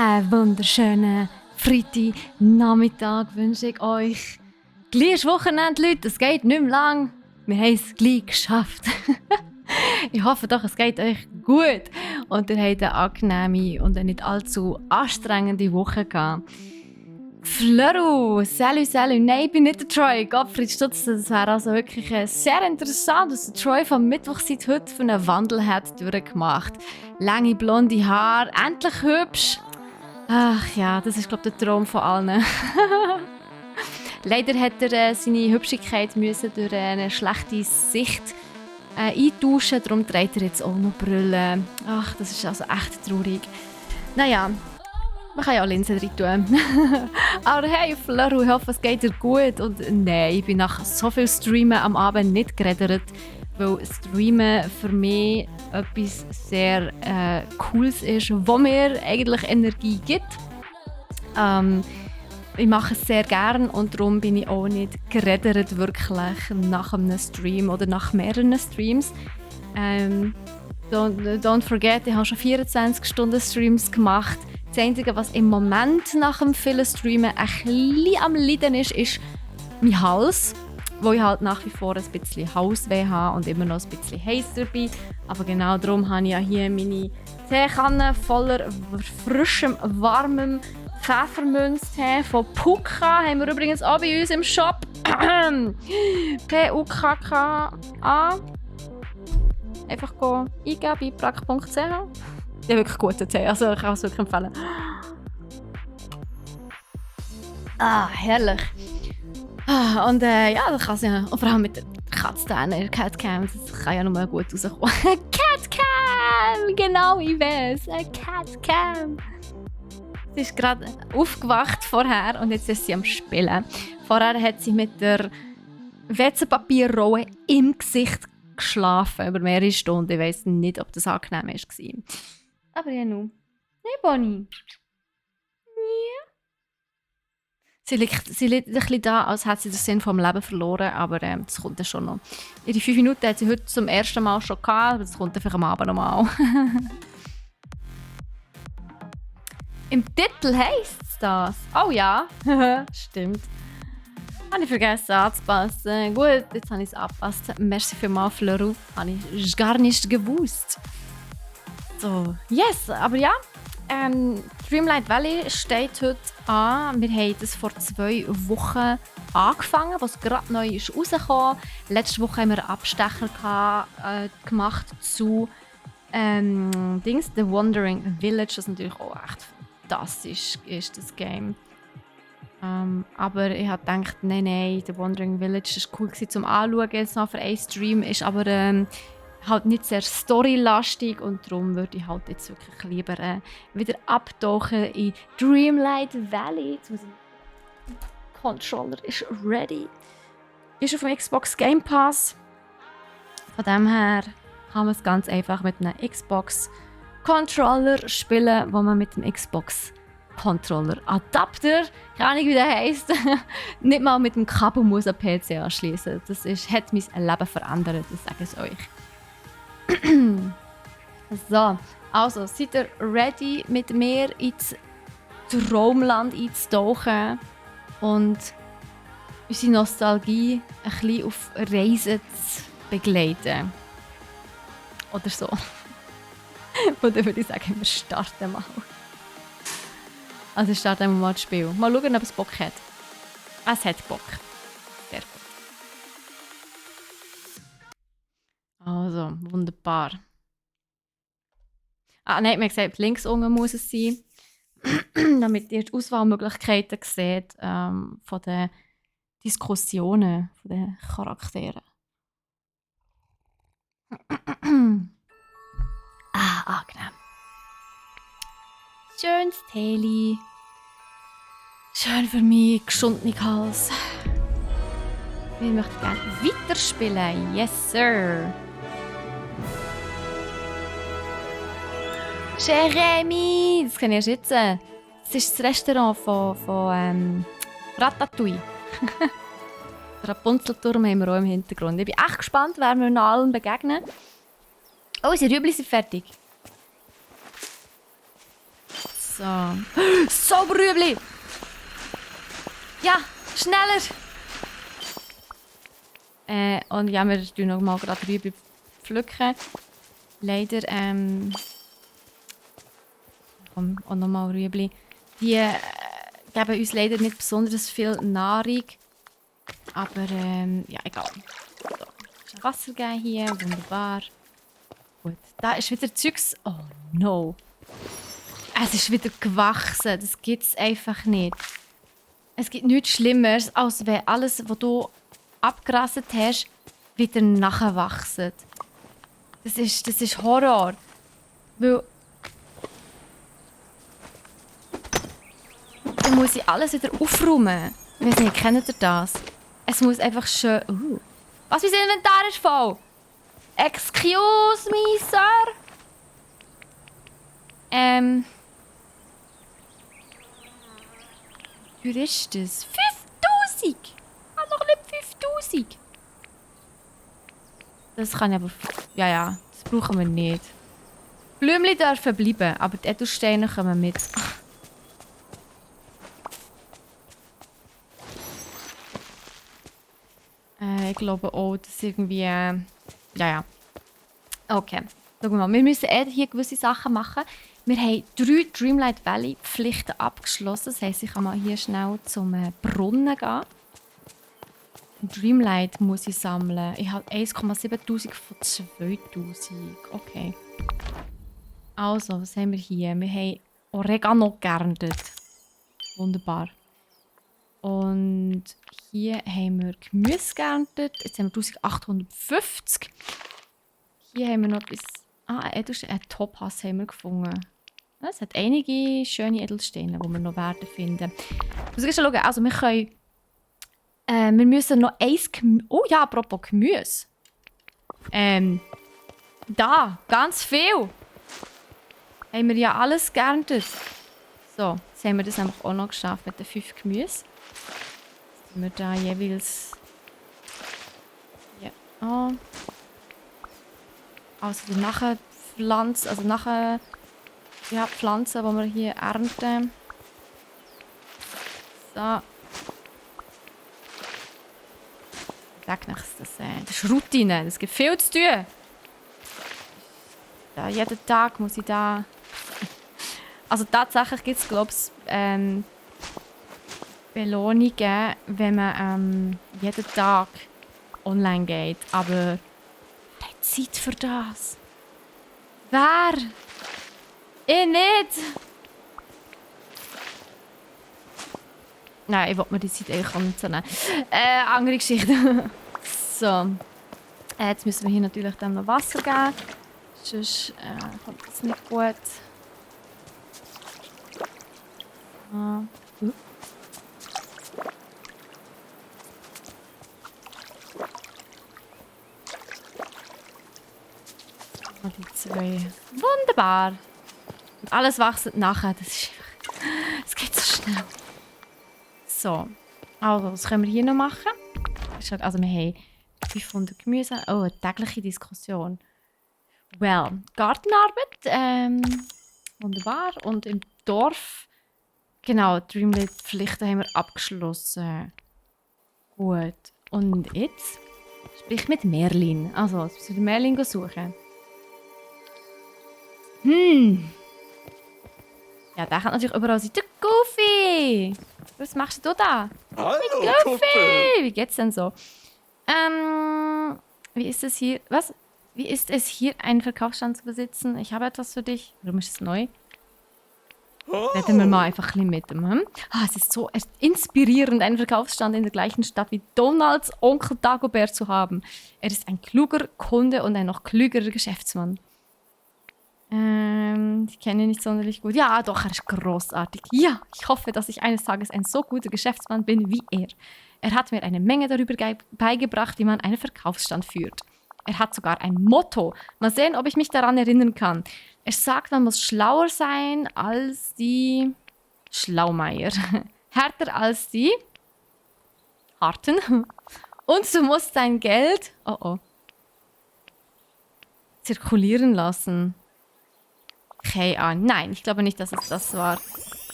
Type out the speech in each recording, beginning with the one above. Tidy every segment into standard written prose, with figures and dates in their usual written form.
Einen wunderschönen Freitagnachmittag wünsche ich euch. Gleich ist Wochenende, Leute, es geht nicht mehr lang. Wir haben es gleich geschafft. Ich hoffe doch, es geht euch gut und ihr habt eine angenehme und eine nicht allzu anstrengende Woche gehabt. Flöru, salut, nein, ich bin nicht der Troy. Gottfried Stutz, das wäre also wirklich sehr interessant, dass der Troy vom Mittwoch seit heute für einen Wandel hat durchgemacht. Lange blonde Haare, endlich hübsch. Ach ja, das ist glaube ich der Traum von allen. Leider hat er seine Hübschigkeit müssen durch eine schlechte Sicht eintauschen, darum trägt er jetzt auch noch Brille. Ach, das ist also echt traurig. Naja, man kann ja auch Linsen rein tun. Aber hey, Flöru, ich hoffe, es geht dir gut. Und nein, ich bin nach so viel Streamen am Abend nicht geredet, weil Streamen für mich etwas sehr Cooles ist, wo mir eigentlich Energie gibt. Ich mache es sehr gern und darum bin ich auch nicht geredet wirklich nach einem Stream oder nach mehreren Streams. Don't forget, ich habe schon 24 Stunden Streams gemacht. Das Einzige, was im Moment nach dem vielen Streamen ein bisschen am Leiden ist, ist mein Hals. Wo ich halt nach wie vor ein bisschen Halsweh habe und immer noch ein bisschen heißer bin. Aber genau darum habe ich ja hier meine Teekanne voller frischem, warmem Pfefferminztee von Pukka. Haben wir übrigens auch bei uns im Shop. P-U-K-K-A. Einfach eingeben bei brack.ch. Der wirklich guter Tee, also ich kann es wirklich empfehlen. Ah, herrlich. Und ja, das kann ja, und vor allem mit der Katze in der Catcam, das kann ja nur gut rauskommen. Catcam! Genau, ich weiß. Catcam! Sie ist gerade aufgewacht vorher und jetzt ist sie am Spielen. Vorher hat sie mit der WC-Papierrolle im Gesicht geschlafen, über mehrere Stunden. Ich weiss nicht, ob das angenehm war. Aber ja, nun. Hey, Bonnie. Sie liegt ein bisschen da, als hätte sie den Sinn vom Leben verloren, aber das kommt dann schon noch. Ihre 5 Minuten hat sie heute zum ersten Mal schon gehabt, aber das kommt dann vielleicht am Abend nochmal. Im Titel heisst es das. Oh ja, stimmt. Habe ich vergessen anzupassen. Gut, jetzt habe ich es angepasst. Merci vielmals, Flöru. Habe ich gar nicht gewusst. So, yes, aber ja. Dreamlight Valley steht heute an. Wir haben das vor 2 Wochen angefangen, was gerade neu ist rausgekommen. Letzte Woche haben wir einen Abstecher gemacht zu The Wandering Village, das natürlich auch echt fantastisch ist, das Game. Aber ich habe gedacht, nein, The Wandering Village war cool zum Anschauen, jetzt noch für einen Stream, ist aber halt nicht sehr storylastig und darum würde ich halt jetzt wirklich lieber wieder abtauchen in Dreamlight Valley. Der Controller ist ready. Ist auf dem Xbox Game Pass. Von dem her kann man es ganz einfach mit einem Xbox Controller spielen, wo man mit dem Xbox Controller Adapter, keine Ahnung wie der heisst, nicht mal mit dem Kabel muss an PC anschließen. Das hat mein Leben verändert, das sage ich euch. So, also seid ihr ready, mit mir ins Traumland einzutauchen und unsere Nostalgie ein bisschen auf Reisen zu begleiten? Oder so. Und dann würde ich sagen, wir starten mal. Also starten wir mal das Spiel. Mal schauen, ob es Bock hat. Es hat Bock. Sehr gut. Also, wunderbar. Nein, man gesagt, links unten muss es sein, damit ihr die Auswahlmöglichkeiten seht von den Diskussionen, von den Charakteren. Angenehm. Schönes Teli. Schön für mich, geschundene Hals. Ich möchte gerne weiterspielen. Yes, sir. Jeremy! Das kenne ich erst jetzt. Das ist das Restaurant von Ratatouille. Den Rapunzelturm haben wir auch im Hintergrund. Ich bin echt gespannt, wer wir noch allen begegnen. Oh, unsere Rüebli sind fertig. So. So, Rüebli! Ja, schneller! Und ja, wir tun noch mal gerade Rüebli pflücken. Leider, komm, auch noch mal Rüebli. Die geben uns leider nicht besonders viel Nahrung. Aber, ja, egal. So, Wasser geben hier, wunderbar. Gut, da ist wieder Zeugs. Oh no. Es ist wieder gewachsen. Das gibt es einfach nicht. Es gibt nichts Schlimmeres, als wenn alles, was du abgerasselt hast, wieder nachwachsen. Das ist Horror. Weil dann muss ich alles wieder aufräumen. Ich weiß nicht, kennt ihr das? Es muss einfach schön... Was, mein Inventar ist voll? Excuse me, Sir? Wie ist das? 5000! Ah, noch nicht 5000! Das kann ich aber... Ja, das brauchen wir nicht. Blümchen dürfen bleiben, aber die Edelsteine kommen mit. Ich glaube auch, dass irgendwie... ja. Okay. Schauen wir mal. Wir müssen hier gewisse Sachen machen. Wir haben 3 Dreamlight Valley Pflichten abgeschlossen. Das heisst, ich kann mal hier schnell zum Brunnen gehen. Dreamlight muss ich sammeln. Ich habe 1,7 von 2000. Okay. Also, was haben wir hier? Wir haben Oregano geerntet. Wunderbar. Und hier haben wir Gemüse geerntet. Jetzt haben wir 1850. Hier haben wir noch etwas... ein Topaz haben wir gefunden. Es hat einige schöne Edelsteine, die wir noch werden finden. Ich muss schauen. Also, wir können... wir müssen noch eins Gemüse... Oh ja, apropos Gemüse. Da, ganz viel. Haben wir ja alles geerntet. So, jetzt haben wir das einfach auch noch geschafft mit den 5 Gemüse. Jetzt haben wir da jeweils... Ja. Oh. Also die nachher Pflanzen, ja, Pflanzen, die wir hier ernten. So. Ich sage nichts, das ist Routine, das gibt viel zu tun. Ja, jeden Tag muss ich da... Also tatsächlich gibt es, glaube ich, Belohnungen, wenn man jeden Tag online geht. Aber wer hat Zeit für das? Wer? Ich nicht! Nein, ich wollte mir die Zeit eigentlich nicht so nehmen. Andere Geschichte. So. Jetzt müssen wir hier natürlich dann noch Wasser geben. Sonst kommt das nicht gut. Die 2. Wunderbar. Und alles wächst nachher. Das geht so schnell. So. Also, was können wir hier noch machen? Also, wir haben 500 Gemüse. Oh, eine tägliche Diskussion. Well, Gartenarbeit. Wunderbar. Und im Dorf... Genau, Dreamlight-Pflichten haben wir abgeschlossen. Gut. Und jetzt? Sprich mit Merlin. Also, jetzt müssen wir Merlin suchen. Ja, der kann natürlich überall sein. Der Goofy! Was machst du da? Hallo, Goofy! Wie geht's denn so? Wie ist es hier? Was? Wie ist es hier, einen Verkaufsstand zu besitzen? Ich habe etwas für dich. Warum ist es neu? Reden wir mal einfach ein bisschen mit ihm. Es ist so inspirierend, einen Verkaufsstand in der gleichen Stadt wie Donalds Onkel Dagobert zu haben. Er ist ein kluger Kunde und ein noch klügerer Geschäftsmann. Ich kenne ihn nicht sonderlich gut. Ja, doch, er ist großartig. Ja, ich hoffe, dass ich eines Tages ein so guter Geschäftsmann bin wie er. Er hat mir eine Menge darüber beigebracht, wie man einen Verkaufsstand führt. Er hat sogar ein Motto. Mal sehen, ob ich mich daran erinnern kann. Er sagt, man muss schlauer sein als die Schlaumeier. Härter als die Harten. Und du musst dein Geld zirkulieren lassen. Keine Ahnung. Nein, ich glaube nicht, dass es das war.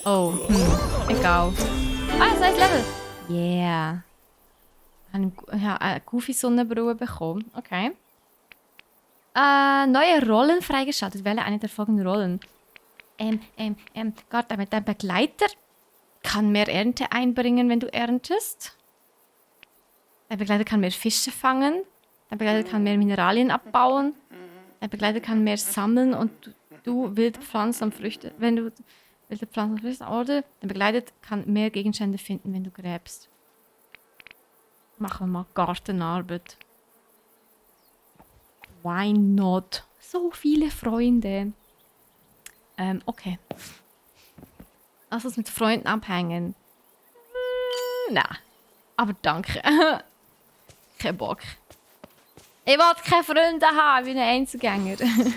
Oh, egal. Ah, das heißt Level. Yeah. Eine Goofy-Sonnenbrille bekommen. Okay. Neue Rollen freigeschaltet. Wähle eine der folgenden Rollen. Gott, dein Begleiter kann mehr Ernte einbringen, wenn du erntest. Dein Begleiter kann mehr Fische fangen. Dein Begleiter kann mehr Mineralien abbauen. Dein Begleiter kann mehr sammeln und du wilde Pflanzen und Früchte. Wenn du wilde Pflanzen und Früchte oder dein Begleiter kann mehr Gegenstände finden, wenn du gräbst. Machen wir mal Gartenarbeit. Why not? So viele Freunde. Okay. Lass uns mit Freunden abhängen. Nein. Aber danke. Kein Bock. Ich will keine Freunde haben, wie ein Einzelgänger. Hier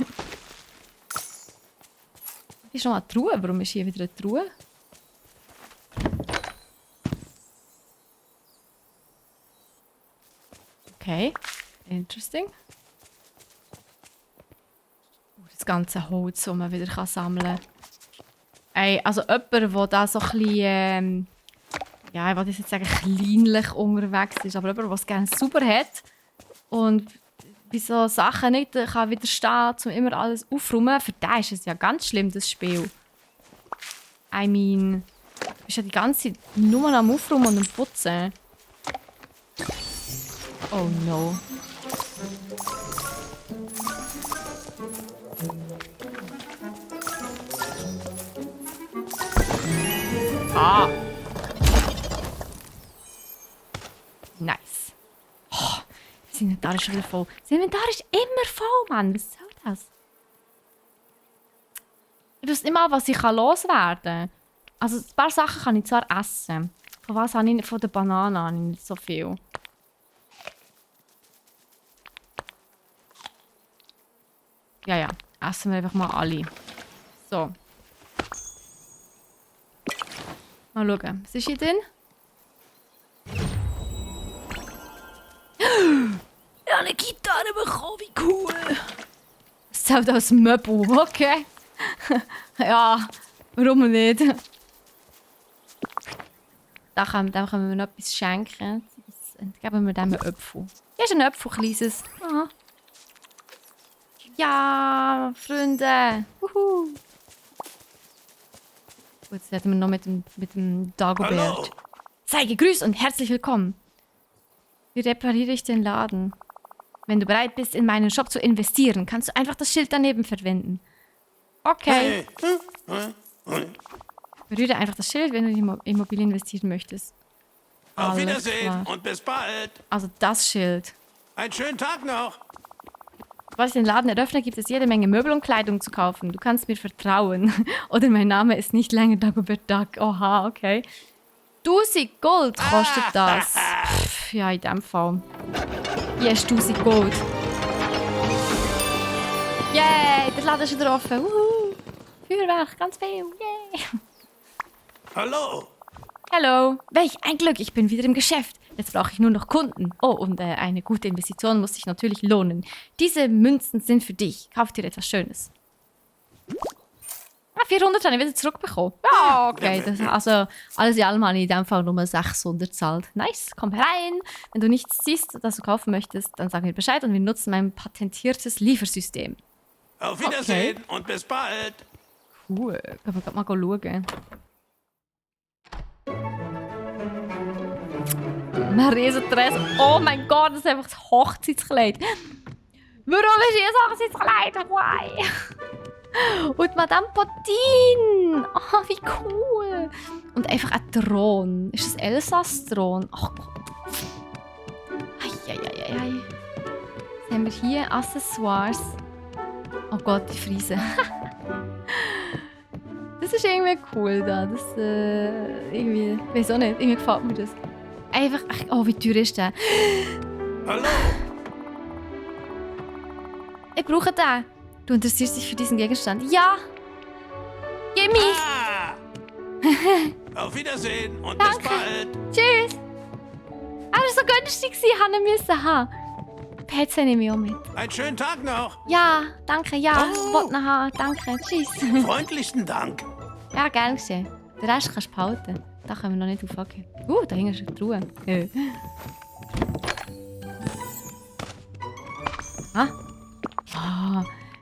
ist noch eine Truhe. Warum ist hier wieder eine Truhe? Okay. Interesting. Das ganze Holz, das man wieder sammeln kann. Ey, also jemand, der da so ein bisschen, ja, ich wollte jetzt sagen, kleinlich unterwegs ist, aber jemand, der es gerne sauber hat und bei so Sachen nicht kann widerstehen, um immer alles aufräumen, für den ist es ja ganz schlimm, das Spiel. I mean, du bist ja die ganze Zeit nur am Aufräumen und am Putzen. Oh no. Ah! Nice. Oh, das Inventar ist schon wieder voll. Das Inventar ist immer voll, Mann. Was soll das? Ich weiß nicht mal, was ich loswerden kann. Also ein paar Sachen kann ich zwar essen. Von was habe ich nicht? Von der Banane habe ich nicht so viel. Ja. Essen wir einfach mal alle. So. Mal schauen. Was ist hier drin? Ich habe eine Gitarre bekommen. Wie cool. Das zählt als Möbel. Okay. Ja, warum nicht? Da können wir noch etwas schenken. Geben wir dem einen Apfel. Hier ist ein Apfel, kleines. Aha. Ja, Freunde. Wuhu. Gut, jetzt werden wir noch mit dem Dagobert. Sei gegrüßt und herzlich willkommen. Wie repariere ich den Laden? Wenn du bereit bist, in meinen Shop zu investieren, kannst du einfach das Schild daneben verwenden. Okay. Berühre einfach das Schild, wenn du in Immobilien investieren möchtest. Auf Wiedersehen und bis bald. Also das Schild. Einen schönen Tag noch. Sobald ich den Laden eröffne, gibt es jede Menge Möbel und Kleidung zu kaufen. Du kannst mir vertrauen. Oder mein Name ist nicht länger Dagobert Duck. Oha, okay. 1000 Gold kostet das. Pff, ja, in dem Fall. Hier ist 1000 Gold. Yay, der Laden ist wieder offen. Feuerwerk, ganz viel. Yay. Hallo. Hallo. Welch ein Glück, ich bin wieder im Geschäft. Jetzt brauche ich nur noch Kunden. Oh, und eine gute Investition muss sich natürlich lohnen. Diese Münzen sind für dich. Kauf dir etwas Schönes. 400 habe ich wieder zurückbekommen. Ja, okay. Das, also, alles in allem habe ich in diesem Fall nur 600 zahlt. Nice, komm herein. Wenn du nichts siehst, das du kaufen möchtest, dann sag mir Bescheid und wir nutzen mein patentiertes Liefersystem. Auf Wiedersehen und bis bald. Cool. Können wir gerade mal schauen. Ein Riesentress. Oh mein Gott, das ist einfach das Hochzeitskleid. Warum ist hier das Hochzeitskleid? Why? Und Madame Potine. Oh, wie cool. Und einfach ein Thron. Ist das Elsass-Thron? Ach Gott. Eieieiei. Was haben wir hier? Accessoires. Oh Gott, die Friese. Das ist irgendwie cool da. Das irgendwie. Ich weiß auch nicht. Irgendwie gefällt mir das. Einfach. Oh, wie teuer ist der? Hallo. Ich brauche den. Du interessierst dich für diesen Gegenstand? Ja! Gimme! Auf Wiedersehen und Danke. bis bald. Tschüss! Ah, das war so günstig, haben müssen haben. PC nehme ich auch mit. Einen schönen Tag noch. Ja, danke, ja. Oh. Wollt noch haben. Danke, tschüss. Freundlichen Dank. Ja, gern geschehen. Den Rest kannst du behalten. Da können wir noch nicht aufpacken. Da hinten ist eine Truhe.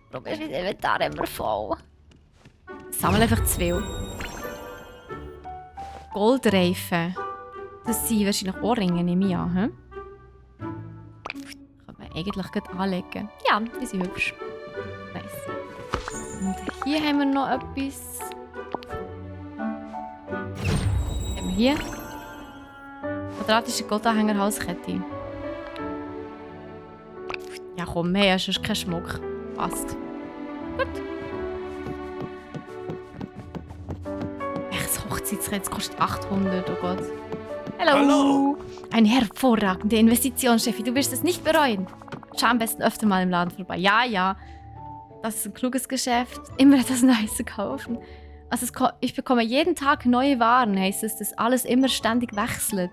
Warum ist mein Inventar immer voll? Sammle einfach 2. Goldreifen. Das sind wahrscheinlich Ohrringe, nehme ich an. Hm? Kann man eigentlich gut anlegen. Ja, die sind hübsch. Nice. Und hier haben wir noch etwas. Was haben wir hier? Quadratische Goldanhänger Halskette. Ja komm, wir haben ja sonst keinen Schmuck. Passt. Gut. Das Hochzeitskreuz kostet 800, oh Gott. Hallo. Eine hervorragende Investition, Steffi. Du wirst es nicht bereuen. Schau am besten öfter mal im Laden vorbei. Ja. Das ist ein kluges Geschäft. Immer etwas Neues zu kaufen. Also ich bekomme jeden Tag neue Waren, heisst es, dass alles immer ständig wechselt.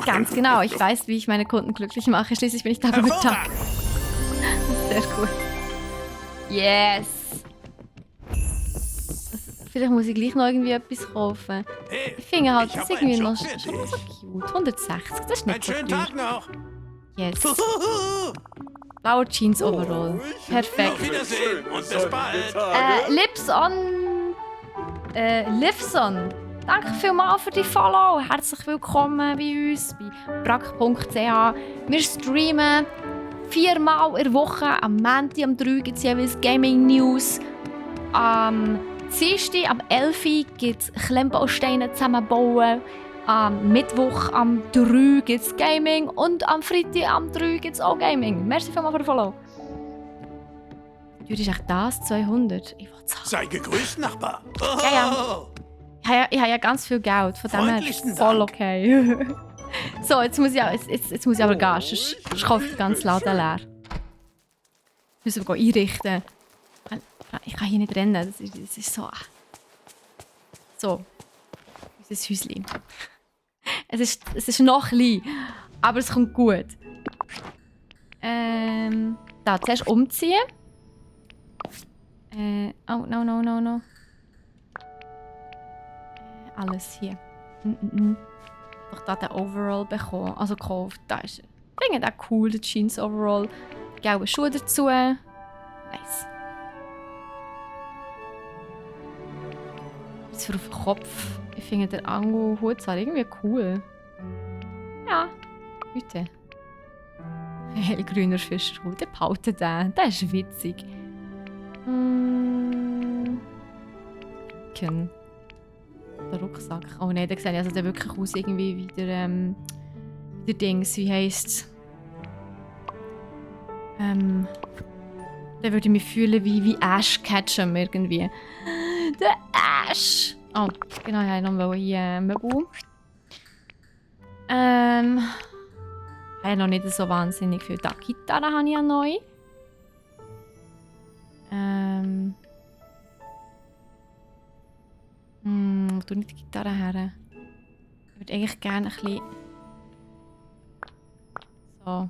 Ganz genau. Ich weiß, wie ich meine Kunden glücklich mache. Schließlich bin ich Tag über Tag. Sehr gut. Yes. Vielleicht muss ich gleich noch irgendwie etwas kaufen. Hey, Ich finde halt, ich das hab ist irgendwie einen noch Job für schon so dich. cute. 160, das ist Einen nicht so schönen teuer. Tag noch. Yes. Blaue Jeans Overall. Perfekt. Auf Wiedersehen und bis bald. Livson. Danke vielmals für die Follow. Herzlich willkommen bei uns, bei brack.ch. Wir streamen 4-mal in der Woche. Am Montag, am 3 gibt es jeweils Gaming News. Am Dienstag, am 11 gibt es Klemmbausteine zusammenbauen. Am Mittwoch, am 3 gibt es Gaming. Und am Freitag, am 3 gibt es auch Gaming. Merci vielmals für den Follow. Du ist echt das, 200. Ich will zahlen. Sei gegrüßt, Nachbar. Oh. Ja. Ich habe ja ganz viel Geld, von dem her Freundlichen voll Dank. okay. So, jetzt muss ich aber gehen, sonst kaufe ich den ganzen Laden leer. Müssen wir einrichten. Ich kann hier nicht rennen, das ist so... So, unser Häuschen. Es ist noch klein, aber es kommt gut. Da, zuerst umziehen. Oh, no. Alles hier. Doch da den Overall bekommen. Also gekauft. Da ist er. Ich finde den cool, der Jeans Overall. Gelbe Schuhe dazu. Nice. Jetzt für auf den Kopf. Ich finde den Angelhut zwar irgendwie cool. Ja. Bitte. Hellgrüner Fischerhut. Der behaltet den. Der ist witzig. Der Rucksack. Oh nein, der sieht also der wirklich aus irgendwie wie der Dings, wie heisst der würde ich mich fühlen wie Ash Ketchum irgendwie. Der Ash! Oh, genau, ich wollte noch hier Möbel. Ich habe noch nicht so wahnsinnig viel. Da, Gitarre habe ich ja neu. Ich tue nicht die Gitarre her. Ich würde eigentlich gerne ein bisschen... So.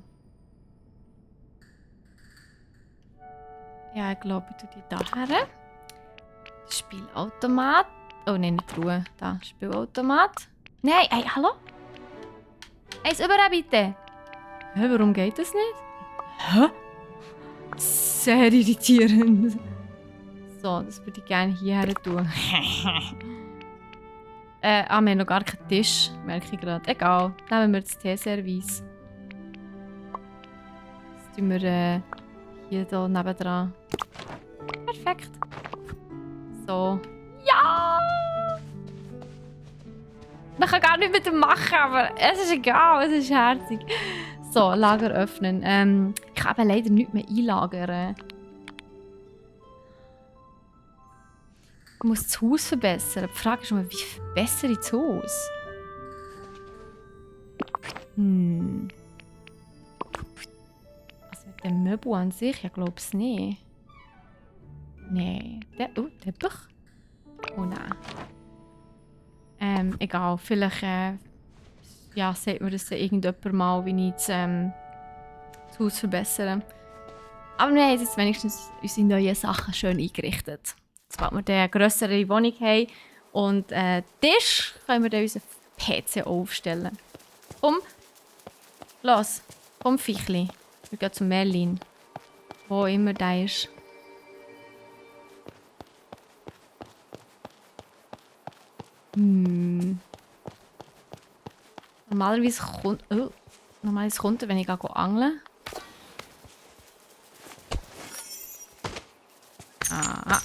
Ja, ich glaube, ich tue die da her. Spielautomat. Oh nein, nicht Ruhe. Da, Spielautomat. Nein, hey, hallo? Eins überall bitte. Hä, warum geht das nicht? Hä? Sehr irritierend. So, das würde ich gerne hierher tun. Wir haben noch gar keinen Tisch, merke ich gerade. Egal, nehmen wir das Teeservice. Das tun wir hier da nebendran. Perfekt. So. Ja! Man kann gar nicht mit dem machen, aber es ist egal, es ist herzig. So, Lager öffnen. Ich kann eben leider nichts mehr einlagern. Ich muss das Haus verbessern. Die Frage ist mal, wie verbessere ich das Haus? Also mit dem Möbel an sich, ich glaube es nicht. Nein. Teppich? Oh nein. Egal, vielleicht... ja, ja, sagt mir das irgendjemand mal, wie ich das Haus verbessern. Aber wir haben jetzt wenigstens unsere neuen Sachen schön eingerichtet. Sobald wir eine grössere Wohnung haben und Tisch, können wir dann unseren PC aufstellen. Komm, los, komm Fichli. Wir gehen zu Merlin. Wo immer der ist. Normalerweise kommt er, wenn ich angeln. Ah.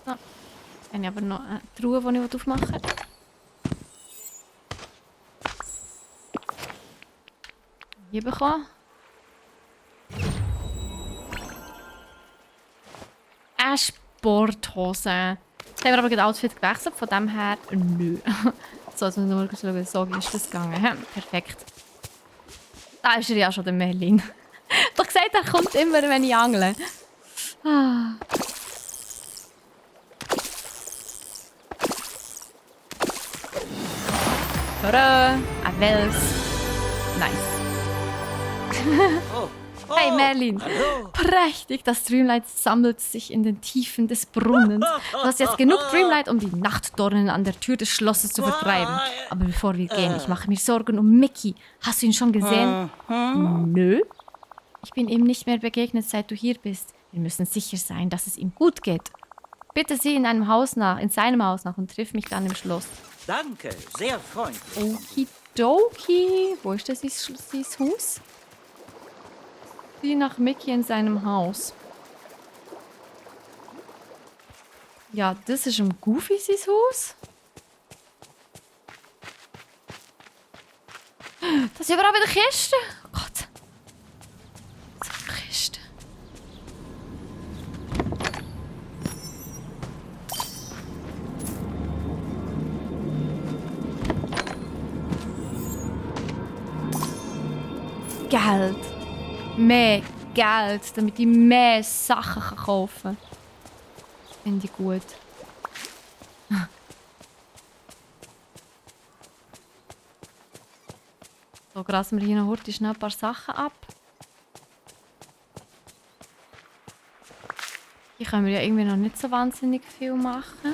So. Dann habe ich aber noch eine Truhe, die ich aufmachen will. Hier bekommen. Eine Sporthose. Jetzt haben wir aber gerade Outfit gewechselt, von dem her nö. So, jetzt muss ich nur schauen, so ist das gegangen. Perfekt. Da ist er ja schon, der Merlin. Doch gesagt, er kommt immer, wenn ich angle. Ah. Tada! Ein Wels. Nice. Hey Merlin, prächtig, das Dreamlight sammelt sich in den Tiefen des Brunnens. Du hast jetzt genug Dreamlight, um die Nachtdornen an der Tür des Schlosses zu vertreiben. Aber bevor wir gehen, ich mache mir Sorgen um Mickey. Hast du ihn schon gesehen? Nö. Ich bin ihm nicht mehr begegnet, seit du hier bist. Wir müssen sicher sein, dass es ihm gut geht. Bitte sieh in seinem Haus nach und triff mich dann im Schloss. Danke, sehr freundlich. Okidoki. Wo ist das sein Haus? Sieh nach Mickey in seinem Haus. Ja, das ist im Goofy sein Haus. Das ist überall wieder Kiste. Oh Gott. So eine Kiste. Geld. Mehr Geld, damit ich mehr Sachen kaufen kann. Finde ich gut. So, grasen wir hier noch heute schnell ein paar Sachen ab. Hier können wir ja irgendwie noch nicht so wahnsinnig viel machen.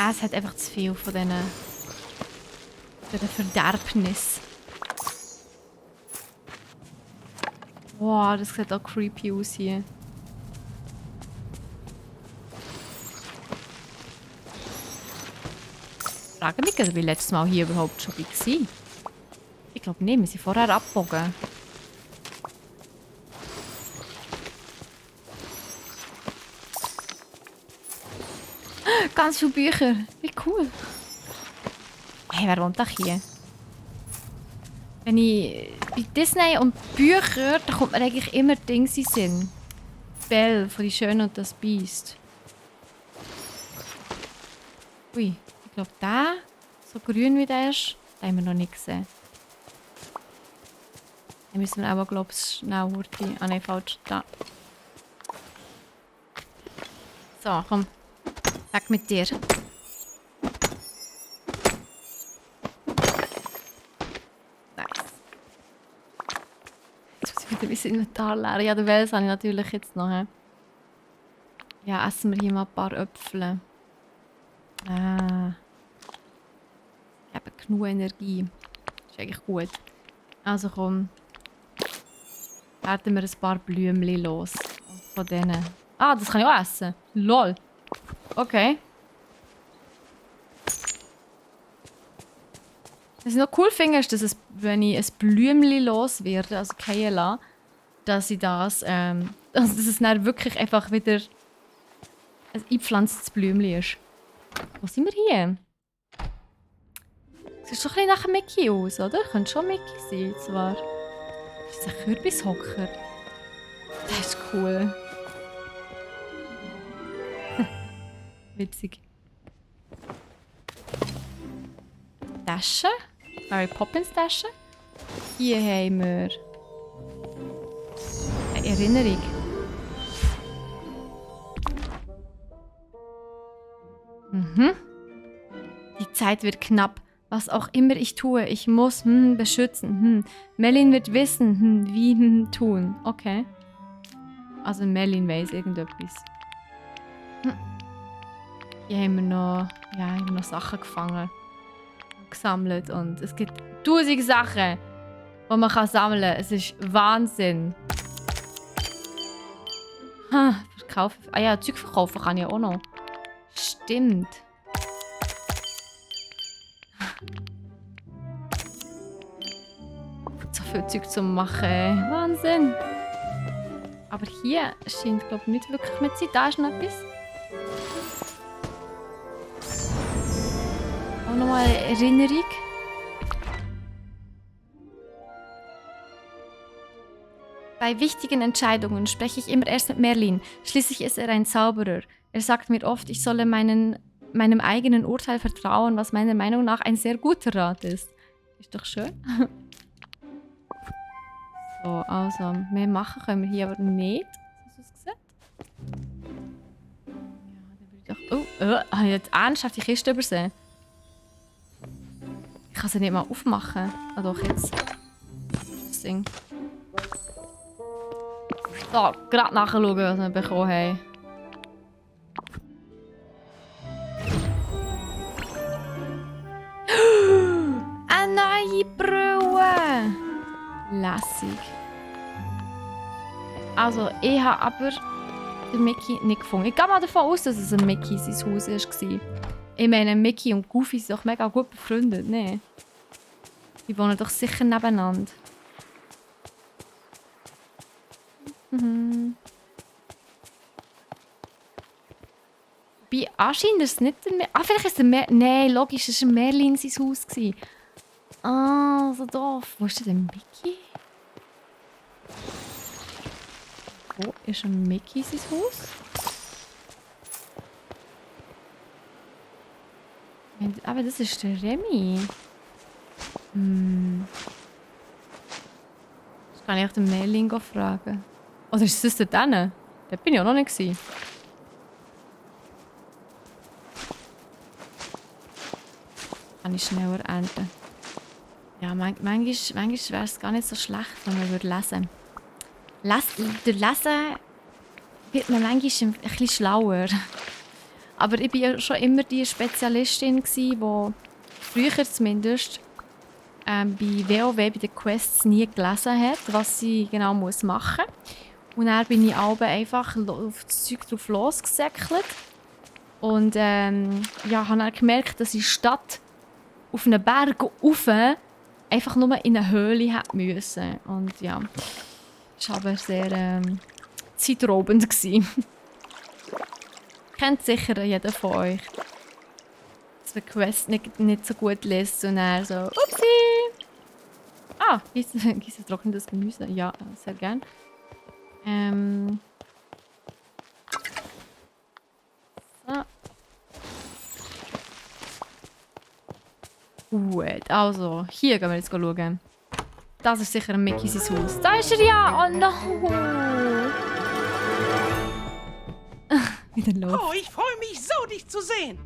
Es hat einfach zu viel von diesen Verderbnis. Wow, das sieht auch creepy aus hier. Ich frage mich, ob ich letztes Mal hier überhaupt schon war. Ich glaube nicht, wir sind vorher abgebogen. Ganz viele Bücher. Wie cool. Hey, wer wohnt da hier? Wenn ich bei Disney und Büchern, da kommt mir eigentlich immer Dinge in den Sinn. Belle von «Die Schöne und das Biest». Ui, ich glaube, der, so grün wie der ist, den haben wir noch nicht gesehen. Den müssen wir aber, glaube ich, schnell hurti. Ah, nein, falsch. Da. So, komm. Weg mit dir. Nice. Jetzt muss ich wieder mein Inventar leeren. Ja, den Wels habe ich natürlich jetzt noch. He? Ja, essen wir hier mal ein paar Äpfel. Ich habe genug Energie. Das ist eigentlich gut. Also komm. Werden wir ein paar Blümchen los. Und von denen. Ah, das kann ich auch essen. Lol. Okay. Was ich noch cool finde, ist, dass wenn ich ein Blümchen loswerde, also kein lasse, dass ich das, also dass es dann wirklich einfach wieder ein eingepflanztes Blümchen ist. Wo sind wir hier? Sieht schon ein bisschen nach Mickey aus, oder? Könnte schon Mickey sein, zwar. Ist das ein Kürbishocker? Das ist cool. Witzig. Tasche. Mary Poppins Tasche. Hier haben wir eine Erinnerung. Die Zeit wird knapp. Was auch immer ich tue, ich muss beschützen. Merlin wird wissen, wie tun. Okay. Also Merlin weiss irgendetwas. Hier haben wir noch Sachen gefangen. Gesammelt. Und es gibt 1000 Sachen, die man sammeln kann. Es ist Wahnsinn. Verkaufen. Ah ja, Zeug verkaufen kann ich auch noch. Stimmt. So viel Zeug zu machen. Wahnsinn. Aber hier scheint, glaube ich, nicht wirklich mehr Zeit. Da ist noch etwas. Auch nochmal eine Erinnerung. Bei wichtigen Entscheidungen spreche ich immer erst mit Merlin. Schließlich ist er ein Zauberer. Er sagt mir oft, ich solle meinem eigenen Urteil vertrauen, was meiner Meinung nach ein sehr guter Rat ist. Ist doch schön. So, also, mehr machen können wir hier aber nicht. Hast du es gesehen? Ja, dann würde ich doch... Oh, jetzt ernsthaft die Kiste übersehen. Ich kann sie nicht mal aufmachen. Ah doch, jetzt. Das Ding. So, gerade nachschauen, was wir bekommen haben. Eine neue Brille! Lässig. Also, ich habe aber den Mickey nicht gefunden. Ich gehe mal davon aus, dass es ein Mickey sein Haus war. Ich meine, Mickey und Goofy sind doch mega gut befreundet, ne? Die wohnen doch sicher nebeneinander. Bei anscheinend ist es nicht der vielleicht ist es Nein, logisch, es war Merlin sein Haus. Ah, so doof. Wo ist denn Mickey? Wo ist ein Mickey sein Haus? Aber das ist der Remy. Das kann ich auch den Merlin fragen. Oder ist es der denen? Da bin ich auch noch nicht gewesen. Kann ich schneller ernten. Ja, manchmal wäre es gar nicht so schlecht, wenn man lesen würde. Durch Lesen wird man manchmal ein bisschen schlauer. Aber ich war ja schon immer die Spezialistin, die früher zumindest bei WoW, bei den Quests nie gelesen hat, was sie genau machen muss. Und dann bin ich einfach auf das Zeug drauf losgesäckelt. Und ja, habe dann gemerkt, dass ich statt auf einen Berg rauf einfach nur in eine Höhle hätte müssen. Und ja, das war aber sehr zeitraubend. Kennt sicher jeder von euch. Dass man Quest nicht so gut liest und dann so, upsi! Ah, gießen trockenes Gemüse. Ja, sehr gern. So. Gut, also, hier gehen wir jetzt schauen. Das ist sicher ein Mickey sein Haus. Da ist er ja! Oh no! Wieder los. Oh, ich freue mich so, dich zu sehen.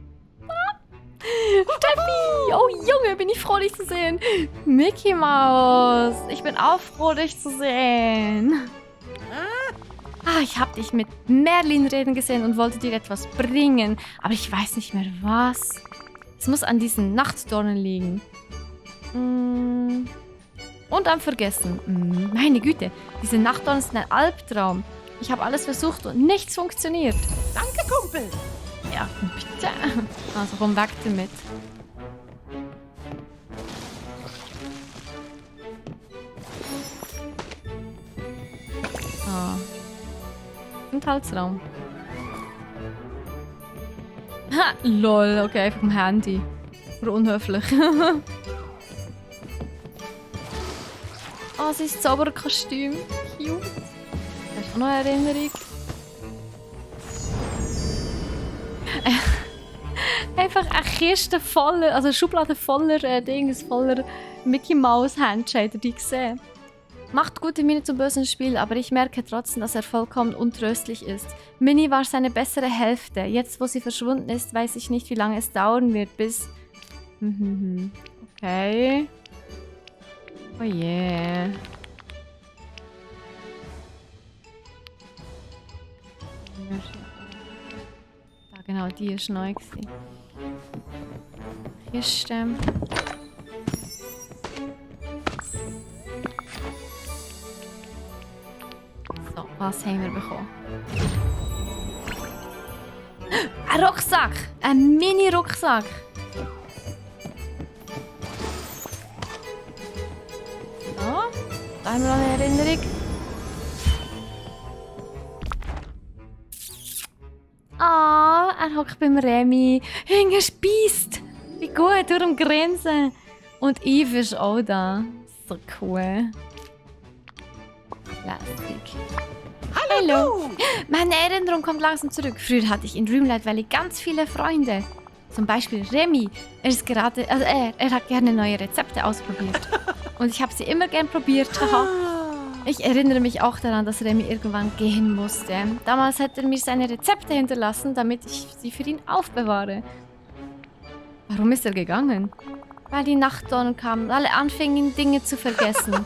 Steffi! Oh Junge, bin ich froh, dich zu sehen. Mickey Maus, ich bin auch froh, dich zu sehen. Ich habe dich mit Merlin reden gesehen und wollte dir etwas bringen. Aber ich weiß nicht mehr was. Es muss an diesen Nachtdornen liegen. Und am Vergessen. Meine Güte, diese Nachtdornen sind ein Albtraum. Ich habe alles versucht und nichts funktioniert. Danke, Kumpel. Ja, bitte. Also komm weg damit. Aufenthaltsraum. Ha, lol, okay, einfach im Handy. Oder unhöflich. Oh, sein Zauberkostüm. Cute. Hast du auch noch eine Erinnerung? Einfach eine Kiste voller, also eine Schublade voller Dings, voller Mickey Mouse Handshake, die gesehen. Macht gute Miene zum bösen Spiel, aber ich merke trotzdem, dass er vollkommen untröstlich ist. Minnie war seine bessere Hälfte. Jetzt, wo sie verschwunden ist, weiß ich nicht, wie lange es dauern wird, bis... Okay. Oh yeah. Da genau, die ist neu gewesen. Kiste. So, was haben wir bekommen? Ein Rucksack! Ein Mini-Rucksack! So, da haben wir noch eine Erinnerung. Ah, er hockt beim Remy. Hingespeist! Wie gut, durch am Grinsen. Und Eve ist auch da. So cool. Lässig. Hallo! Meine Erinnerung kommt langsam zurück. Früher hatte ich in Dreamlight Valley ganz viele Freunde. Zum Beispiel Remy. Er hat gerne neue Rezepte ausprobiert. Und ich habe sie immer gern probiert. Ich erinnere mich auch daran, dass Remy irgendwann gehen musste. Damals hat er mir seine Rezepte hinterlassen, damit ich sie für ihn aufbewahre. Warum ist er gegangen? Weil die Nachtdornen kamen und alle anfingen, Dinge zu vergessen.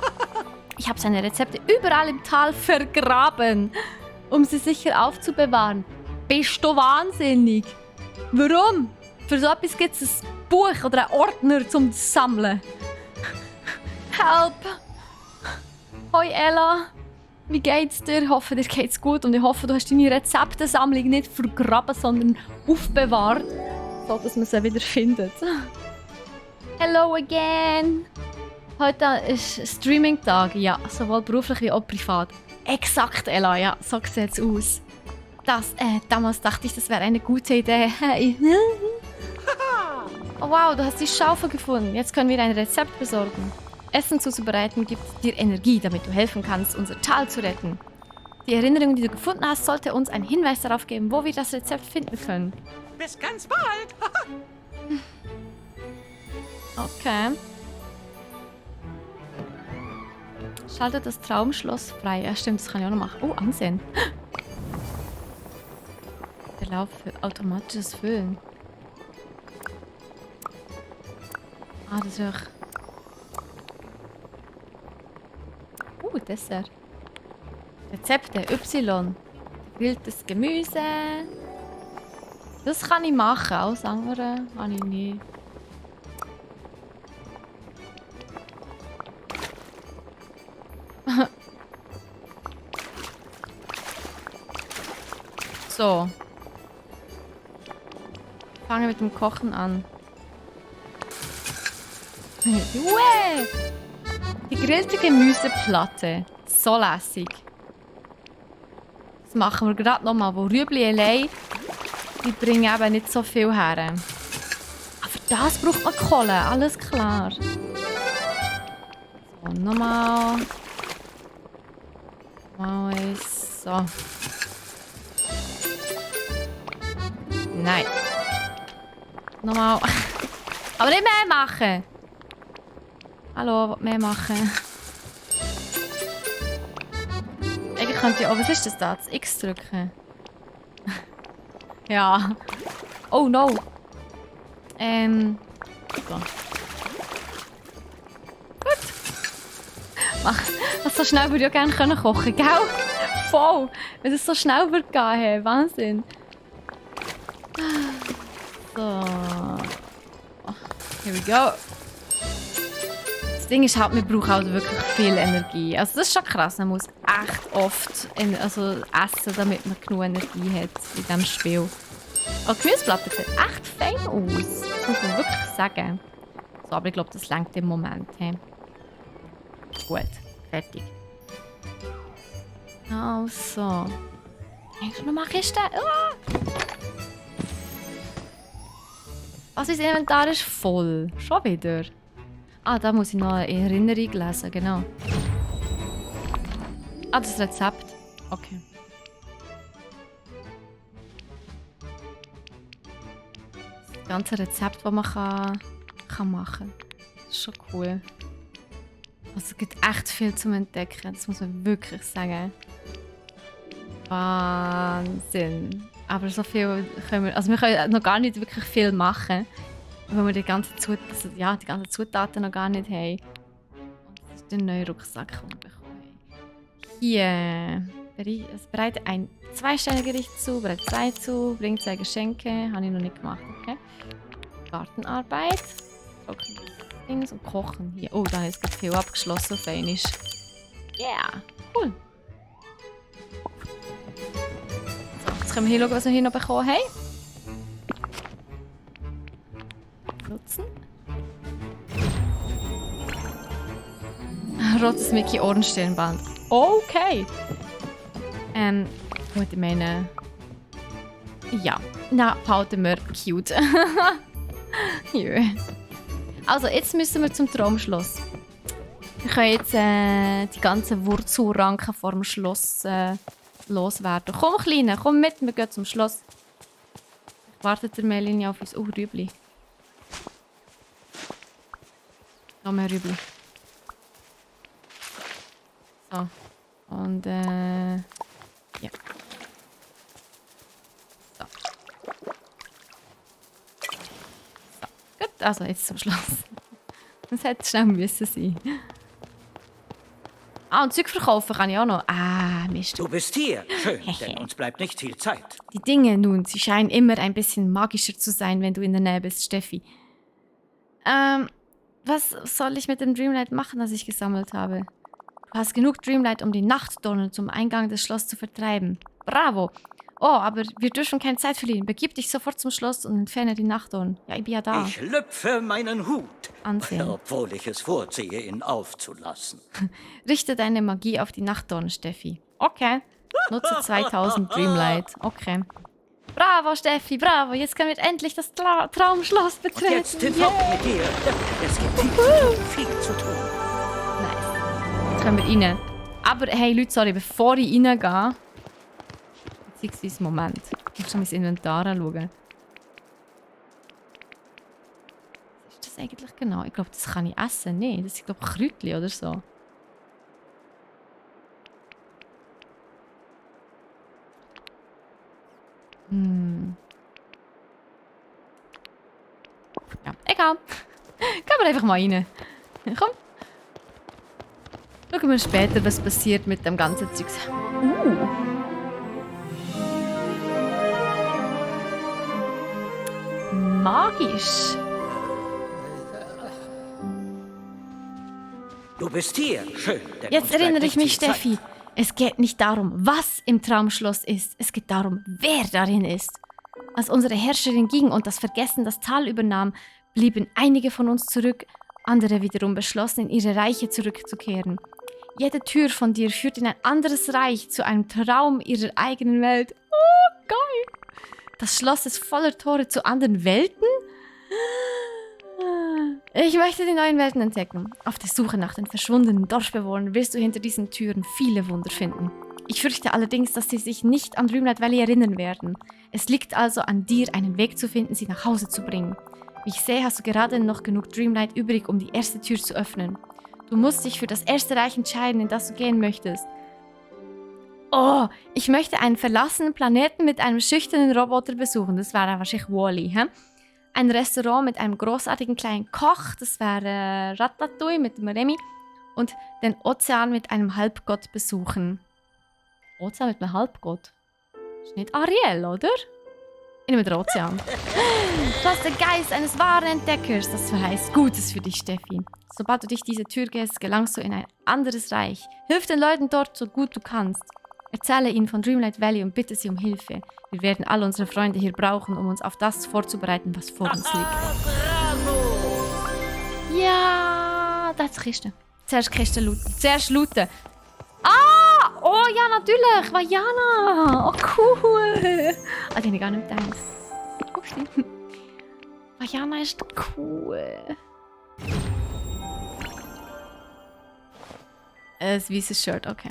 Ich habe seine Rezepte überall im Tal vergraben, um sie sicher aufzubewahren. Bist du wahnsinnig? Warum? Für so etwas gibt es ein Buch oder einen Ordner zum Sammeln. Help! Hoi Ella, wie geht's dir? Ich hoffe, dir geht's gut und ich hoffe, du hast deine Rezeptesammlung nicht vergraben, sondern aufbewahrt, so dass man sie wieder findet. Hello again! Heute ist Streaming-Tag, ja, sowohl beruflich wie auch privat. Exakt, Ella, ja, so sieht's aus. Damals dachte ich, das wäre eine gute Idee. Oh wow, du hast die Schaufel gefunden. Jetzt können wir ein Rezept besorgen. Essen zuzubereiten gibt dir Energie, damit du helfen kannst, unser Tal zu retten. Die Erinnerung, die du gefunden hast, sollte uns einen Hinweis darauf geben, wo wir das Rezept finden können. Bis ganz bald. Okay. Schaltet das Traumschloss frei. Ja, stimmt, das kann ich auch noch machen. Oh, ansehen. Der Lauf für automatisches Füllen. Ah, das ist auch... Dessert. Rezepte Y. Gegrilltes Gemüse. Das kann ich machen. Alles andere kann ich nicht. So. Fange mit dem Kochen an. Uäh! Die gegrillte Gemüseplatte. So lässig. Das machen wir gerade nochmal. Wo Rüebli allein, die bringen eben nicht so viel her. Aber für das braucht man Kohle. Alles klar. So, nochmal. Mal eins. So. Nein. Nochmal. Aber nicht mehr machen. Hallo, mehr machen. Eigentlich könnte ich... Oh, was ist das da? Das X drücken. Ja. Oh, no. So. Gut. Was so schnell würde ich auch gerne kochen können, gell? Voll. Wenn es so schnell wird gehen, hey. Wahnsinn. So. Here we go. Das Ding ist halt, wir brauchen halt wirklich viel Energie. Also das ist schon krass, man muss echt oft essen, damit man genug Energie hat in diesem Spiel. Oh, die Gemüseplatte sieht echt fein aus. Das muss man wirklich sagen. So, aber ich glaube, das reicht im Moment. Hey. Gut, fertig. Also. Hast du noch mal Kiste? Also, unser Inventar ist voll. Schon wieder. Ah, da muss ich noch eine Erinnerung lesen, genau. Ah, das Rezept. Okay. Das ganze Rezept, das man kann machen. Das ist schon cool. Also es gibt echt viel zum Entdecken, das muss man wirklich sagen. Wahnsinn. Aber so viel können wir... Also wir können noch gar nicht wirklich viel machen, weil wir die ganzen Zutaten noch gar nicht haben. Und das ist der neue Rucksack, den wir bekommen. Hier. Es bereitet ein 2-Sterne-Gericht zu, bereitet 2 zu, bringt 2 Geschenke. Habe ich noch nicht gemacht, okay? Gartenarbeit. Dings und Kochen. Hier. Oh, da ist gerade viel abgeschlossen auf einmal. Yeah, cool. So, jetzt können wir hier schauen, was wir hier noch bekommen haben. Nutzen. Rotes Mickey Ohrenstirnband. Okay. Gut, ich meine... Ja, na, behalten wir cute. Jö. Also, jetzt müssen wir zum Traumschloss. Wir können jetzt die ganzen Wurzelranken vor dem Schloss loswerden. Komm, Kleine, komm mit, wir gehen zum Schloss. Wartet der Melanie auf uns. Oh, Rübli. Noch mehr Rübli. So. Und ja. So. So. Gut, also jetzt zum Schluss. Das hätte schnell müssen sein. Und Zeug verkaufen kann ich auch noch. Mist. Du bist hier. Schön, denn uns bleibt nicht viel Zeit. Die Dinge nun, sie scheinen immer ein bisschen magischer zu sein, wenn du in der Nähe bist, Steffi. Was soll ich mit dem Dreamlight machen, das ich gesammelt habe? Du hast genug Dreamlight, um die Nachtdornen zum Eingang des Schlosses zu vertreiben. Bravo! Oh, aber wir dürfen keine Zeit verlieren. Begib dich sofort zum Schloss und entferne die Nachtdornen. Ja, ich bin ja da. Ich lüpfe meinen Hut. Ansehen. Obwohl ich es vorziehe, ihn aufzulassen. Richte deine Magie auf die Nachtdornen, Steffi. Okay. Nutze 2000 Dreamlight. Okay. Bravo, Steffi, bravo. Jetzt können wir endlich das Traumschloss betreten. Und jetzt hinfort mit dir. Es gibt viel zu tun. Nice. Jetzt können wir rein. Aber hey, Leute, sorry, bevor ich reingehe... Beziehungsweise, Moment. Ich muss schon mein Inventar anschauen. Was ist das eigentlich genau? Ich glaube, das kann ich essen. Nein, das sind, glaube ich, Kräutchen oder so. Ja, egal. Gehen wir einfach mal rein. Komm. Schauen wir später, was passiert mit dem ganzen Zeugs. Magisch. Du bist hier. Schön. Denn Jetzt uns bleibt erinnere ich nicht mich, viel Zeit. Steffi. Es geht nicht darum, was im Traumschloss ist. Es geht darum, wer darin ist. Als unsere Herrscherin ging und das Vergessen das Tal übernahm, blieben einige von uns zurück, andere wiederum beschlossen, in ihre Reiche zurückzukehren. Jede Tür von dir führt in ein anderes Reich, zu einem Traum ihrer eigenen Welt. Oh, geil! Das Schloss ist voller Tore zu anderen Welten? Ich möchte die neuen Welten entdecken. Auf der Suche nach den verschwundenen Dorfbewohnern wirst du hinter diesen Türen viele Wunder finden. Ich fürchte allerdings, dass sie sich nicht an Dreamlight Valley erinnern werden. Es liegt also an dir, einen Weg zu finden, sie nach Hause zu bringen. Wie ich sehe, hast du gerade noch genug Dreamlight übrig, um die erste Tür zu öffnen. Du musst dich für das erste Reich entscheiden, in das du gehen möchtest. Oh, ich möchte einen verlassenen Planeten mit einem schüchternen Roboter besuchen. Das wäre wahrscheinlich Wall-E, hä? Ein Restaurant mit einem großartigen kleinen Koch. Das wäre Ratatouille mit dem Remy. Und den Ozean mit einem Halbgott besuchen. Ozean mit einem Halbgott? Das ist nicht Ariel, oder? Ich nehme den Ozean. Du hast den Geist eines wahren Entdeckers. Das verheißt Gutes für dich, Steffi. Sobald du durch diese Tür gehst, gelangst du in ein anderes Reich. Hilf den Leuten dort, so gut du kannst. Erzähle ihnen von Dreamlight Valley und bitte sie um Hilfe. Wir werden all unsere Freunde hier brauchen, um uns auf das vorzubereiten, was vor uns liegt. Bravo! Ja, das ist die Kiste. Zuerst die Kiste looten. Zuerst looten. Ah! Oh ja, natürlich! Vajana! Oh, cool! Ah, den habe ich gar nicht gedacht. Upsi. Vajana ist cool. Ein weißes Shirt, okay.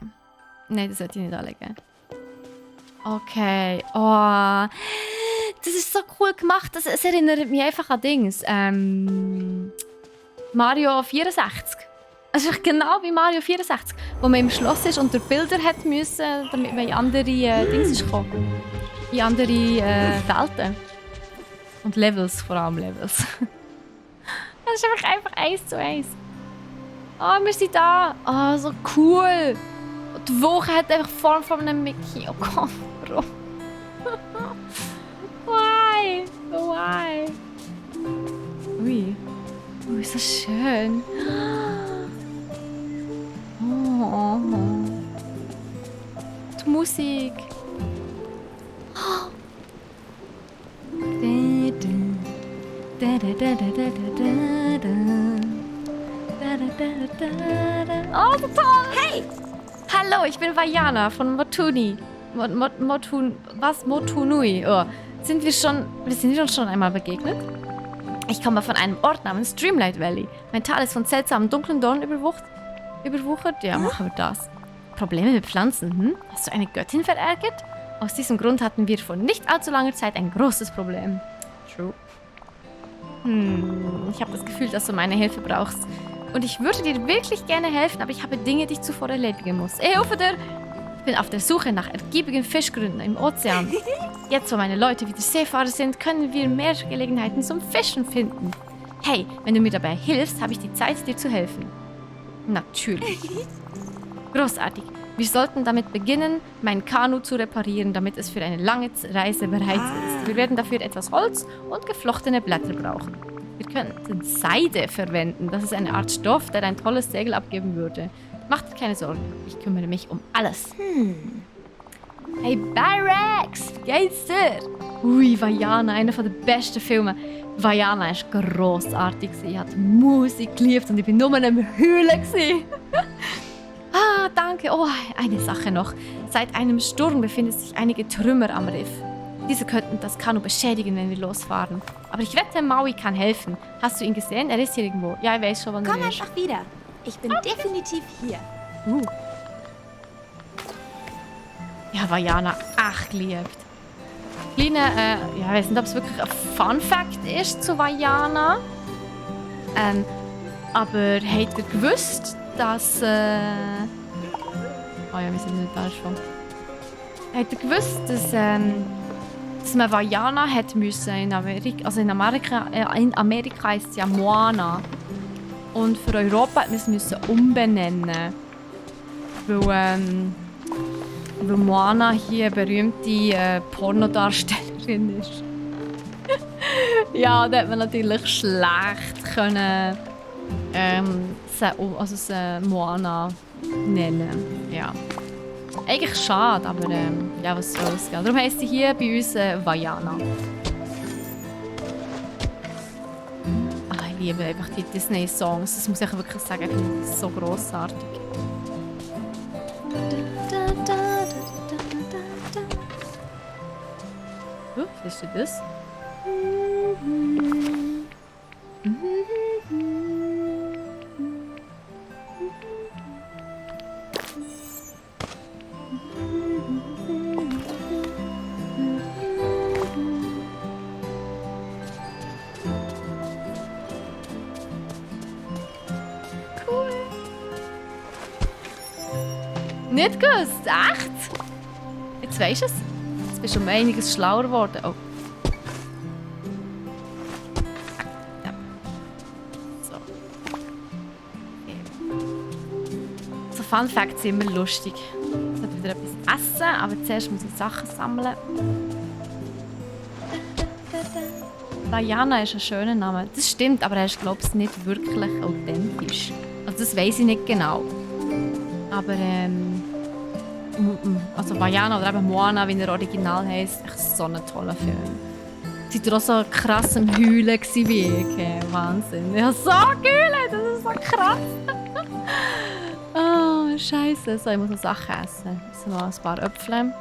Nein, das sollte ich nicht anlegen. Okay. Oh. Das ist so cool gemacht. Es erinnert mich einfach an Dings. Mario 64. Es ist genau wie Mario 64, wo man im Schloss ist und durch Bilder hat müssen, damit man in andere Dings ist gekommen. In andere Welten. Und Levels, vor allem Levels. Das ist einfach 1:1. Oh, wir sind da. Oh, so cool. Und die Woche hat einfach Form von einem Mickey. Oh Gott, warum? Why? Why? Ui. Oh, ist das schön. Oh. Die Musik. Oh, total! Hey! Hallo, ich bin Vajana von Motuni. Motunui. Oh. Wir sind uns schon einmal begegnet? Ich komme von einem Ort namens Dreamlight Valley. Mein Tal ist von seltsamen dunklen Dornen überwuchert. Ja, machen wir das. Probleme mit Pflanzen, hm? Hast du eine Göttin verärgert? Aus diesem Grund hatten wir vor nicht allzu langer Zeit ein großes Problem. True. Ich habe das Gefühl, dass du meine Hilfe brauchst. Und ich würde dir wirklich gerne helfen, aber ich habe Dinge, die ich zuvor erledigen muss. Ich helfe dir! Ich bin auf der Suche nach ergiebigen Fischgründen im Ozean. Jetzt, wo meine Leute wieder Seefahrer sind, können wir mehr Gelegenheiten zum Fischen finden. Hey, wenn du mir dabei hilfst, habe ich die Zeit, dir zu helfen. Natürlich. Großartig. Wir sollten damit beginnen, mein Kanu zu reparieren, damit es für eine lange Reise bereit ist. Wir werden dafür etwas Holz und geflochtene Blätter brauchen. Wir könnten Seide verwenden. Das ist eine Art Stoff, der ein tolles Segel abgeben würde. Macht dir keine Sorgen. Ich kümmere mich um alles. Hey, Barracks! Geht's dir? Ui, Vajana, einer der besten Filme. Vajana war grossartig. Ich habe die Musik geliebt und ich war nur am Heulen. Ah, danke. Oh, eine Sache noch. Seit einem Sturm befinden sich einige Trümmer am Riff. Diese könnten das Kanu beschädigen, wenn wir losfahren. Aber ich wette, Maui kann helfen. Hast du ihn gesehen? Er ist hier irgendwo. Ja, ich weiß schon, wann er ist. Komm einfach wieder. Ich bin definitiv hier. Ja, Vajana, ach, geliebt. Kleine, ja, ich weiß nicht, ob es wirklich ein Fun-Fact ist zu Vajana. Aber habt ihr gewusst, dass, oh ja, wir sind nicht da schon. Habt ihr gewusst, dass man Vajana hat müssen in Amerika, also in Amerika heisst es ja Moana. Und für Europa hat man es müssen umbenennen. Weil Moana hier eine berühmte Pornodarstellerin ist. Ja, da hat man natürlich schlecht können Moana nennen. Ja. Eigentlich schade, aber ja, was soll's. Darum heisst sie hier bei uns Vajana. Ich liebe einfach die Disney-Songs. Das muss ich wirklich sagen, ich finde das so grossartig. Was ist das? Nicht gewusst? Echt? Jetzt weisst du es. Jetzt bist du um einiges schlauer geworden. Oh. Ja. So. Okay. So Fun Facts sind immer lustig. Ich sollte wieder etwas essen, aber zuerst muss ich Sachen sammeln. Vajana ist ein schöner Name. Das stimmt, aber er ist, glaube ich, nicht wirklich authentisch. Also das weiss ich nicht genau. Aber also Vajana oder eben Moana, wie er original heisst, echt so ein toller Film. Seid ihr auch so krass am Heulen wie ich? Okay, Wahnsinn. Ich habe so geheult, das ist so krass. Oh, Scheiße. So, ich muss noch Sachen essen. Jetzt noch ein paar Äpfel.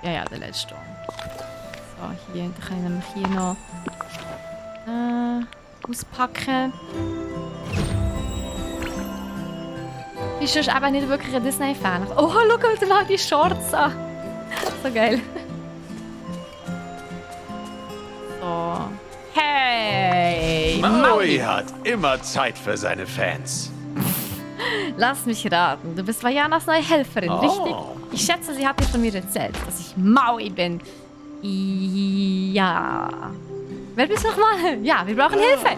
Ja, der letzte. So, hier, dann kann ich nämlich hier noch auspacken. Bist du eben nicht wirklich ein Disney-Fan? Oh, schau mal die Shorts an. so geil. So. Hey! Maui hat immer Zeit für seine Fans. Lass mich raten, du bist Vajanas neue Helferin, richtig? Ich schätze, sie hat dir von mir erzählt, dass ich Maui bin. Ja. Wer bist du nochmal? Ja, wir brauchen Hilfe.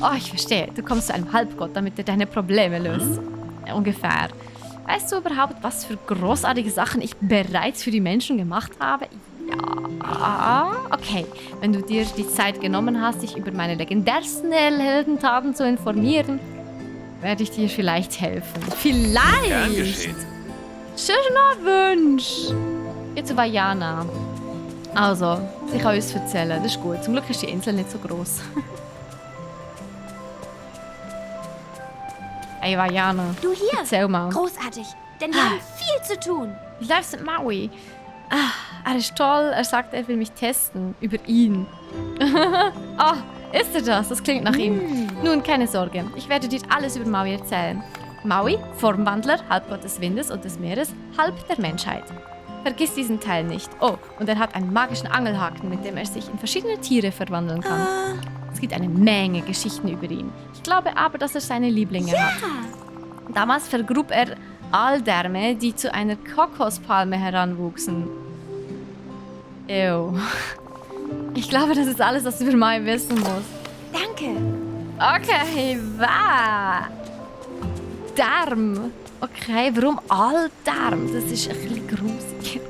Oh, ich verstehe. Du kommst zu einem Halbgott, damit er deine Probleme löst. Ungefähr. Weißt du überhaupt, was für großartige Sachen ich bereits für die Menschen gemacht habe? Ja. Okay. Wenn du dir die Zeit genommen hast, dich über meine legendärsten Heldentaten zu informieren, werde ich dir vielleicht helfen. Vielleicht! Gern geschehen. Schöner Wunsch! Geh zu Vajana. Also, sie kann uns erzählen. Das ist gut. Zum Glück ist die Insel nicht so groß. Hey Vajana. Du hier. Erzähl mal. Großartig, denn wir haben viel zu tun. Wie läuft's mit Maui? Er ist toll. Er sagt, er will mich testen. Über ihn. Ist er das? Das klingt nach ihm. Nun, keine Sorge. Ich werde dir alles über Maui erzählen. Maui, Formwandler, Halbgott des Windes und des Meeres, halb der Menschheit. Vergiss diesen Teil nicht. Oh, und er hat einen magischen Angelhaken, mit dem er sich in verschiedene Tiere verwandeln kann. Es gibt eine Menge Geschichten über ihn. Ich glaube aber, dass er seine Lieblinge hat. Damals vergrub er Aldärme, die zu einer Kokospalme heranwuchsen. Ew. Ich glaube, das ist alles, was du über Maui wissen musst. Danke. Okay, was? Darm. Okay, warum Alldarm? Das ist ein bisschen grusig.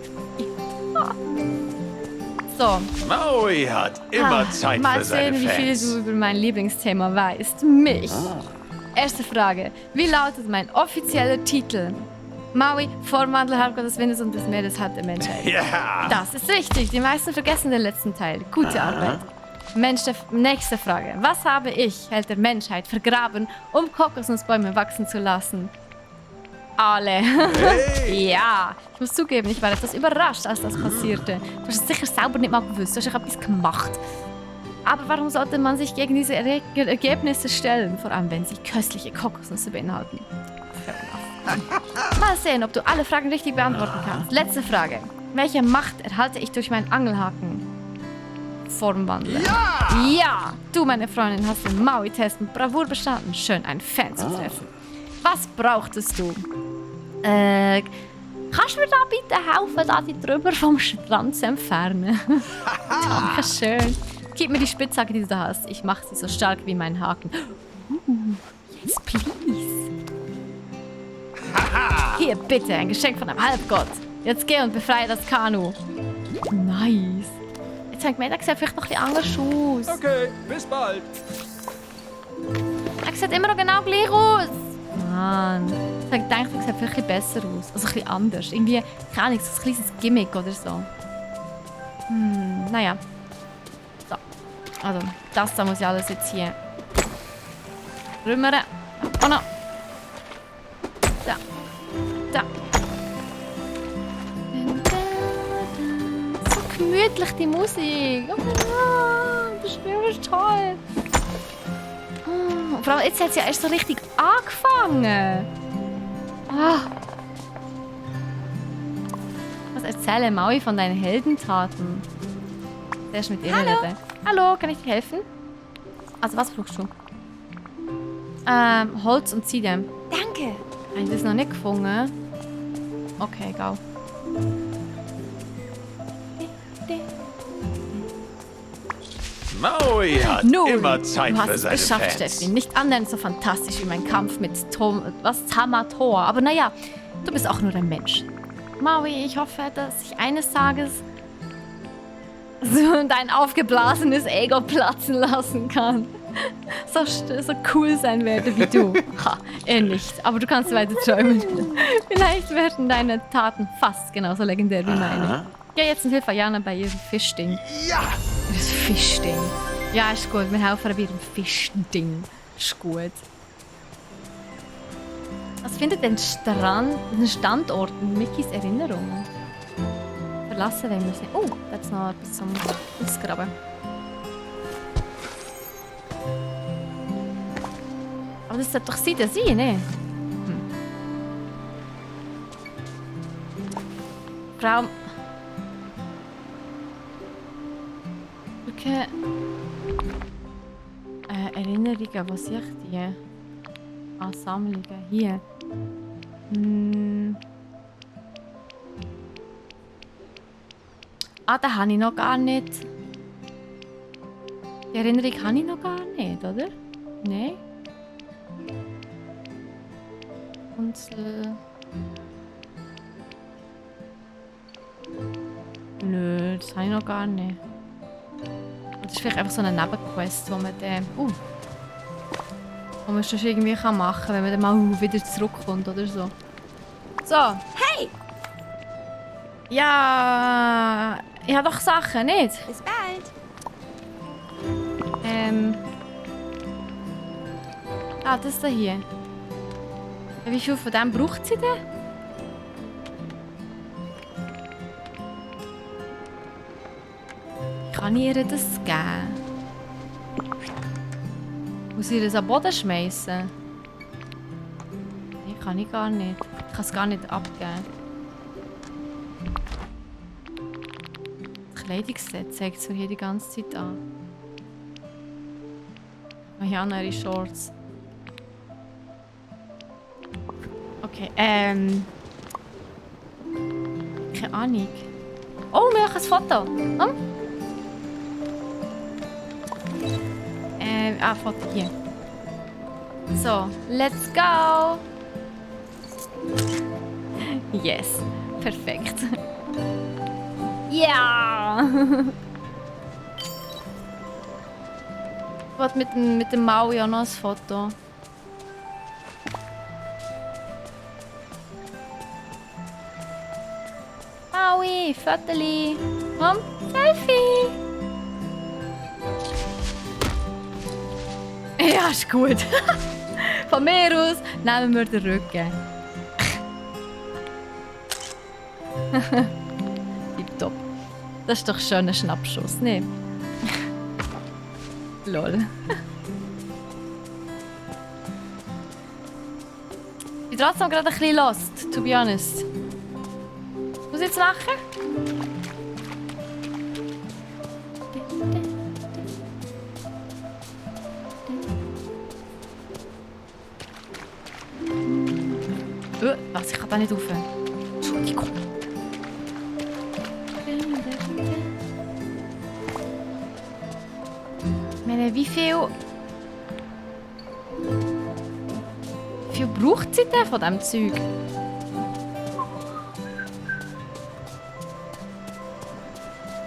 So. Maui hat immer Zeit Mal für seine sehen, wie viel Fans. du über mein Lieblingsthema weißt. Mich. Erste Frage. Wie lautet mein offizieller Titel? Maui, Formwandler, Halbgott des Windes und des Meeres, halb der Menschheit. Ja. Das ist richtig. Die meisten vergessen den letzten Teil. Gute Arbeit. Nächste Frage. Was habe ich, Held der Menschheit, vergraben, um Kokosnussbäume wachsen zu lassen? Alle. Hey. Ja, ich muss zugeben, ich war etwas überrascht, als das passierte. Du hast es sicher selber nicht mal gewusst. Du hast etwas gemacht. Aber warum sollte man sich gegen diese Ergebnisse stellen? Vor allem, wenn sie köstliche Kokosnüsse beinhalten. Fair enough. Mal sehen, ob du alle Fragen richtig beantworten kannst. Letzte Frage. Welche Macht erhalte ich durch meinen Angelhaken? Formwandler. Ja! Du, meine Freundin, hast den Maui-Test mit Bravour bestanden. Schön, einen Fan zu treffen. Was brauchtest du? Kannst du mir da bitte helfen, da die Trümmer vom Strand zu entfernen? Dankeschön. Gib mir die Spitzhacke, die du da hast. Ich mache sie so stark wie mein Haken. Yes, please. Hier, bitte, ein Geschenk von einem Halbgott. Jetzt geh und befreie das Kanu. Nice. Jetzt fängt mir, der sieht vielleicht noch ein bisschen anders aus. Okay, bis bald. Er sieht immer noch genau gleich aus. Mann. Ich habe gedacht, er sieht vielleicht ein bisschen besser aus. Also ein bisschen anders. Irgendwie, keine Ahnung, so ein kleines Gimmick oder so. Naja. So. Also, das da muss ich alles jetzt hier rümmern. Oh no. Da. Da. So gemütlich, die Musik. Oh nein, das Spiel ist toll. Vor allem, jetzt hat es ja erst so richtig angefangen. Was erzähle Maui von deinen Heldentaten? Erst mit ihr reden. Hallo, kann ich dir helfen? Also, was brauchst du? Holz und Ziele. Danke. Habe ich das noch nicht gefunden? Okay, egal. Maui hat Nun, immer Zeit du hast für es seine geschafft, Fans. Steffi. Nicht annähernd so fantastisch wie mein Kampf mit Tamator. Aber naja, du bist auch nur ein Mensch. Maui, ich hoffe, dass ich eines Tages so dein aufgeblasenes Ego platzen lassen kann. So cool sein werde wie du. Ha, nicht. Aber du kannst weiter träumen. Vielleicht werden deine Taten fast genauso legendär wie meine. Ja, jetzt hilft Vajana bei ihrem Fischding. Ja. Das Fischding. Ja, ist gut. Wir helfen bei ihrem Fischding. Ist gut. Was findet den Standort in Mickys Erinnerungen? Verlassen wollen wir es nicht. Oh, da ist noch etwas zum Ausgraben. Aber das sollte doch sein, ne? Frau... Danke. Erinnerungen, wo sehe ich die? Ah, Sammlungen. Hier. Ah, den habe ich noch gar nicht. Die Erinnerung habe ich noch gar nicht, oder? Nein. Nö, das habe ich noch gar nicht. Das ist vielleicht einfach so eine Nebenquest, wo man dann... wo man schon irgendwie machen kann, wenn man dann mal wieder zurückkommt oder so. So. Hey, Ja... Ich habe doch Sachen, nicht? bis bald. Ah, das da hier. Wie viel von dem braucht sie denn? Kann ich ihr das geben? Muss ich das am Boden schmeißen? Nein, kann ich gar nicht. Ich kann es gar nicht abgeben. Das Kleidungsset zeigt es mir hier die ganze Zeit an. Oh ja, noch ihre Shorts. Okay, keine Ahnung. Oh, wir machen ein Foto. Foto hier. So, let's go! Yes, perfekt. Ja! Ich wollte mit dem Maui auch noch ein Foto. Maui, Fotteli. Selfie! Ja, ist gut. Von mir aus nehmen wir den Rücken. Tipptopp. Das ist doch ein schöner Schnappschuss, ne? Lol. Ich bin trotzdem gerade ein bisschen lost, to be honest. Was muss ich jetzt machen? Was? Ich kann da nicht rauf. Entschuldigung. Ich meine, wie viel braucht sie denn von diesem Zeug?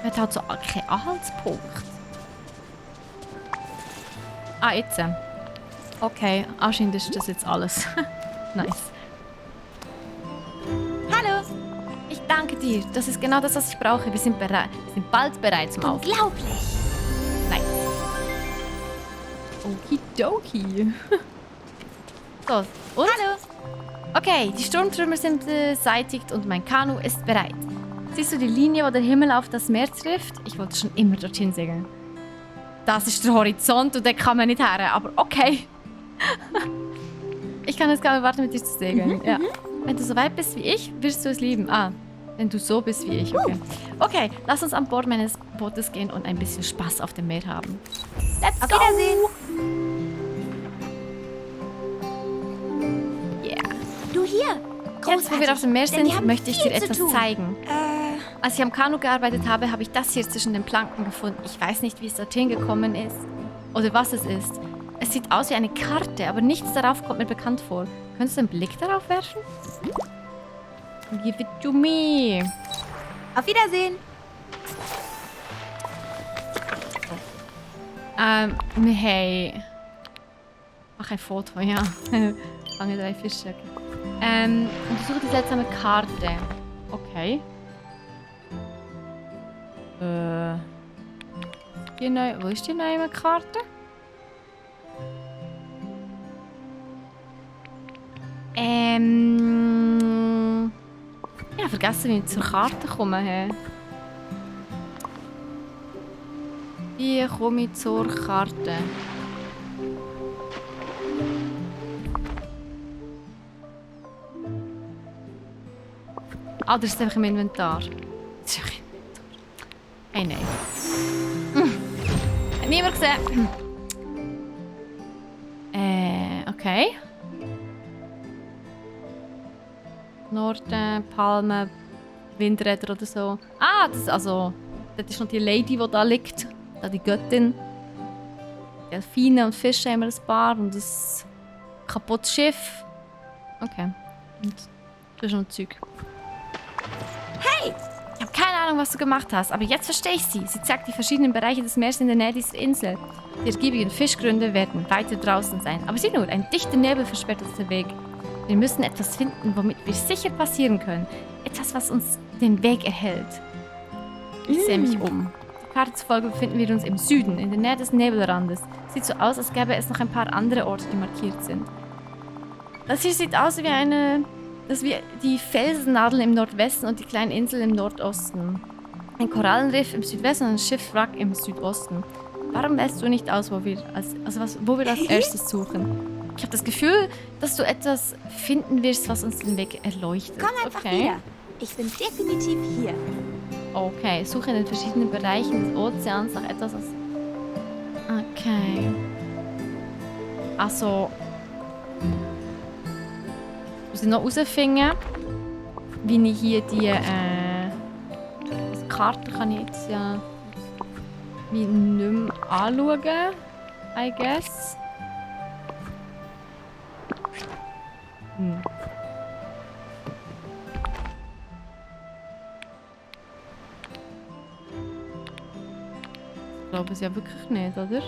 Man hat halt so keinen Anhaltspunkt. Ah, jetzt. Okay, anscheinend ist das jetzt alles. Nice. Hallo. Ich danke dir. Das ist genau das, was ich brauche. Wir sind bald bereit zum Aufbruch. Unglaublich. Nein. Okidoki. So, und? Hallo. Okay, die Sturmtrümmer sind beseitigt und mein Kanu ist bereit. Siehst du die Linie, wo der Himmel auf das Meer trifft? Ich wollte schon immer dorthin segeln. Das ist der Horizont und den kann man nicht her, aber okay. Ich kann jetzt gar nicht warten, mit dir zu segeln. Ja. Wenn du so weit bist wie ich, wirst du es lieben. Ah, wenn du so bist wie ich, okay. Okay, lass uns an Bord meines Bootes gehen und ein bisschen Spaß auf dem Meer haben. Let's Auf go! Wiedersehen. Yeah. Du hier. Jetzt, wo wir auf dem Meer Denn die sind, haben möchte ich dir viel zu etwas tun. zeigen. Als ich am Kanu gearbeitet habe, habe ich das hier zwischen den Planken gefunden. Ich weiß nicht, wie es dorthin gekommen ist oder was es ist. Es sieht aus wie eine Karte, aber nichts darauf kommt mir bekannt vor. Könntest du einen Blick darauf werfen? Give it to me. Auf Wiedersehen. Hey. Mach ein Foto, ja. Fange 3 Fische. Untersuche die seltsame Karte. Okay. Wo ist die neue Karte? Ich habe vergessen, wie ich zur Karte komme. Hey. Wie komme ich zur Karte? Ah, das ist einfach im Inventar. Das ist einfach im Inventar. Hey, nein. niemand gesehen. Okay. Norden, Palmen, Windräder oder so. Ah, das ist noch die Lady, die da liegt. Da die Göttin. Delfine und Fische haben wir ein paar und ein kaputtes Schiff. Okay. Und das ist noch Zeug. Hey! Ich habe keine Ahnung, was du gemacht hast, aber jetzt verstehe ich sie. Sie zeigt die verschiedenen Bereiche des Meeres in der Nähe dieser Insel. Die ergiebigen Fischgründe werden weiter draußen sein. Aber sieh nur, ein dichter Nebel versperrt uns den Weg. Wir müssen etwas finden, womit wir sicher passieren können. Etwas, was uns den Weg erhält. Ich sehe mich um. Der Karte zufolge befinden wir uns im Süden, in der Nähe des Nebelrandes. Sieht so aus, als gäbe es noch ein paar andere Orte, die markiert sind. Das hier sieht aus wie die Felsennadel im Nordwesten und die kleinen Inseln im Nordosten. Ein Korallenriff im Südwesten und ein Schiffwrack im Südosten. Warum wählst du nicht aus, wo wir als erstes suchen? Ich habe das Gefühl, dass du etwas finden wirst, was uns den Weg erleuchtet. Komm einfach wieder. Ich bin definitiv hier. Okay, suche in den verschiedenen Bereichen des Ozeans nach etwas, was... Okay. Also... Ich muss noch herausfinden, wie ich hier die Karte kann ich jetzt ja wie nicht mehr anschauen, I guess. Ich glaube es ja wirklich nicht, oder?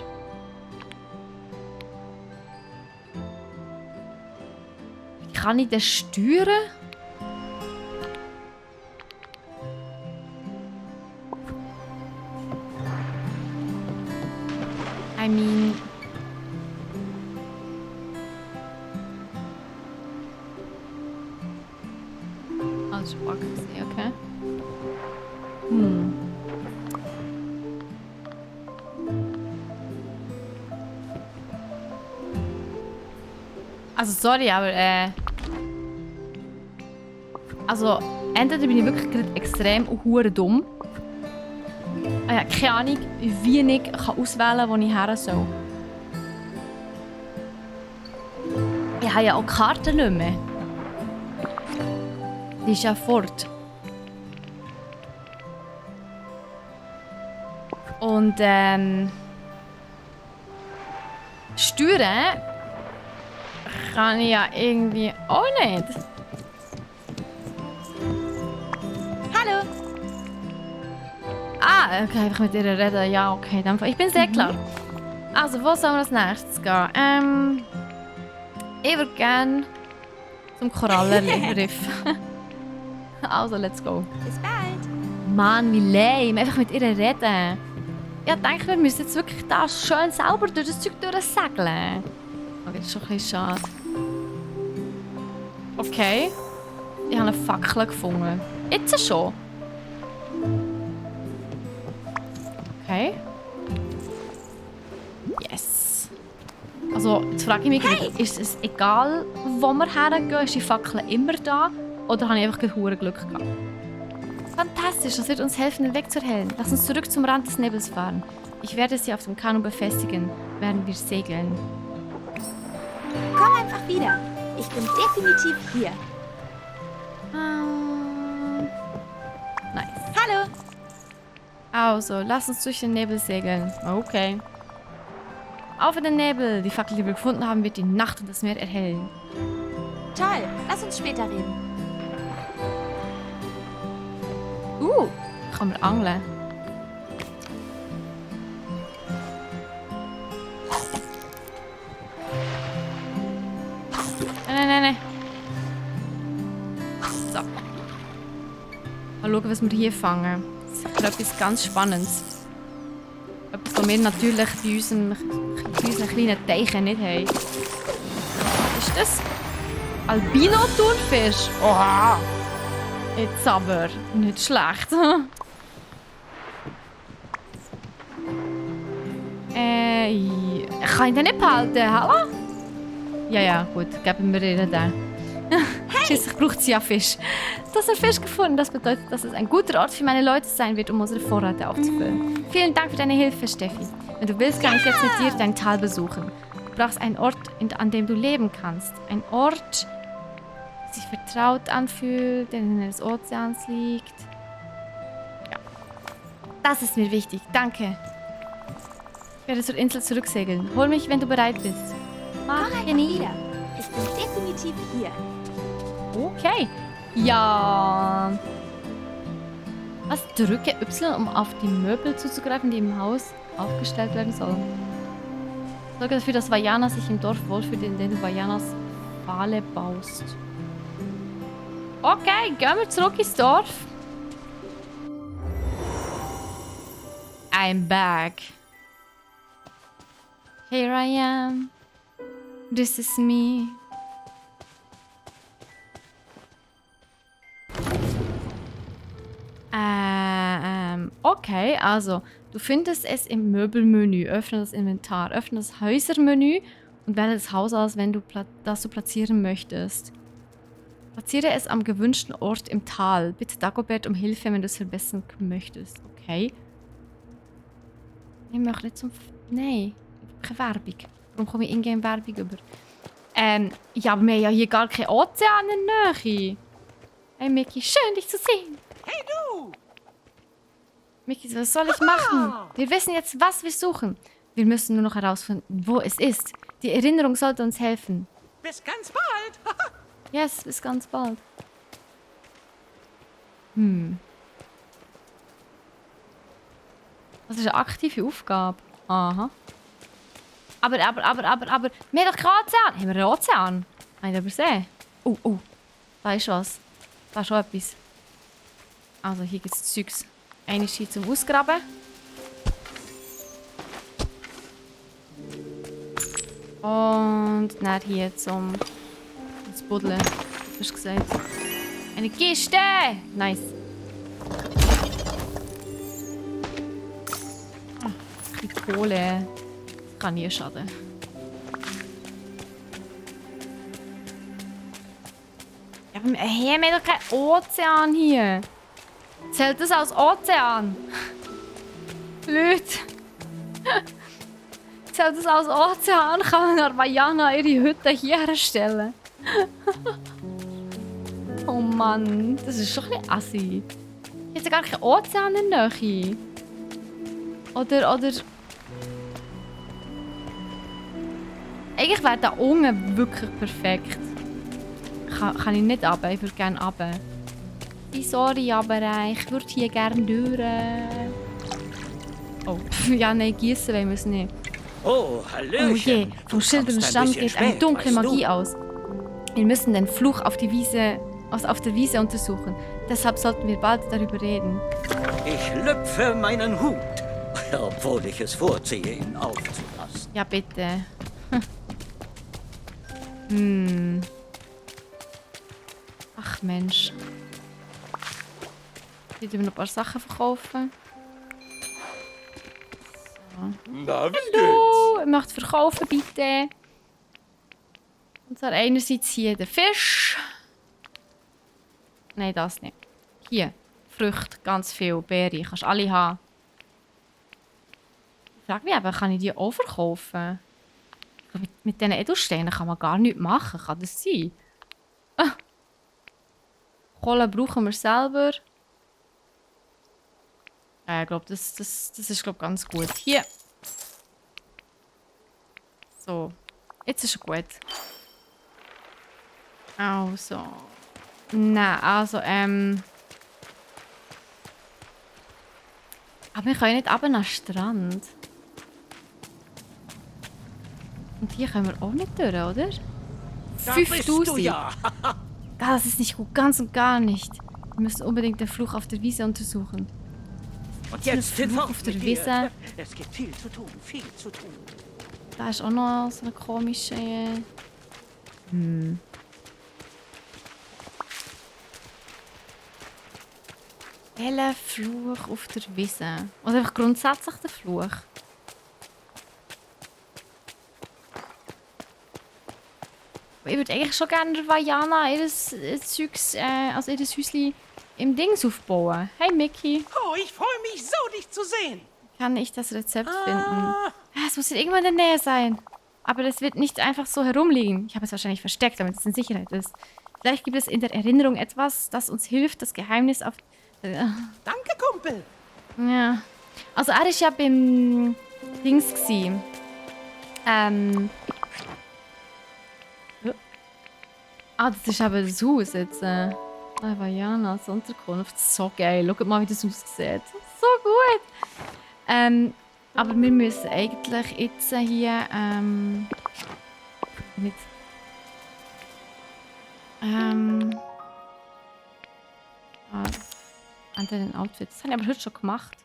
Wie kann ich das steuern? I mean... Als Sparkens, okay. Also sorry, aber also entweder bin ich wirklich gerade extrem hure dumm. Ich habe keine Ahnung, wie ich auswählen kann, wo ich her soll. Ich habe ja auch die Karte nicht mehr. Die ist ja fort. Und steuern kann ich ja irgendwie auch nicht. Hallo! Ah, okay, einfach mit ihr reden. Ja, okay, dann. Ich bin sehr klar. Also, wo sollen wir als nächstes gehen? Ich würde gerne zum Korallenriff. Also, let's go. Bis bald! Mann, wie lame. Einfach mit ihr reden. Ja, denke, wir müssen jetzt wirklich da schön sauber durch das Zeug durchsegeln. Okay, das ist schon ein bisschen schade. Okay. Ich habe eine Fackel gefunden. Jetzt schon. Okay. Yes. Also, jetzt frage ich mich, ist es egal, wo wir hergehen? Ist die Fackel immer da? Oder habe ich einfach verdammt Glück gehabt? Fantastisch, das wird uns helfen, den Weg zu erhellen. Lass uns zurück zum Rand des Nebels fahren. Ich werde sie auf dem Kanu befestigen, während wir segeln. Komm einfach wieder. Ich bin definitiv hier. Nice. Hallo! Also, lass uns durch den Nebel segeln. Okay. Auf in den Nebel! Die Fackel, die wir gefunden haben, wird die Nacht und das Meer erhellen. Toll, lass uns später reden. Kann man angeln. Nein. So. Mal schauen, was wir hier fangen. Das ist etwas ganz Spannendes. Etwas, was wir natürlich bei unseren kleinen Teichen nicht haben. Was ist das? Albino-Thunfisch. Oha! Jetzt aber. Nicht schlecht. Kann ich den nicht behalten? Hallo? Ja, gut. Geben wir ihr den. Schließlich braucht sie ja Fisch. Du hast einen Fisch gefunden. Das bedeutet, dass es ein guter Ort für meine Leute sein wird, um unsere Vorräte aufzufüllen. Vielen Dank für deine Hilfe, Steffi. Wenn du willst, kann ich jetzt mit dir dein Tal besuchen. Du brauchst einen Ort, an dem du leben kannst. Ein Ort, der sich vertraut anfühlt, der in der Nähe des Ozeans liegt. Ja. Das ist mir wichtig. Danke. Ich werde zur Insel zurücksegeln. Hol mich, wenn du bereit bist. Mach Komm einfach wieder. Ich bin definitiv hier. Okay. Ja. Was? Drücke Y, um auf die Möbel zuzugreifen, die im Haus aufgestellt werden sollen. Sorge dafür, dass Vajana sich im Dorf wohlfühlt, indem du Vajanas Pfahle baust. Okay, gehen wir zurück ins Dorf. I'm back. Here I am. This is me. Okay, also du findest es im Möbelmenü. Öffne das Inventar, öffne das Häusermenü und wähle das Haus aus, wenn du das du platzieren möchtest. Platziere es am gewünschten Ort im Tal. Bitte Dagobert um Hilfe, wenn du es verbessern möchtest. Okay. Ich möchte nicht zum... Nein, keine Werbung. Warum komme ich in-game Werbung über? Ja, aber wir haben ja hier gar keinen Ozean in der Nähe. Hey Mickey, schön dich zu sehen. Hey du! Mickey, was soll ich machen? Wir wissen jetzt, was wir suchen. Wir müssen nur noch herausfinden, wo es ist. Die Erinnerung sollte uns helfen. Bis ganz bald! Yes, bis ganz bald. Das ist eine aktive Aufgabe. Aha. Aber, wir haben doch keinen Ozean. Haben wir einen Ozean? Habe ich übersehen? Oh. Da ist was. Da ist schon etwas. Also, hier gibt es Zeugs. Eine Schiene zum Ausgraben. Und dann hier zum Buddeln. Was hast du gesagt? Eine Kiste! Nice. Ein bisschen Kohle. Das kann nie schaden. Ja, aber wir haben doch keinen Ozean hier. Zählt das als Ozean? Leute. Zählt das als Ozean? Kann man Vajana ihre Hütte hier herstellen? Oh Mann, das ist schon ein bisschen assi. Hier ist ja gar kein Ozean in der Nähe. Oder... Eigentlich wäre da unten wirklich perfekt. Kann ich nicht runter, ich würde gerne runter. Sorry, aber ich würde hier gerne durch. Oh, ja, nein, gießen wollen wir es nicht. Oh, Oh Hallöchen. je, vom Du schillernden kommst ein Stamm bisschen geht eine spät, dunkle weißt du? Magie aus. Wir müssen den Fluch auf der Wiese untersuchen. Deshalb sollten wir bald darüber reden. Ich lüpfe meinen Hut, obwohl ich es vorziehe, ihn aufzulassen. Ja, bitte. Ach Mensch. Ich will noch ein paar Sachen verkaufen. Na, wie Hallo, ich möchte verkaufen, bitte. Und zwar einerseits hier der Fisch. Nein, das nicht. Hier, Früchte, ganz viel, Beeren, kannst alle haben. Ich frage mich aber, kann ich die auch verkaufen? Mit diesen Edelsteinen kann man gar nichts machen, kann das sein? Ah. Kohle brauchen wir selber. Ich glaube, das ist ganz gut. Hier. So. Jetzt ist er gut. Also. Nein, also, Aber wir können nicht runter nach den Strand. Und hier können wir auch nicht durch, oder? Da bist du 5000. ja. Das ist nicht gut, ganz und gar nicht. Wir müssen unbedingt den Fluch auf der Wiese untersuchen. Und jetzt Fluch hinfort auf der mit Wiese. dir. Es gibt viel zu tun, viel zu tun. Da ist auch noch so eine komische... Welcher Fluch auf der Wiese? Oder einfach grundsätzlich der Fluch? Ich würde eigentlich schon gerne Vajana ihr Zeugs, also ihr Häuschen im Dings aufbauen. Hey Mickey. Oh, ich freue mich so, dich zu sehen. kann ich das Rezept finden? Es muss irgendwo in der Nähe sein. Aber es wird nicht einfach so herumliegen. Ich habe es wahrscheinlich versteckt, damit es in Sicherheit ist. Vielleicht gibt es in der Erinnerung etwas, das uns hilft, das Geheimnis auf... Danke, Kumpel. Ja. Also er ist ja beim Dings gsi. Das ist aber das Haus jetzt. Vajana's Unterkunft. So geil. Schaut mal, wie das aussieht. So gut. Aber wir müssen eigentlich jetzt hier nicht... an den Outfits. Das habe ich aber heute schon gemacht.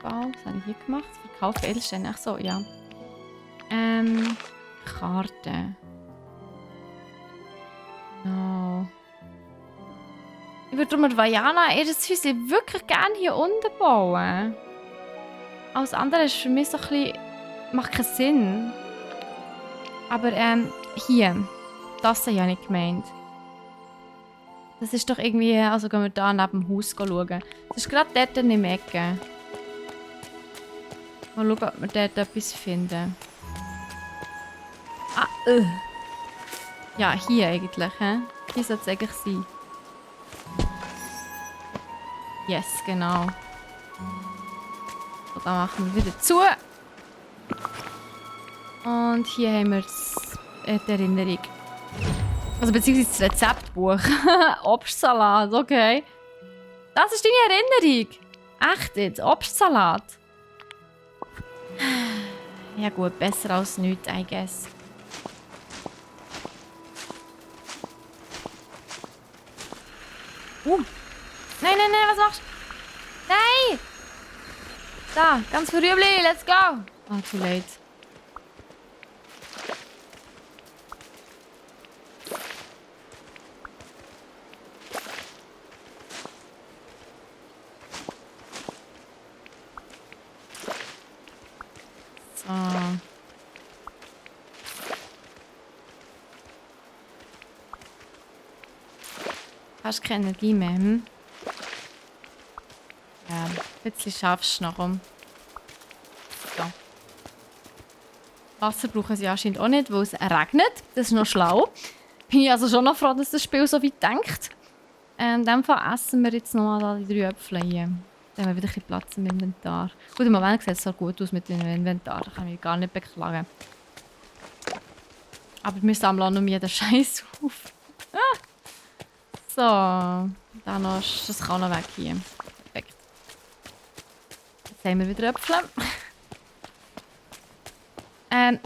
Bau, was habe ich hier gemacht? Verkaufe Edelsteine. Ach so, ja. Karte. No. Ich würde mit Vajana ihr das Häuschen wirklich gerne hier unten bauen. Alles andere ist für mich so ein bisschen... macht keinen Sinn. Aber hier. Das habe ich ja nicht gemeint. Das ist doch irgendwie... Also gehen wir da neben dem Haus schauen. Das ist gerade dort in der Ecke. Mal schauen, ob wir dort etwas finden. Ja, hier eigentlich. He? Hier sollte es eigentlich sein. Yes, genau. So, dann machen wir wieder zu. Und hier haben wir die Erinnerung. Also beziehungsweise das Rezeptbuch. Obstsalat, okay. Das ist deine Erinnerung. Echt jetzt? Obstsalat. Ja gut, besser als nichts, I guess. Nein, nein, nein, was machst du? Nein! Da, ganz für Rüebli, let's go! Too late. So. Hast keine Energie mehr, hm? Ja, ein bisschen schaffst du noch um. So. Wasser brauchen sie anscheinend auch nicht, weil es regnet. Das ist noch schlau. Bin ich also schon noch froh, dass das Spiel so weit denkt. In dem Fall essen wir jetzt nochmal die 3 Äpfel hier. Dann haben wir wieder ein bisschen Platz im Inventar. Gut, im Moment sieht es so gut aus mit dem Inventar. Da kann ich mich gar nicht beklagen. Aber wir sammeln auch noch mehr den Scheiß auf. So, da noch, das kann noch weg hier. Perfekt. Jetzt haben wir wieder Äpfel.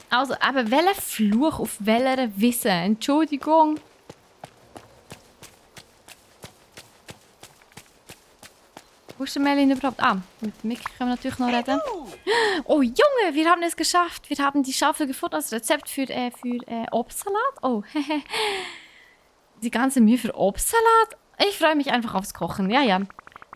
Also, eben, welcher Fluch auf welcher Wiese? Entschuldigung. Wo ist der Melin überhaupt? Mit Mick können wir natürlich noch reden. Oh Junge, wir haben es geschafft. Wir haben die Schaufel gefunden als Rezept für Obstsalat. Oh, die ganze Mühe für Obstsalat? Ich freue mich einfach aufs Kochen. Ja, ja.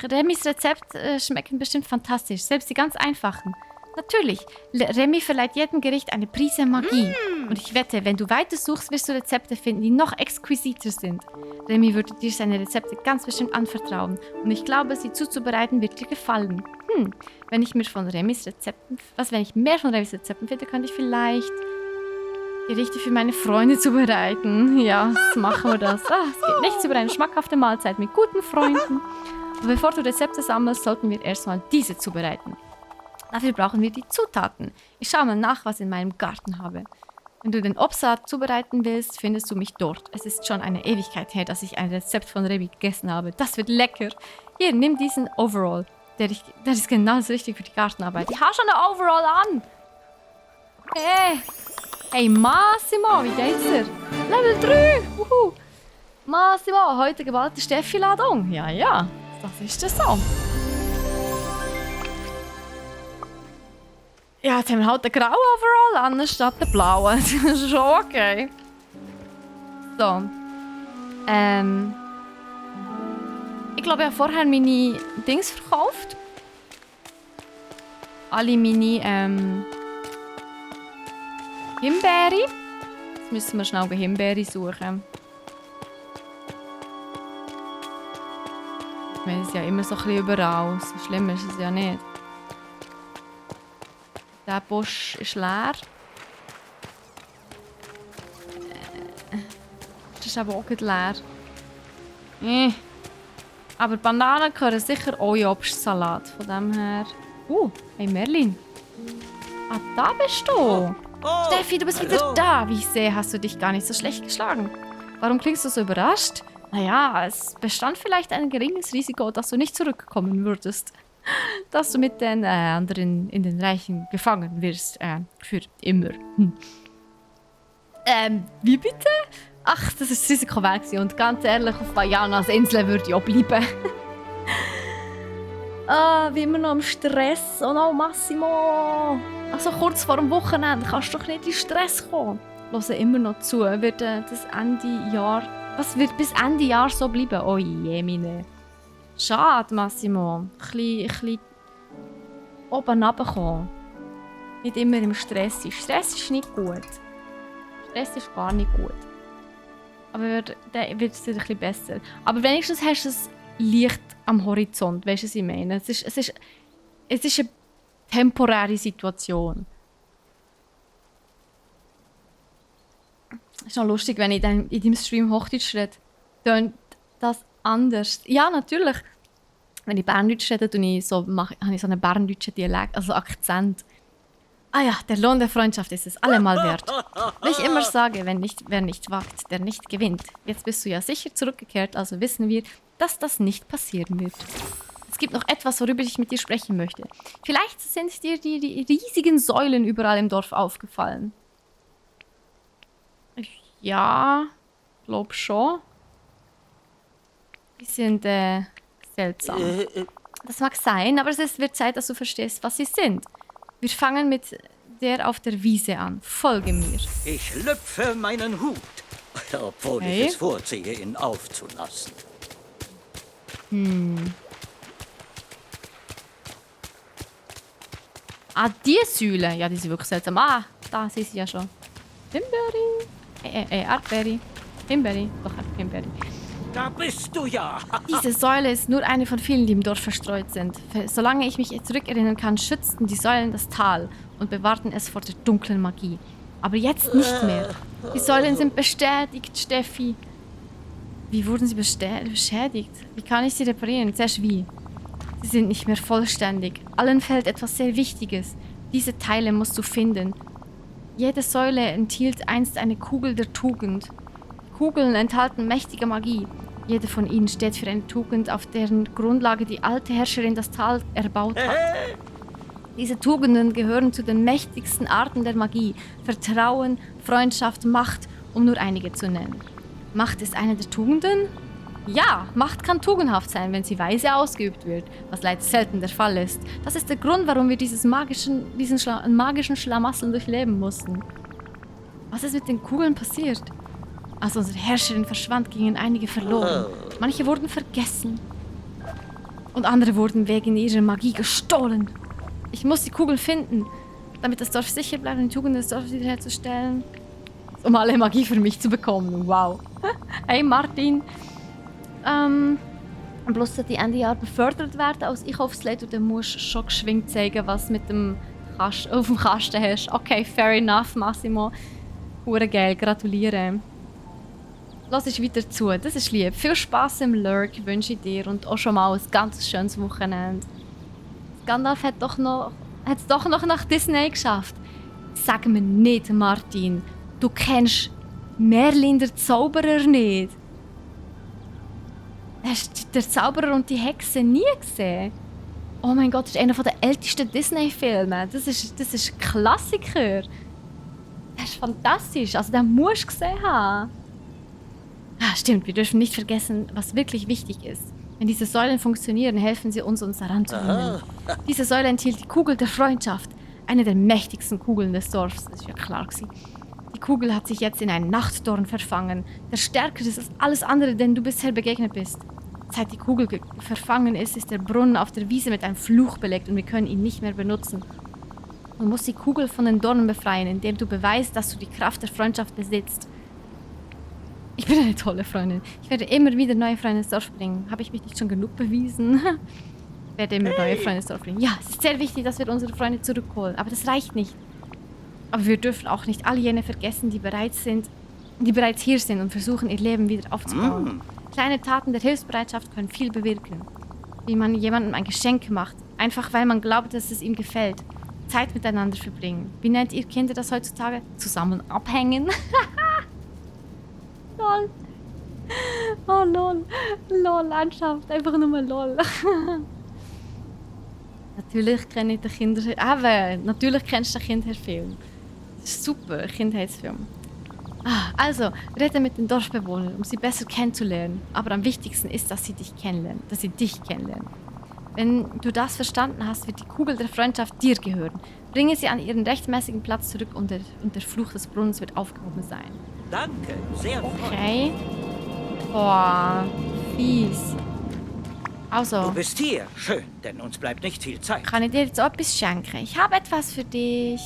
Remis Rezept schmecken bestimmt fantastisch. Selbst die ganz einfachen. Natürlich. Remy verleiht jedem Gericht eine Prise Magie. Und ich wette, wenn du weiter suchst, wirst du Rezepte finden, die noch exquisiter sind. Remy würde dir seine Rezepte ganz bestimmt anvertrauen. Und ich glaube, sie zuzubereiten wird dir gefallen. Wenn ich mehr von Remys Rezepten finde, könnte ich vielleicht Gerichte für meine Freunde zubereiten. Ja, machen wir das. Es geht nichts über eine schmackhafte Mahlzeit mit guten Freunden. Aber bevor du Rezepte sammelst, sollten wir erstmal diese zubereiten. Dafür brauchen wir die Zutaten. Ich schaue mal nach, was ich in meinem Garten habe. Wenn du den Obstsalat zubereiten willst, findest du mich dort. Es ist schon eine Ewigkeit her, dass ich ein Rezept von Remy gegessen habe. Das wird lecker. Hier, nimm diesen Overall. Der ist genau so richtig für die Gartenarbeit. Ich habe schon einen Overall an. Hey, Massimo, wie geht's dir? Level 3. Massimo, heute geballte Steffi-Ladung. Ja, ja, das ist das so. Ja, jetzt haben wir halt den grauen Overall an, statt den blauen. Das ist schon okay. So. Ich glaube, ich habe vorher meine Dings verkauft. Alle meine, Himbeere. Jetzt müssen wir schnell Himbeere suchen. Ich meine, es ist ja immer so ein bisschen überall. So schlimm ist es ja nicht. Der Busch ist leer. Das ist aber auch gut leer. Aber Bananen gehören sicher auch in Obstsalat. Von dem her... hey Merlin. Ah, da bist du. Oh, Steffi, du bist wieder da. Wie ich sehe, hast du dich gar nicht so schlecht geschlagen. Warum klingst du so überrascht? Naja, es bestand vielleicht ein geringes Risiko, dass du nicht zurückkommen würdest. Dass du mit den anderen in den Reichen gefangen wirst. Für immer. Wie bitte? Ach, das ist das Risiko wert gewesen. Und ganz ehrlich, auf Vajanas Insel würde ich auch bleiben. Wie immer noch im Stress. Oh no, Massimo. Also kurz vor dem Wochenende kannst du doch nicht in Stress kommen. Hören immer noch zu. Wird das Ende Jahr... Was wird bis Ende Jahr so bleiben? Oh je, meine. Schade, Massimo. Ein bisschen oben runterkommen. Nicht immer im Stress sein. Stress ist nicht gut. Stress ist gar nicht gut. Aber dann wird es wieder ein bisschen besser. Aber wenigstens hast du das Licht am Horizont. Weißt du, was ich meine? Es ist eine temporäre Situation. Es ist noch lustig, wenn ich dann in deinem Stream Hochdeutsch rede. Tönt das anders? Ja, natürlich. Wenn ich Berndeutsch rede, habe ich so einen berndeutschen Dialekt, also Akzent. Ah ja, der Lohn der Freundschaft ist es allemal wert. Wie ich immer sage, wer nicht wagt, der nicht gewinnt. Jetzt bist du ja sicher zurückgekehrt, also wissen wir, dass das nicht passieren wird. Es gibt noch etwas, worüber ich mit dir sprechen möchte. Vielleicht sind dir die riesigen Säulen überall im Dorf aufgefallen. Ja, glaub schon. Die sind seltsam. Das mag sein, aber es wird Zeit, dass du verstehst, was sie sind. Wir fangen mit der auf der Wiese an. Folge mir. Ich lüpfe meinen Hut, obwohl ich es vorziehe, ihn aufzulassen. Ah, die Säule. Ja, die sind wirklich seltsam. Ah, da sind sie ja schon. Himbeere. Erdbeere. Himbeere. Doch, Himbeere. Da bist du ja. Diese Säule ist nur eine von vielen, die im Dorf verstreut sind. Solange ich mich zurückerinnern kann, schützten die Säulen das Tal und bewahrten es vor der dunklen Magie. Aber jetzt nicht mehr. Die Säulen sind beschädigt, Steffi. Wie wurden sie beschädigt? Wie kann ich sie reparieren? Zuerst wie? Sie sind nicht mehr vollständig. Allen fehlt etwas sehr Wichtiges. Diese Teile musst du finden. Jede Säule enthielt einst eine Kugel der Tugend. Kugeln enthalten mächtige Magie. Jede von ihnen steht für eine Tugend, auf deren Grundlage die alte Herrscherin das Tal erbaut hat. Diese Tugenden gehören zu den mächtigsten Arten der Magie. Vertrauen, Freundschaft, Macht, um nur einige zu nennen. Macht ist eine der Tugenden? Ja, Macht kann tugendhaft sein, wenn sie weise ausgeübt wird, was leider selten der Fall ist. Das ist der Grund, warum wir diesen magischen Schlamassel durchleben mussten. Was ist mit den Kugeln passiert? Als unsere Herrscherin verschwand, gingen einige verloren. Manche wurden vergessen. Und andere wurden wegen ihrer Magie gestohlen. Ich muss die Kugel finden, damit das Dorf sicher bleibt und die Tugend des Dorfes wiederherzustellen. Um alle Magie für mich zu bekommen. Wow. Hey Martin. Bloß sollte die Ende Jahr befördert werden als Einkaufsleiter, dann musst du schon geschwind zeigen, was mit dem auf dem Kasten hast. Okay, fair enough, Massimo. Hure geil, gratuliere. Lass es weiter zu, das ist lieb. Viel Spass im Lurk wünsche ich dir und auch schon mal ein ganz schönes Wochenende. Gandalf hat es doch noch nach Disney geschafft. Sag mir nicht, Martin, du kennst Merlin der Zauberer nicht. Hast du den Zauberer und die Hexe nie gesehen? Oh mein Gott, das ist einer der ältesten Disney-Filme. Das ist ein Klassiker. Das ist fantastisch, also den musst du gesehen haben. Ah, stimmt, wir dürfen nicht vergessen, was wirklich wichtig ist. Wenn diese Säulen funktionieren, helfen sie uns heranzunehmen. Diese Säule enthielt die Kugel der Freundschaft, eine der mächtigsten Kugeln des Dorfs. Das ist ja klar gewesen. Die Kugel hat sich jetzt in einen Nachtdorn verfangen, der stärker ist als alles andere, dem du bisher begegnet bist. Seit die Kugel verfangen ist, ist der Brunnen auf der Wiese mit einem Fluch belegt und wir können ihn nicht mehr benutzen. Du musst die Kugel von den Dornen befreien, indem du beweist, dass du die Kraft der Freundschaft besitzt. Ich bin eine tolle Freundin. Ich werde immer wieder neue Freunde ins Dorf bringen. Habe ich mich nicht schon genug bewiesen? Ich werde immer neue Freunde ins Dorf bringen. Ja, es ist sehr wichtig, dass wir unsere Freunde zurückholen. Aber das reicht nicht. Aber wir dürfen auch nicht all jene vergessen, die bereits hier sind und versuchen, ihr Leben wieder aufzubauen. Kleine Taten der Hilfsbereitschaft können viel bewirken. Wie man jemandem ein Geschenk macht. Einfach weil man glaubt, dass es ihm gefällt. Zeit miteinander verbringen. Wie nennt ihr Kinder das heutzutage? Zusammen abhängen. Lol. Oh, lol. Lol, Landschaft. Einfach nur mal lol. Natürlich kenne ich den Kinderfilm. Aber natürlich kennst du den Kinderfilm. Das ist super, Kindheitsfilm. Also, rede mit den Dorfbewohnern, um sie besser kennenzulernen. Aber am wichtigsten ist, dass sie dich kennenlernen. Wenn du das verstanden hast, wird die Kugel der Freundschaft dir gehören. Bringe sie an ihren rechtmäßigen Platz zurück und der Fluch des Brunnens wird aufgehoben sein. Danke, sehr freundlich. Okay. Boah, fies. Also, Du bist hier. Schön, denn uns bleibt nicht viel Zeit. kann ich dir jetzt auch etwas schenken? Ich habe etwas für dich.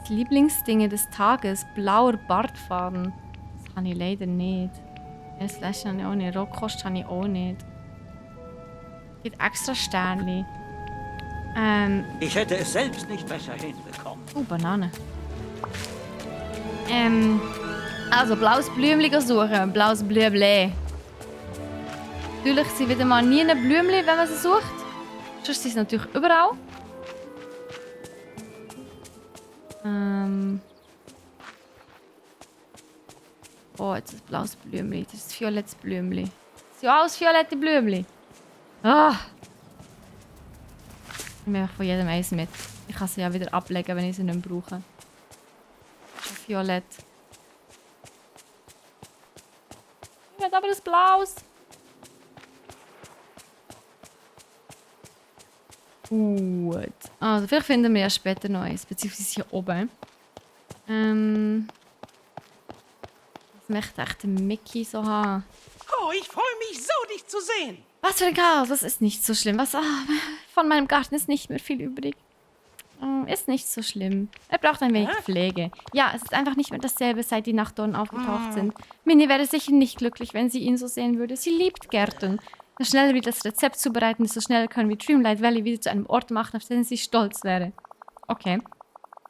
Das Lieblingsdinge des Tages. Blauer Bartfaden. Das habe ich leider nicht. Das Fläschchen habe ich auch nicht. Rohkost habe ich auch nicht. Gibt extra Sternchen. Ich hätte es selbst nicht besser hinbekommen. Banane. Also blaues Blümchen suchen. Blaues Blümchen. Natürlich sind wieder mal nie ein Blümchen, wenn man sie sucht. Sonst sind sie natürlich überall. Oh, jetzt ist ein blaues Blümchen. Das ist ein violettes Blümchen. Das sind alles violette Blümchen. Ah! Ich nehme von jedem eins mit. Ich kann sie ja wieder ablegen, wenn ich sie nicht mehr brauche. Schon violett. Ich will aber das Blaues. Gut. Also vielleicht finden wir ja später noch eins, beziehungsweise hier oben. Was möchte echt der Mickey so haben? Oh, ich freue mich so, dich zu sehen. Was für ein Chaos, das ist nicht so schlimm. Von meinem Garten ist nicht mehr viel übrig. Ist nicht so schlimm. Er braucht ein wenig Pflege. Ja, es ist einfach nicht mehr dasselbe, seit die Nachtdornen aufgetaucht sind. Minnie wäre sicher nicht glücklich, wenn sie ihn so sehen würde. Sie liebt Gärten. Je schneller wir das Rezept zubereiten, desto schneller können wir Dreamlight Valley wieder zu einem Ort machen, auf den sie stolz wäre. Okay.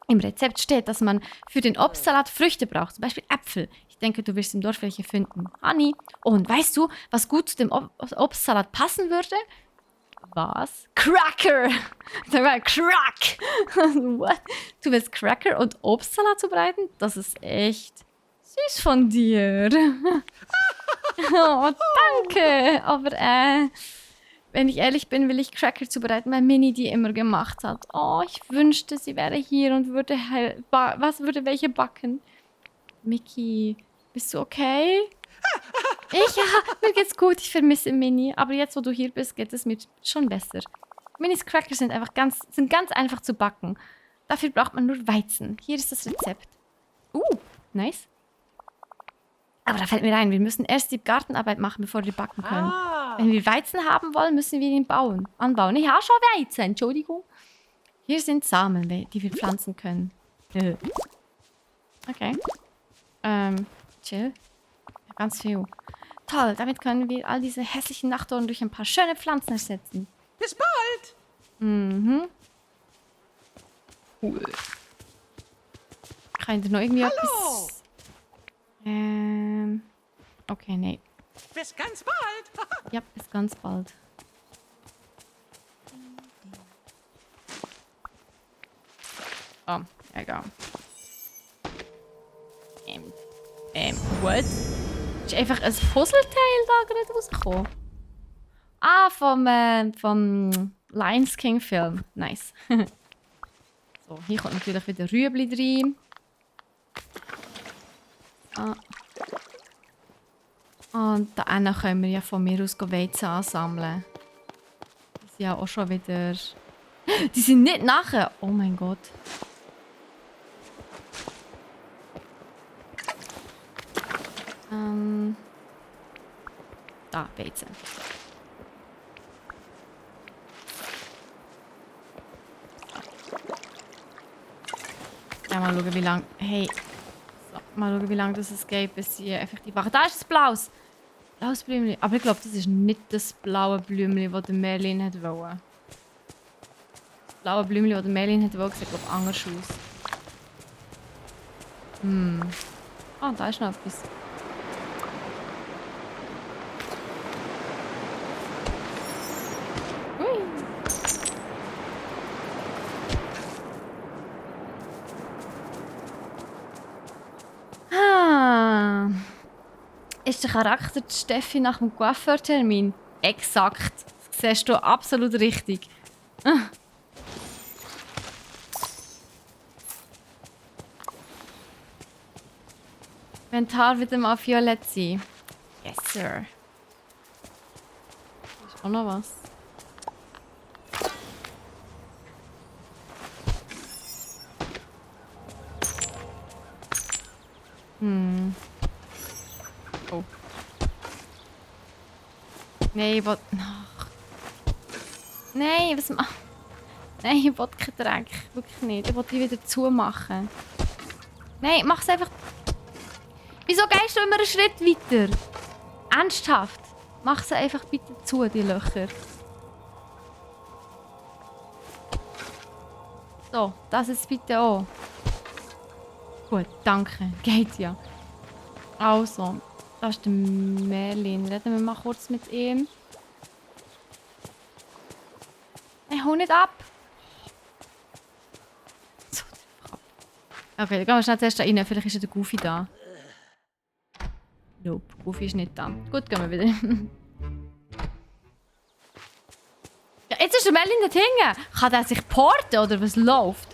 Im Rezept steht, dass man für den Obstsalat Früchte braucht, zum Beispiel Äpfel. Ich denke, du wirst im Dorf welche finden. Honey. Und weißt du, was gut zu dem Obstsalat passen würde? Was? Cracker! Sag mal, Crack! What? Du willst Cracker und Obstsalat zubereiten? Das ist echt süß von dir. Oh, danke! Aber wenn ich ehrlich bin, will ich Cracker zubereiten, weil Minnie die immer gemacht hat. Oh, ich wünschte, sie wäre hier und würde welche backen. Mickey, bist du okay? Mir geht's gut, ich vermisse Minnie. Aber jetzt, wo du hier bist, geht es mir schon besser. Minnies Cracker sind ganz einfach zu backen. Dafür braucht man nur Weizen. Hier ist das Rezept. Nice. Aber da fällt mir ein, wir müssen erst die Gartenarbeit machen, bevor wir backen können. Wenn wir Weizen haben wollen, müssen wir ihn anbauen. Ich habe schon Weizen, Entschuldigung. Hier sind Samen, die wir pflanzen können. Okay. Chill. Ganz viel. Toll, damit können wir all diese hässlichen Nachtdornen durch ein paar schöne Pflanzen ersetzen. Bis bald. Mhm. Cool. Kann ich noch irgendwie etwas... Okay, nee. Bis ganz bald. Ja, bis ganz bald. Oh, egal. What? Ist einfach ein Puzzleteil da gerade rausgekommen? Vom Lions King Film. Nice. So, hier kommt natürlich wieder Rüebli rein. Und da können wir ja von mir aus Weizen ansammeln. Die sind ja auch schon wieder... Die sind nicht nachher! Oh mein Gott. Da, Weizen. mal schauen, wie lange... Hey. So, mal schauen, wie lange das geht, bis sie effektiv machen. Da ist das Blaues. Blaues Blümchen. Aber ich glaube, das ist nicht das blaue Blümchen, das der Merlin hat wollen. Das blaue Blümchen, das der Merlin hat wollen, sieht, glaube ich, anders aus. Ah, da ist noch etwas. Ui. Ah. Ist der Charakter der Steffi nach dem Coiffeurtermin? Exakt. Das siehst du absolut richtig. Ah. Wenn die Haare wieder mal violett sind. Yes, sir. Ist auch noch was. Oh. Nein, ich will... Ach. Nein, was mach... Nein, ich will keinen Dreck. Wirklich nicht. Ich will die wieder zumachen. Nein, mach's einfach... Wieso gehst du immer einen Schritt weiter? Ernsthaft. Mach sie einfach bitte zu, die Löcher. So, das ist bitte auch. Gut, danke. Geht ja. Also, das ist der Merlin. Reden wir mal kurz mit ihm. Hey, hau nicht ab! So, okay, dann gehen wir schnell zuerst da rein. Vielleicht ist ja der Goofy da. Nope, Goofy ist nicht da. Gut, gehen wir wieder. Ja, jetzt ist der Merlin nicht hängen. Kann der sich porten oder was läuft?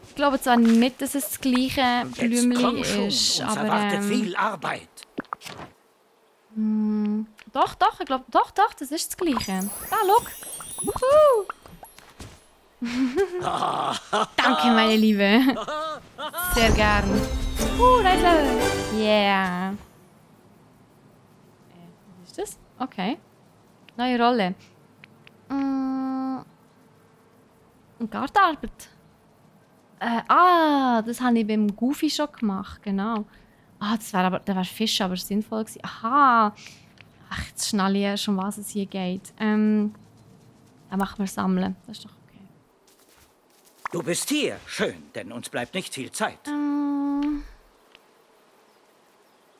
Ich glaube zwar nicht, dass es das gleiche Blümchen ist, uns aber erwartet viel Arbeit. Doch, ich glaube, doch, das ist das gleiche. Da, schau. Wuhu. Danke, meine Liebe. Sehr gern. Nice Level. Yeah. Was ist das? Okay. Neue Rolle. Gartenarbeit. Das habe ich beim Goofy schon gemacht, genau. Das wäre Fisch, aber sinnvoll gewesen. Aha. Ach, jetzt schnell ich schon, was es hier geht. Dann machen wir Sammeln. Das ist doch okay. Du bist hier. Schön, denn uns bleibt nicht viel Zeit.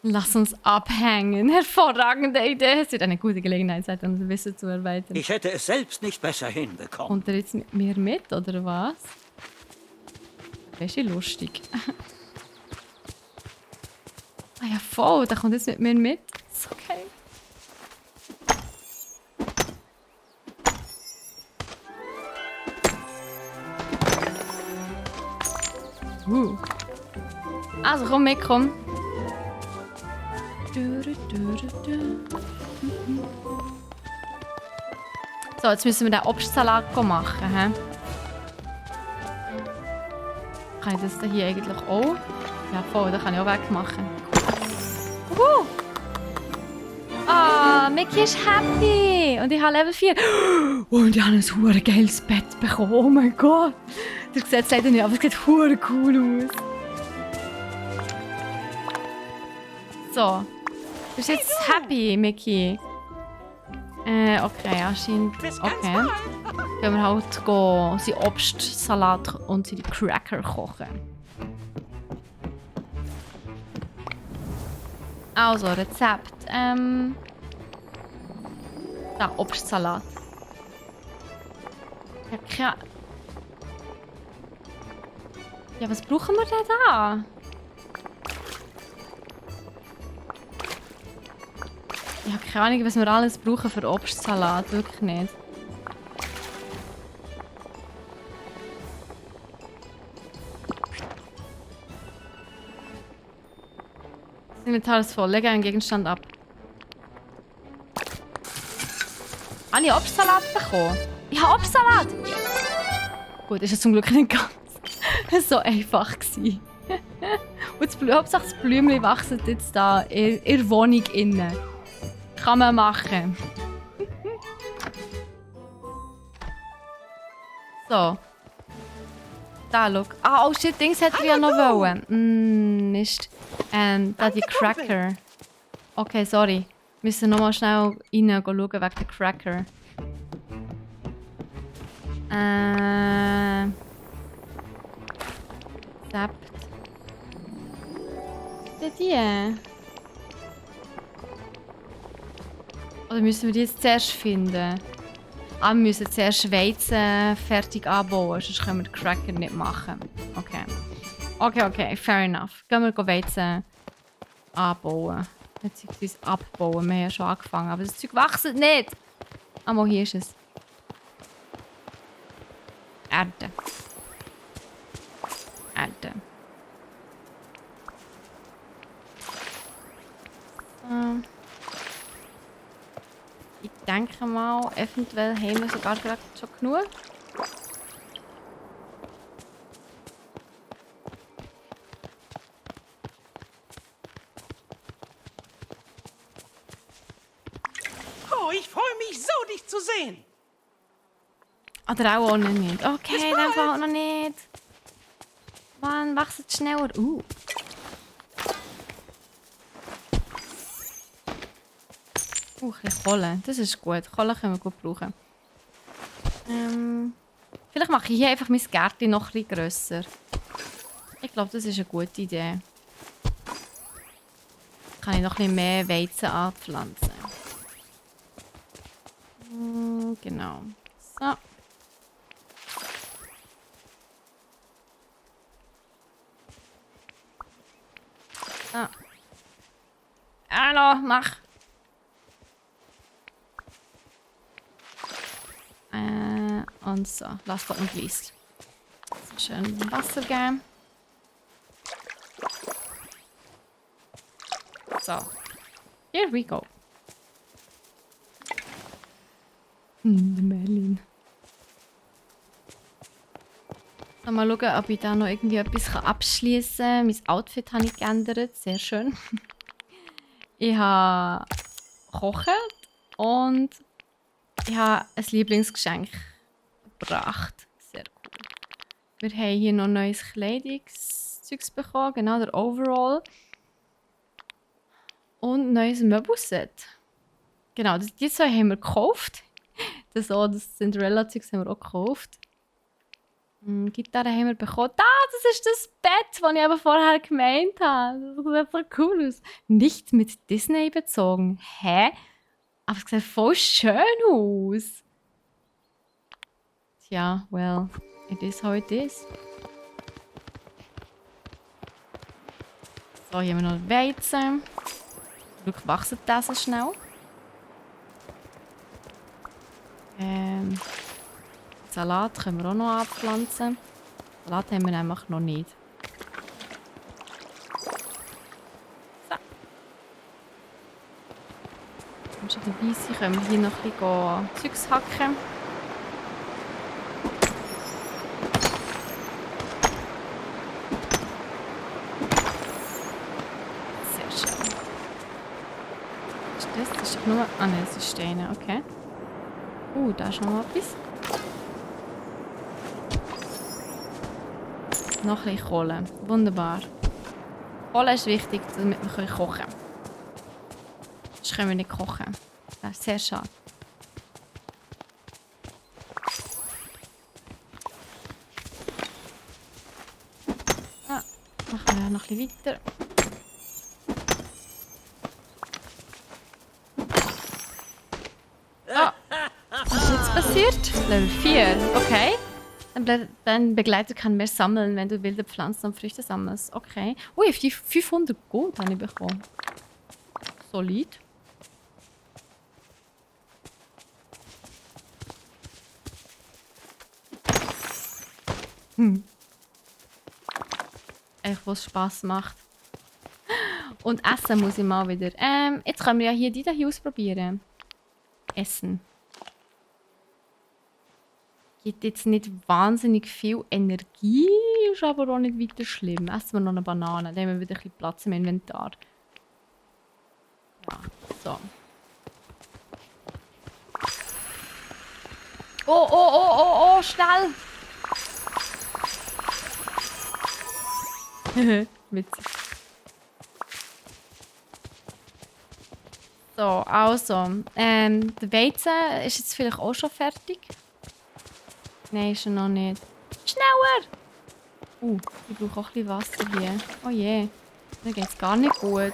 Lass uns abhängen. Hervorragende Idee. Es wird eine gute Gelegenheit sein, unser Wissen zu erweitern. Ich hätte es selbst nicht besser hinbekommen. Kommt er jetzt mit mir mit, oder was? Das ist ja lustig. Ah ja, voll. Der kommt jetzt mit mir mit. Ist okay. Also komm mit, komm. So, jetzt müssen wir den Obstsalat machen. He? Kann ich das hier eigentlich auch? Ja, voll, das kann ich auch wegmachen. Mickey ist happy! Und ich habe Level 4. Und ich habe ein hure geiles Bett bekommen. Oh mein Gott! Das sieht leider nicht, aber es sieht hure cool aus. So. Bist du jetzt happy, Mickey? Okay, anscheinend. Okay. Gehen wir halt seinen Obstsalat und seine Cracker kochen. Also, Rezept. Da, Obstsalat. Ja, was brauchen wir denn da? Ich habe keine Ahnung, was wir alles brauchen für Obstsalat. Wirklich nicht. Das Inventar ist voll. Lege einen Gegenstand ab. Habe ich Obstsalat bekommen? Ich habe Obstsalat! Gut, ist es zum Glück nicht ganz so einfach gewesen. Und Hauptsache das Blümchen wächst jetzt da in der Wohnung innen. Kann man machen. So. Da, schau. Ah, oh shit, Dings hätte ich ja noch wollen. Mist. Da die Cracker. Okay, sorry. Wir müssen nochmal schnell rein schauen wegen der Cracker. Sept. Die? Oder müssen wir die jetzt zuerst finden? Ah, wir müssen zuerst Weizen fertig anbauen, sonst können wir den Cracker nicht machen. Okay. Okay, fair enough. Gehen wir Weizen anbauen. Beziehungsweise abbauen. Wir haben ja schon angefangen, aber das Zeug wächst nicht. Ah, hier ist es. Erde. Ich denke mal, eventuell haben wir sogar gerade schon genug. Oh, ich freue mich so, dich zu sehen. Oder auch noch nicht. Okay, Bis dann bald. auch noch nicht. Mann, wächst es schneller. Ein bisschen Kohle. Das ist gut. Kohle können wir gut brauchen. Vielleicht mache ich hier einfach mein Gärtchen noch ein bisschen grösser. Ich glaube, das ist eine gute Idee. Kann ich noch ein bisschen mehr Weizen anpflanzen. Genau. So. Ah. Hallo, mach. Und so, lass das und liest. So schön Wasser geben. So. Here we go. Merlin. Mal schauen, ob ich da noch irgendwie etwas abschließen kann. Mein Outfit habe ich geändert. Sehr schön. Ich habe gekocht und ich habe ein Lieblingsgeschenk gebracht. Sehr cool. Wir haben hier noch neues Kleidungszeugs bekommen. Genau, der Overall. Und ein neues Möbelset. Genau, die zwei haben wir gekauft. Das Cinderella-Zeugs haben wir auch gekauft. Gitarre haben wir bekommen. Das ist das Bett, das ich aber vorher gemeint habe. Das sieht so cool aus. Nicht mit Disney bezogen. Hä? Aber es sieht voll schön aus. Tja, well, it is how it is. So, hier haben wir noch Weizen. Schau, wachsen das so schnell. Salat können wir auch noch anpflanzen. Salat haben wir nämlich noch nicht. So. Wenn wir schon dabei sind, können wir hier noch ein bisschen Zeugs hacken. Sehr schön. Was ist das? Das ist doch nur... Ah nein, das ist Steine, okay. Da ist noch mal etwas. Noch ein bisschen Kohle. Wunderbar. Kohle ist wichtig, damit wir kochen können. Sonst können wir nicht kochen. Das ist sehr schade. Machen wir noch ein bisschen weiter. Was ist jetzt passiert? Level 4. Okay. Dein Begleiter kann mehr sammeln, wenn du wilde Pflanzen und Früchte sammelst. Okay. Ui, 500 Gold habe ich bekommen. Solid. Echt, was Spaß macht. Und essen muss ich mal wieder. Jetzt können wir ja die hier ausprobieren. Essen. Gibt jetzt nicht wahnsinnig viel Energie, ist aber auch nicht weiter schlimm. Essen wir noch eine Banane, dann haben wir wieder ein bisschen Platz im Inventar. Ja, so. Oh, schnell! Witzig. So, also. Der Weizen ist jetzt vielleicht auch schon fertig. Nein, ist er noch nicht. Schneller! Ich brauche auch ein bisschen Wasser hier. Oh je. Mir geht es gar nicht gut.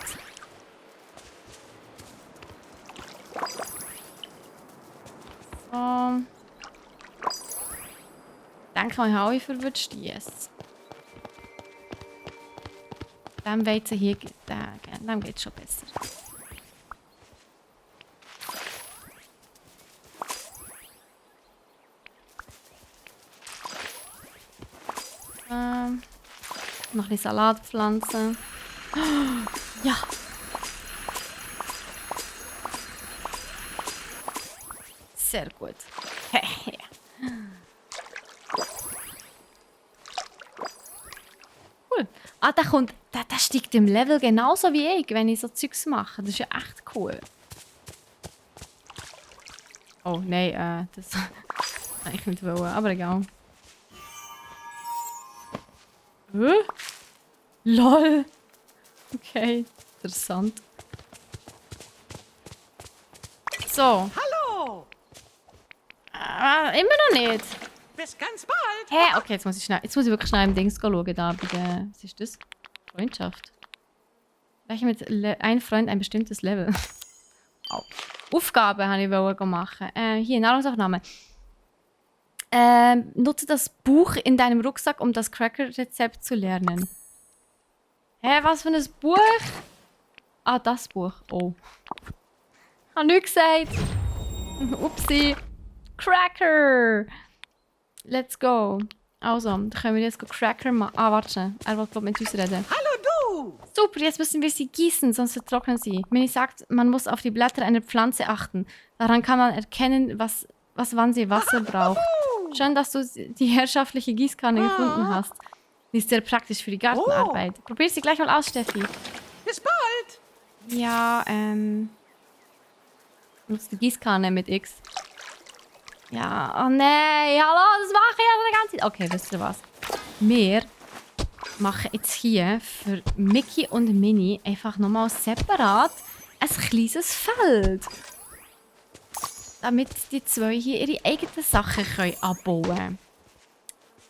So. Ich denke mal, ich habe alle verwünscht. Yes. Dem Weizen hier, dem geht es schon besser. Noch ein bisschen Salatpflanzen. Ja. Sehr gut. Cool. Ah, der steigt im Level genauso wie ich, wenn ich so Zeugs mache. Das ist ja echt cool. Oh, nein, das kann ich nicht wollen, aber egal. LOL. Okay, interessant. So. Hallo! Immer noch nicht. Bis ganz bald! Hä? Okay, jetzt muss ich wirklich schnell im Dings schauen. Da bei der. Was ist das? Freundschaft. Welche mit ein Freund ein bestimmtes Level. Oh. Aufgabe habe ich machen. Hier, Nahrungsaufnahme. Nutze das Buch in deinem Rucksack, um das Cracker-Rezept zu lernen. Hä, was für ein Buch? Ah, das Buch. Oh. Ich habe nichts gesagt. Upsi. Cracker. Let's go. Also, dann können wir jetzt Cracker machen. Ah, warte. Er will, glaube ich, mit uns reden. Hallo du! Super, jetzt müssen wir sie gießen, sonst vertrocknen sie. Minnie sagt, man muss auf die Blätter einer Pflanze achten. Daran kann man erkennen, wann sie Wasser braucht. Schön, dass du die herrschaftliche Gießkanne gefunden hast. Die ist sehr praktisch für die Gartenarbeit. Probier sie gleich mal aus, Steffi. Bis bald! Ja, nutzt die Gießkanne mit X. Ja, oh nee, hallo, das mache ich ja die ganze Zeit. Okay, wisst ihr was? Wir machen jetzt hier für Mickey und Minnie einfach nochmal separat ein kleines Feld. Damit die zwei hier ihre eigenen Sachen abbauen können.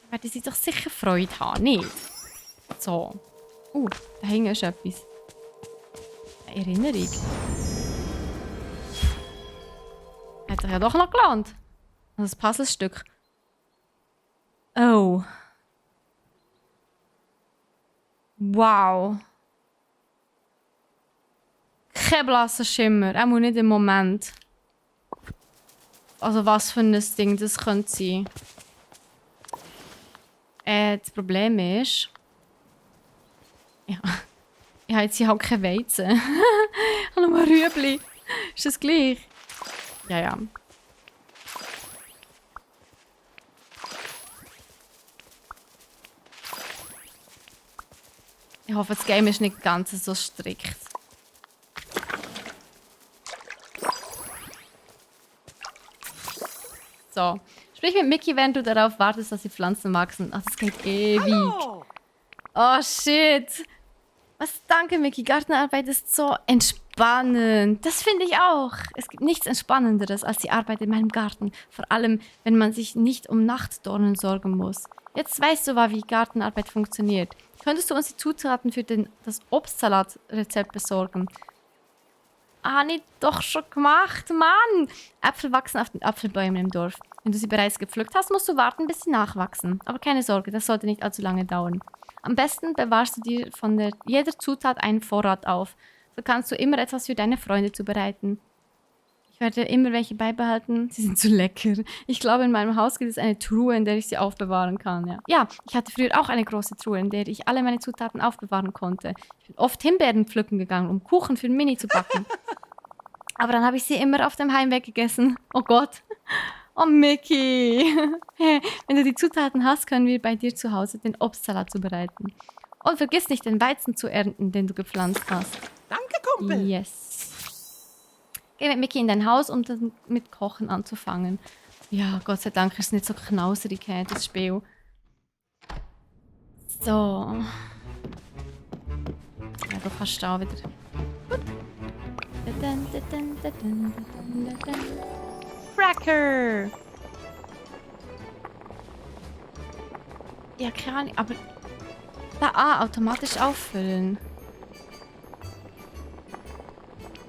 Da werden sie doch sicher Freude haben, nicht? So. Da hängt ist etwas. Eine Erinnerung. Hat sich ja doch noch gelohnt. Das Puzzlestück. Oh. Wow. Kein blasser Schimmer. Auch nicht im Moment. Also was für ein Ding das könnte sein. Das Problem ist... Ja. Ich habe jetzt hier halt kein Weizen. Ich habe nur Rüebli. Ist das gleich? Ja, ja. Ich hoffe, das Game ist nicht ganz so strikt. So. Sprich mit Mickey, während du darauf wartest, dass die Pflanzen wachsen. Ach, das geht ewig. Hallo! Oh, shit. Was, danke, Mickey. Gartenarbeit ist so entspannend. Das finde ich auch. Es gibt nichts Entspannenderes als die Arbeit in meinem Garten. Vor allem, wenn man sich nicht um Nachtdornen sorgen muss. Jetzt weißt du, wie Gartenarbeit funktioniert. Könntest du uns die Zutaten für das Obstsalatrezept besorgen? Ah, nicht doch schon gemacht, Mann! Äpfel wachsen auf den Apfelbäumen im Dorf. Wenn du sie bereits gepflückt hast, musst du warten, bis sie nachwachsen. Aber keine Sorge, das sollte nicht allzu lange dauern. Am besten bewahrst du dir von jeder Zutat einen Vorrat auf. So kannst du immer etwas für deine Freunde zubereiten. Ich werde immer welche beibehalten. Sie sind zu lecker. Ich glaube, in meinem Haus gibt es eine Truhe, in der ich sie aufbewahren kann. Ja, ich hatte früher auch eine große Truhe, in der ich alle meine Zutaten aufbewahren konnte. Ich bin oft Himbeeren pflücken gegangen, um Kuchen für Minnie zu backen. Aber dann habe ich sie immer auf dem Heimweg gegessen. Oh Gott. Oh, Mickey. Wenn du die Zutaten hast, können wir bei dir zu Hause den Obstsalat zubereiten. Und vergiss nicht, den Weizen zu ernten, den du gepflanzt hast. Danke, Kumpel! Yes. Geh mit Mickey in dein Haus, um dann mit Kochen anzufangen. Ja, Gott sei Dank ist es nicht so knauserig, das Spiel. So. Ja, du kannst da wieder. Gut. Cracker! Ja, keine Ahnung, aber... Da, automatisch auffüllen.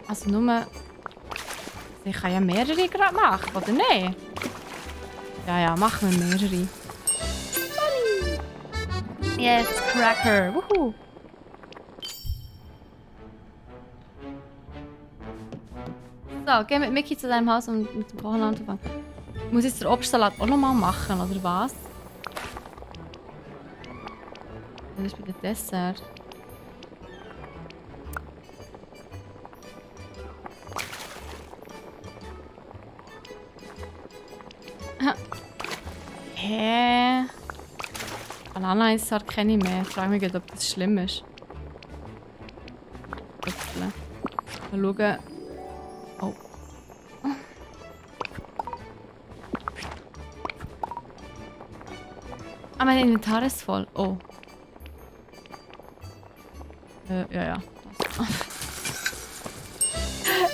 Also nur... Ich kann ja mehrere gerade machen, oder nicht? Ja, machen wir mehrere. Money! Yes, Cracker! Wuhu! So, geh mit Mickey zu deinem Haus, um mit dem Kochen anzufangen. Muss ich jetzt den Obstsalat auch nochmal machen, oder was? Das ist bei dem Dessert. Hä? Banana-Eissaat kenne ich mehr. Ich frage mich, ob das schlimm ist. Mal schauen. Oh. Ah, mein Inventar ist voll. Oh. Ja.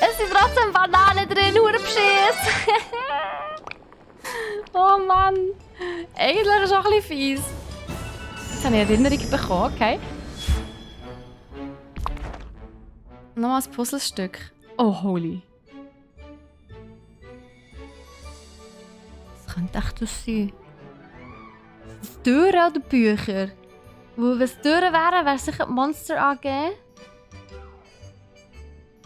Es sind trotzdem Bananen drin, Hurenbeschiss. Oh Mann. Eigentlich ist es auch ein bisschen fies. Jetzt habe ich Erinnerungen bekommen, okay. Nochmal ein Puzzlestück. Oh, holy. Was könnte echt das sein? Sind es Türen oder Bücher? Weil, wenn es Türen wären, wäre es sicher die Monster AG.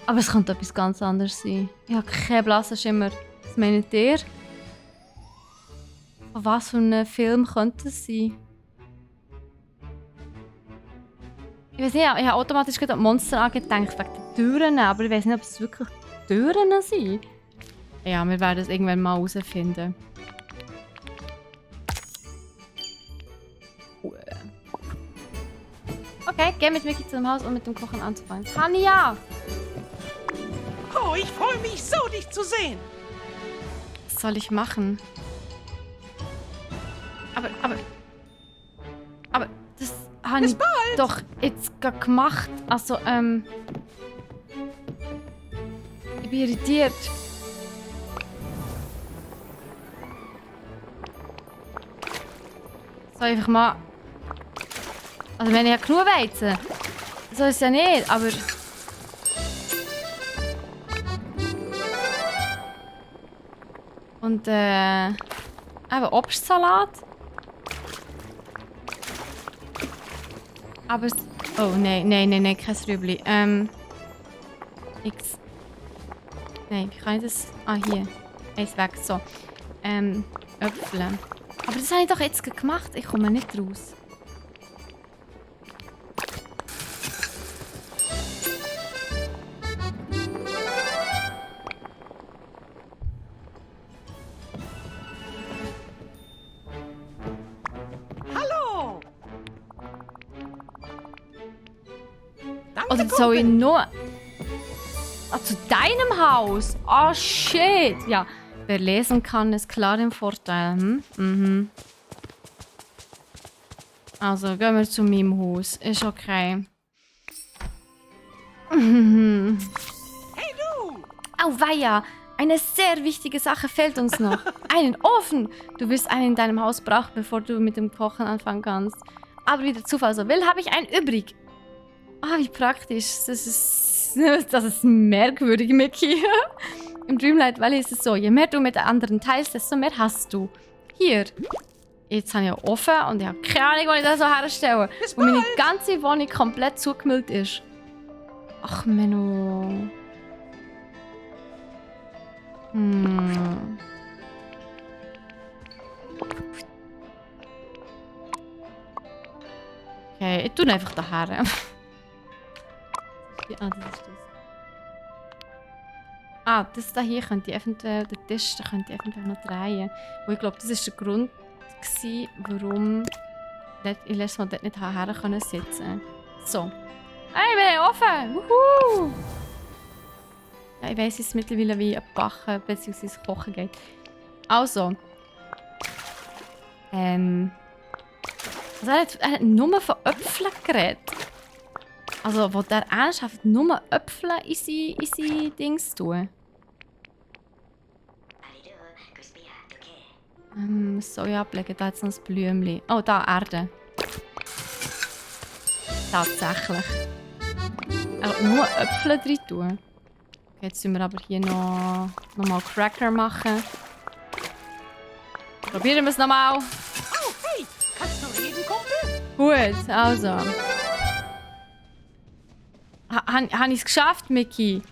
Aber es könnte etwas ganz anderes sein. Ich habe keinen blassen Schimmer. Was meint ihr? Von was für einem Film könnte es sein? Ich weiß nicht, ich habe automatisch an die Monster AG gedacht, wegen den Türen, aber ich weiß nicht, ob es wirklich Türen sind. Ja, wir werden es irgendwann mal herausfinden. Okay, geh mit Mickey zum Haus, um mit dem Kochen anzufangen. Tanja! Oh, ich freue mich so, dich zu sehen. Was soll ich machen? Aber das habe ich doch jetzt gerade gemacht. Also, ich bin irritiert. So, einfach mal... Also, wenn ich ja genug Weizen. So ist es ja nicht, aber... Und, eben Obstsalat. Aber... Oh, nein, kein Rüebli. X. Nein, wie kann ich das... Ah, hier. Eins weg, so. Äpfel. Aber das habe ich doch jetzt gemacht. Ich komme nicht raus. Hallo. Danke, Oder soll ich nur... Ah, zu deinem Haus? Ah, shit. Ja, wer lesen kann, ist klar im Vorteil. Mhm. Also, gehen wir zu meinem Haus. Ist okay. Hey du. Auweia! Eine sehr wichtige Sache fehlt uns noch. Einen Ofen! Du wirst einen in deinem Haus brauchen, bevor du mit dem Kochen anfangen kannst. Aber wie der Zufall so will, habe ich einen übrig. Ah, wie praktisch. Das ist merkwürdig, Mickey. Im Dreamlight Valley ist es so, je mehr du mit anderen teilst, desto mehr hast du. Hier. Jetzt habe ich einen Ofen und ich habe keine Ahnung, wie ich das so herstelle. Und meine ganze Wohnung komplett zugemüllt ist. Ach, Menno. Okay, ich tue ihn einfach daher. Das ist das. Ah, das da hier könnte ich eventuell, den Tisch da könnte ich eventuell noch drehen. Und ich glaube, das war der Grund, warum ich letztes Mal dort nicht her sitzen konnte. So. Hey, wir haben offen! Wuhu! Ja, ich weiss jetzt mittlerweile, wie ein Backen bzw. Kochen geht. Also. Also er hat nur von Äpfeln geredet. Also, will der ernsthaft nur Äpfel in seine Dings tun? Soja ablegen, da jetzt noch ein Blümchen. Oh, da, Erde. Tatsächlich. Nur Äpfel drin tun. Okay, jetzt müssen wir aber hier noch mal Cracker machen. Probieren wir es nochmal. Oh, hey, kannst du reden, Kumpel? Gut, also. Habe ich es geschafft, Mickey?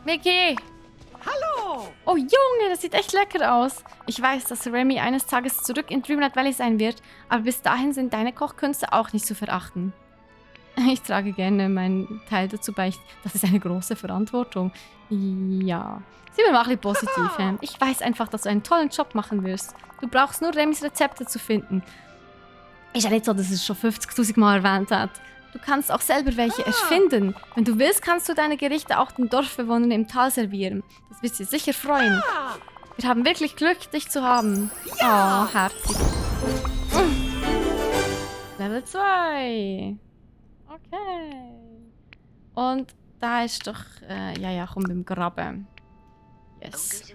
Mickey! Hallo! Oh Junge, das sieht echt lecker aus. Ich weiß, dass Remy eines Tages zurück in Dreamlight Valley sein wird, aber bis dahin sind deine Kochkünste auch nicht zu verachten. Ich trage gerne meinen Teil dazu bei. Das ist eine große Verantwortung. Ja. Sieh mal ein bisschen positiv. He? Ich weiß einfach, dass du einen tollen Job machen wirst. Du brauchst nur Remys Rezepte zu finden. Ist ja nicht so, dass es schon 50.000 Mal erwähnt hat. Du kannst auch selber welche erfinden. Wenn du willst, kannst du deine Gerichte auch den Dorfbewohnern im Tal servieren. Das wird sie sicher freuen. Wir haben wirklich Glück, dich zu haben. Oh, herzig. Level 2. Okay. Und da ist doch... ja, komm beim Graben. Yes.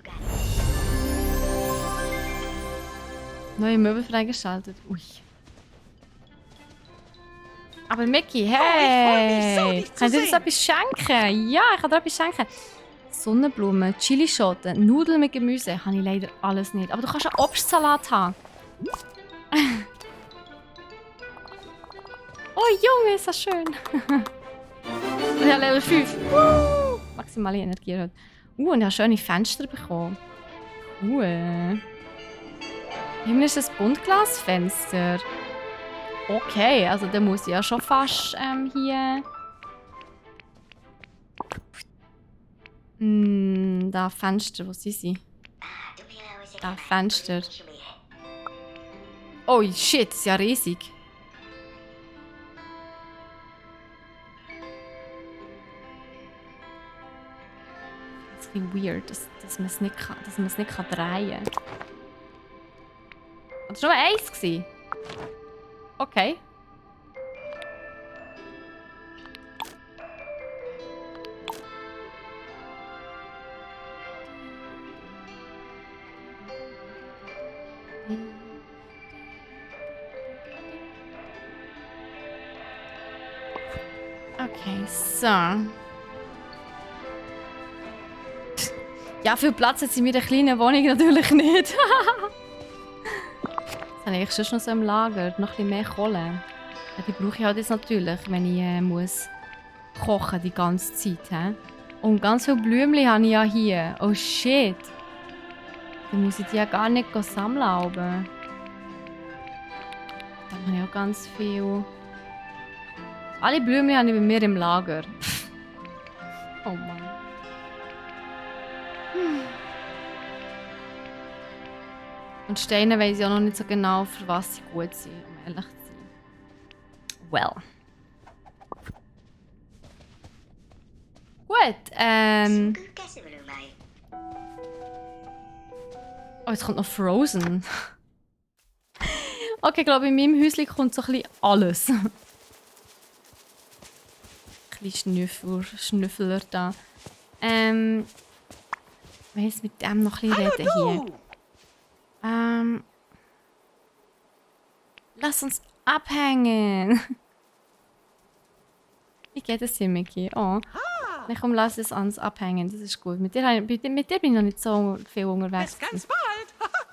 Neue Möbel freigeschaltet. Ui. Aber Mickey, hey! Kann ich dir das etwas schenken? Ja, ich kann dir etwas schenken. Sonnenblumen, Chilischoten, Nudeln mit Gemüse. Habe ich leider alles nicht. Aber du kannst einen Obstsalat haben. Oh Junge, ist das schön. Ich habe Level 5. Maximale Energie heute. Und ich habe schöne Fenster bekommen. Cool. Hier ist ein Buntglasfenster. Okay, also der muss ja schon fast hier... da Fenster, wo sind sie? Da Fenster. Oh shit, ist ja riesig. Das ist ein bisschen weird, dass man es nicht drehen kann. Das war nur eins gewesen. Okay. Okay, so. Ja, viel Platz hat sie in meiner kleinen Wohnung natürlich nicht. Das habe ich schon noch so im Lager. Noch ein bisschen mehr Kohle. Ja, die brauche ich halt jetzt natürlich, wenn ich muss kochen die ganze Zeit. He? Und ganz viele Blümchen habe ich ja hier. Oh shit. Dann muss ich die ja gar nicht sammeln. Aber. Dann habe ich auch ganz viel. Alle Blümchen habe ich bei mir im Lager. Oh Mann. Und Steine weiss ich auch noch nicht so genau, für was sie gut sind, um ehrlich zu sein. Well. Gut, Oh, jetzt kommt noch Frozen. Okay, ich glaube, in meinem Häuschen kommt so ein bisschen alles. Ein bisschen Schnüffler da. Ich muss mit dem noch ein bisschen reden hier. Lass uns abhängen. Wie geht es dir, Mickey? Oh. Na komm, lass uns abhängen. Das ist gut. Mit dir bin ich noch nicht so viel unterwegs. Bis ganz bald.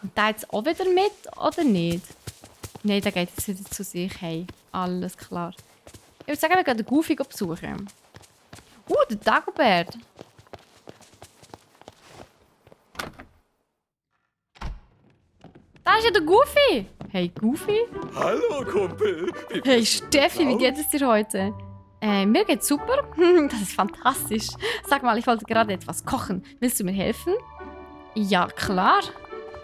Und da jetzt auch wieder mit, oder nicht? Nein, der geht jetzt wieder zu sich. Hey, alles klar. Ich würde sagen, wir gehen den Goofy besuchen. Der Dagobert. Da ist ja der Goofy. Hey, Goofy. Hallo, Kumpel. Hey, Steffi, wie geht es dir heute? Mir geht's super. Das ist fantastisch. Sag mal, ich wollte gerade etwas kochen. Willst du mir helfen? Ja, klar.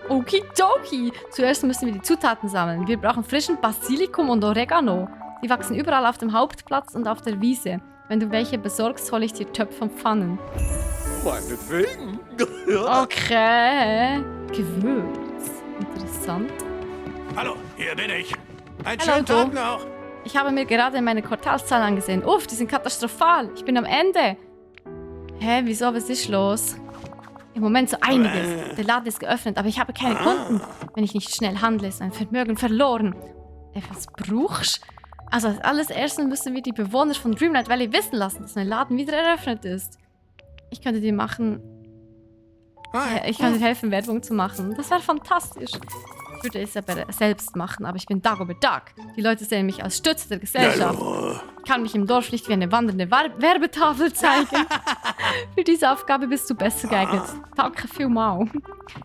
Okidoki. Zuerst müssen wir die Zutaten sammeln. Wir brauchen frischen Basilikum und Oregano. Die wachsen überall auf dem Hauptplatz und auf der Wiese. Wenn du welche besorgst, hole ich dir Töpfe und Pfannen. Meinetwegen. Okay. Gewürz. Interessant. Hallo, hier bin ich. Einen Hallo, schönen du. Tag noch. Ich habe mir gerade meine Quartalszahlen angesehen. Uff, die sind katastrophal. Ich bin am Ende. Hä, wieso? Was ist los? Im Moment so einiges. Der Laden ist geöffnet, aber ich habe keine Kunden. Wenn ich nicht schnell handle, ist mein Vermögen verloren. Was brauchst du? Also als allererstes müssen wir die Bewohner von Dreamlight Valley wissen lassen, dass mein Laden wieder eröffnet ist. Ich könnte dir helfen, Werbung zu machen. Das wäre fantastisch. Ich würde es aber selbst machen, aber ich bin Dagobert Duck. Die Leute sehen mich als Stütze der Gesellschaft. Ich kann mich im Dorf nicht wie eine wandernde Werbetafel zeigen. Für diese Aufgabe bist du besser geeignet. Danke vielmals.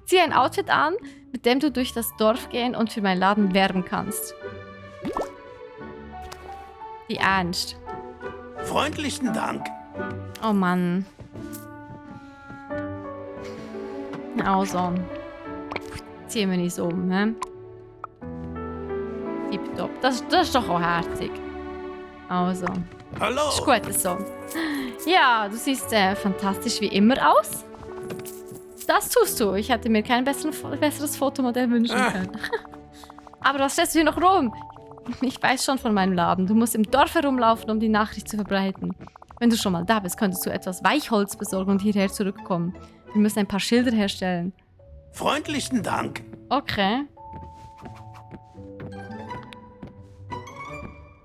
Zieh ein Outfit an, mit dem du durch das Dorf gehen und für meinen Laden werben kannst. Wie ernst. Freundlichen Dank. Oh Mann. Also. Ziehen wir uns um, ne? Tipptopp. Das ist doch auch herzig. Also. Hallo. Ist gut so. Ja, du siehst fantastisch wie immer aus. Das tust du. Ich hätte mir kein besseres Fotomodell wünschen können. Aber was stellst du hier noch rum? Ich weiß schon von meinem Laden. Du musst im Dorf herumlaufen, um die Nachricht zu verbreiten. Wenn du schon mal da bist, könntest du etwas Weichholz besorgen und hierher zurückkommen. Wir müssen ein paar Schilder herstellen. Freundlichen Dank. Okay.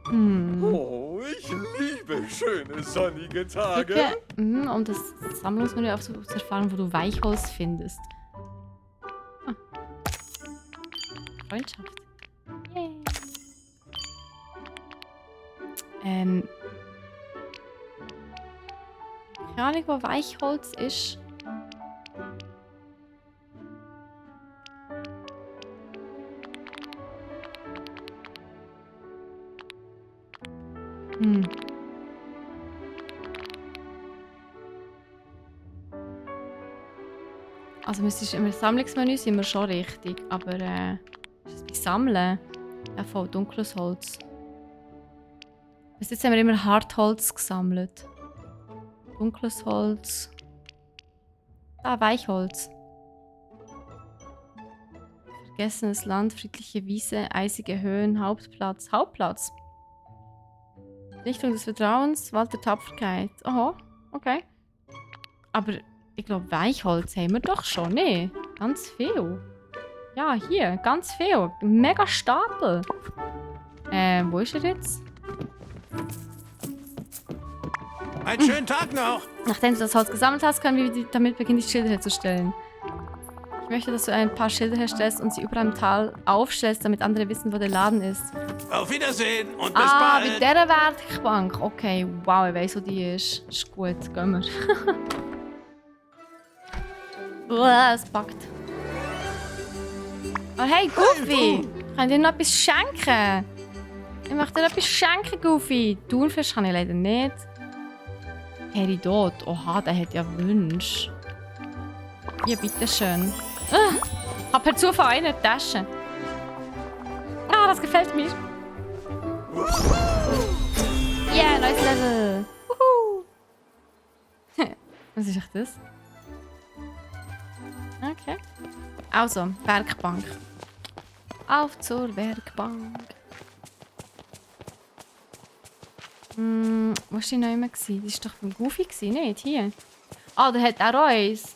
Oh, ich liebe schöne sonnige Tage. Drücke, um das Sammlungsmenü aufzuerfahren, wo du Weichholz findest. Ah. Freundschaft. Yay. Keine Ahnung, wo Weichholz ist. Also im Sammlungsmenü sind wir schon richtig, aber ist das bei Sammeln? Ja, voll dunkles Holz. Bis jetzt haben wir immer Hartholz gesammelt. Dunkles Holz. Ah, Weichholz. Vergessenes Land, friedliche Wiese, eisige Höhen, Hauptplatz. Hauptplatz? Richtung des Vertrauens, Wald der Tapferkeit. Aha, okay. Aber ich glaube, Weichholz haben wir doch schon, ne? Ganz viel. Ja, hier, ganz viel. Mega Stapel. Wo ist er jetzt? Einen schönen Tag noch. Nachdem du das Holz gesammelt hast, können wir damit beginnen, die Schilder herzustellen. Ich möchte, dass du ein paar Schilder herstellst und sie überall im Tal aufstellst, damit andere wissen, wo der Laden ist. Auf Wiedersehen und bis Bei bald. dieser Werkbank. Okay, wow, ich weiss, wo die ist. Ist gut, gehen wir. Es packt. Oh hey, Goofy! Ich kann dir noch etwas schenken. Ich möchte dir etwas schenken, Goofy. Thunfisch kann ich leider nicht. Peridot. Oha, der hat ja Wünsche. Hier, bitteschön. Hab per Zufall eine in der Tasche. Ah, das gefällt mir. Yeah, neues Level. Wuhu. Was ist echt das? Okay. Also, Werkbank. Auf zur Werkbank. Wo war die noch immer? Die war doch beim Goofy, nicht? Hier. Ah, der hat auch eins.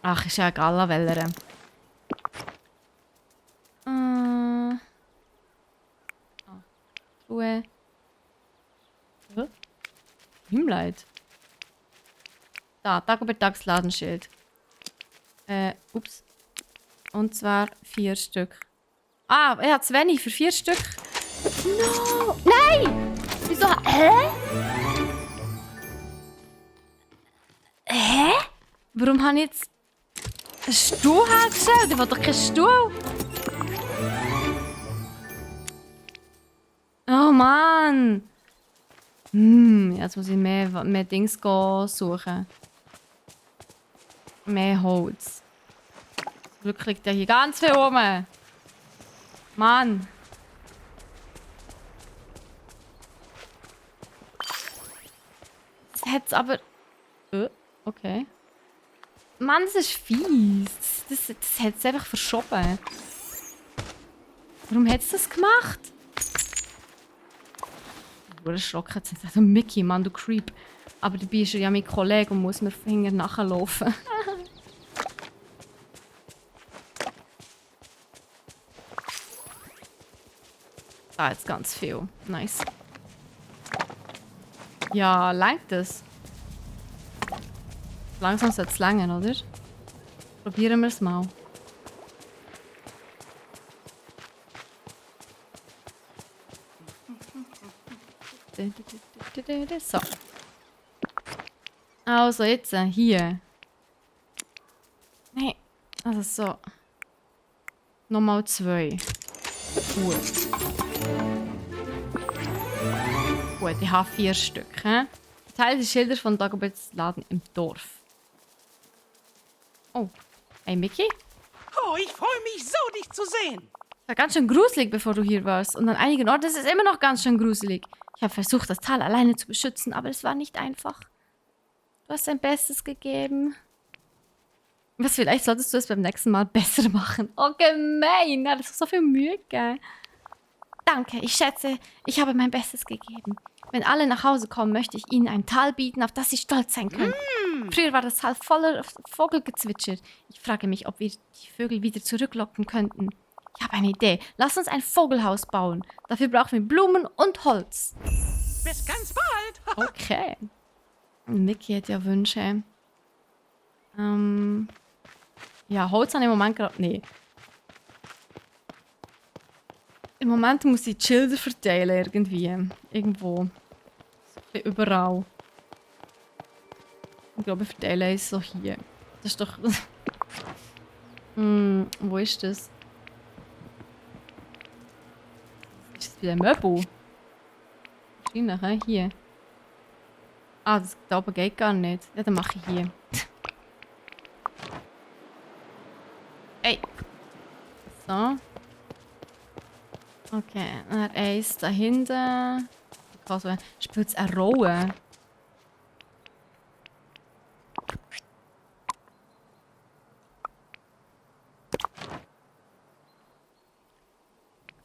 Ach, ist ja egal, an welcher. Truhe. Himmleid. Da, Dagobert Ducks Ladenschild. Ups. Und zwar 4 Stück. Ah, er hat zu wenig für 4 Stück. No! Nein! Wieso? Hä? Hä? Warum habe ich jetzt einen Stuhl hergestellt? Ich will doch keinen Stuhl. Oh Mann! Jetzt muss ich mehr Dings suchen. Mehr Holz. Zum Glück liegt ja hier ganz viel rum. Mann! Das hat's aber... okay. Mann, das ist fies. Das hat es einfach verschoben. Warum hat es das gemacht? erschrocken. Jetzt sagt er, Mickey, Mann, du Creep. Aber dabei ist er ja mein Kollege und muss mir Finger nachlaufen. Ah, jetzt ganz viel. Nice. Ja, langt das? Langsam sollte es langen, oder? Probieren wir es mal. So. Also jetzt hier. Nein. Also so. Nochmal 2. Gut. Gut, ich habe 4 Stück. Teile die Schilder von Dagoberts Laden im Dorf. Oh. Hey Mickey? Oh, ich freue mich so, dich zu sehen. Es war ganz schön gruselig, bevor du hier warst. Und an einigen Orten ist es immer noch ganz schön gruselig. Ich habe versucht, das Tal alleine zu beschützen, aber es war nicht einfach. Du hast dein Bestes gegeben. Was, vielleicht solltest du es beim nächsten Mal besser machen. Oh, gemein. Das ist so viel Mühe gegeben. Danke, ich schätze, ich habe mein Bestes gegeben. Wenn alle nach Hause kommen, möchte ich ihnen ein Tal bieten, auf das sie stolz sein können. Früher war das Tal voller Vogelgezwitscher. Ich frage mich, ob wir die Vögel wieder zurücklocken könnten. Ich habe eine Idee. Lass uns ein Vogelhaus bauen. Dafür brauchen wir Blumen und Holz. Bis ganz bald. Okay. Mickey hat ja Wünsche. Ja, Holz an im Moment gerade... Nee. Im Moment muss ich die Schilder verteilen irgendwie. Irgendwo. So überall. Ich glaube, ich verteile es so hier. Das ist doch... wo ist das? Ist das wieder ein Möbel? Wahrscheinlich, hier. Ah, das da oben geht gar nicht. Ja, dann mache ich hier. Ey. So. Okay, dann eins da hinten. Also, spielt es eine Rolle?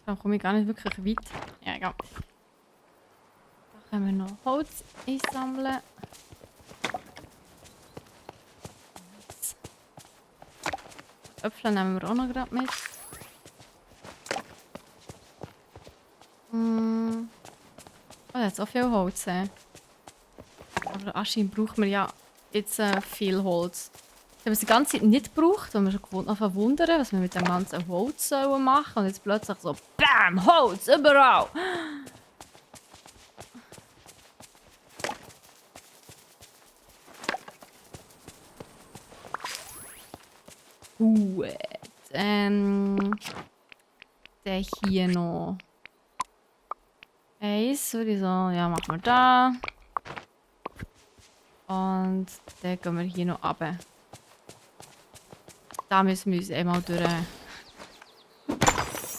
Da komme ich gar nicht wirklich weit. Ja, egal. Da können wir noch Holz einsammeln. Äpfel nehmen wir auch noch gerade mit. Oh, jetzt auch viel Holz. Aber anscheinend braucht man ja jetzt viel Holz. Ich habe es die ganze Zeit nicht gebraucht, weil wir schon anfangen wundern, was wir mit dem ganzen Holz machen sollen. Und jetzt plötzlich so BAM! Holz überall! Gut. Der hier noch. Eins, würde ich sagen. Ja, machen wir da. Und dann gehen wir hier noch runter. Da müssen wir uns einmal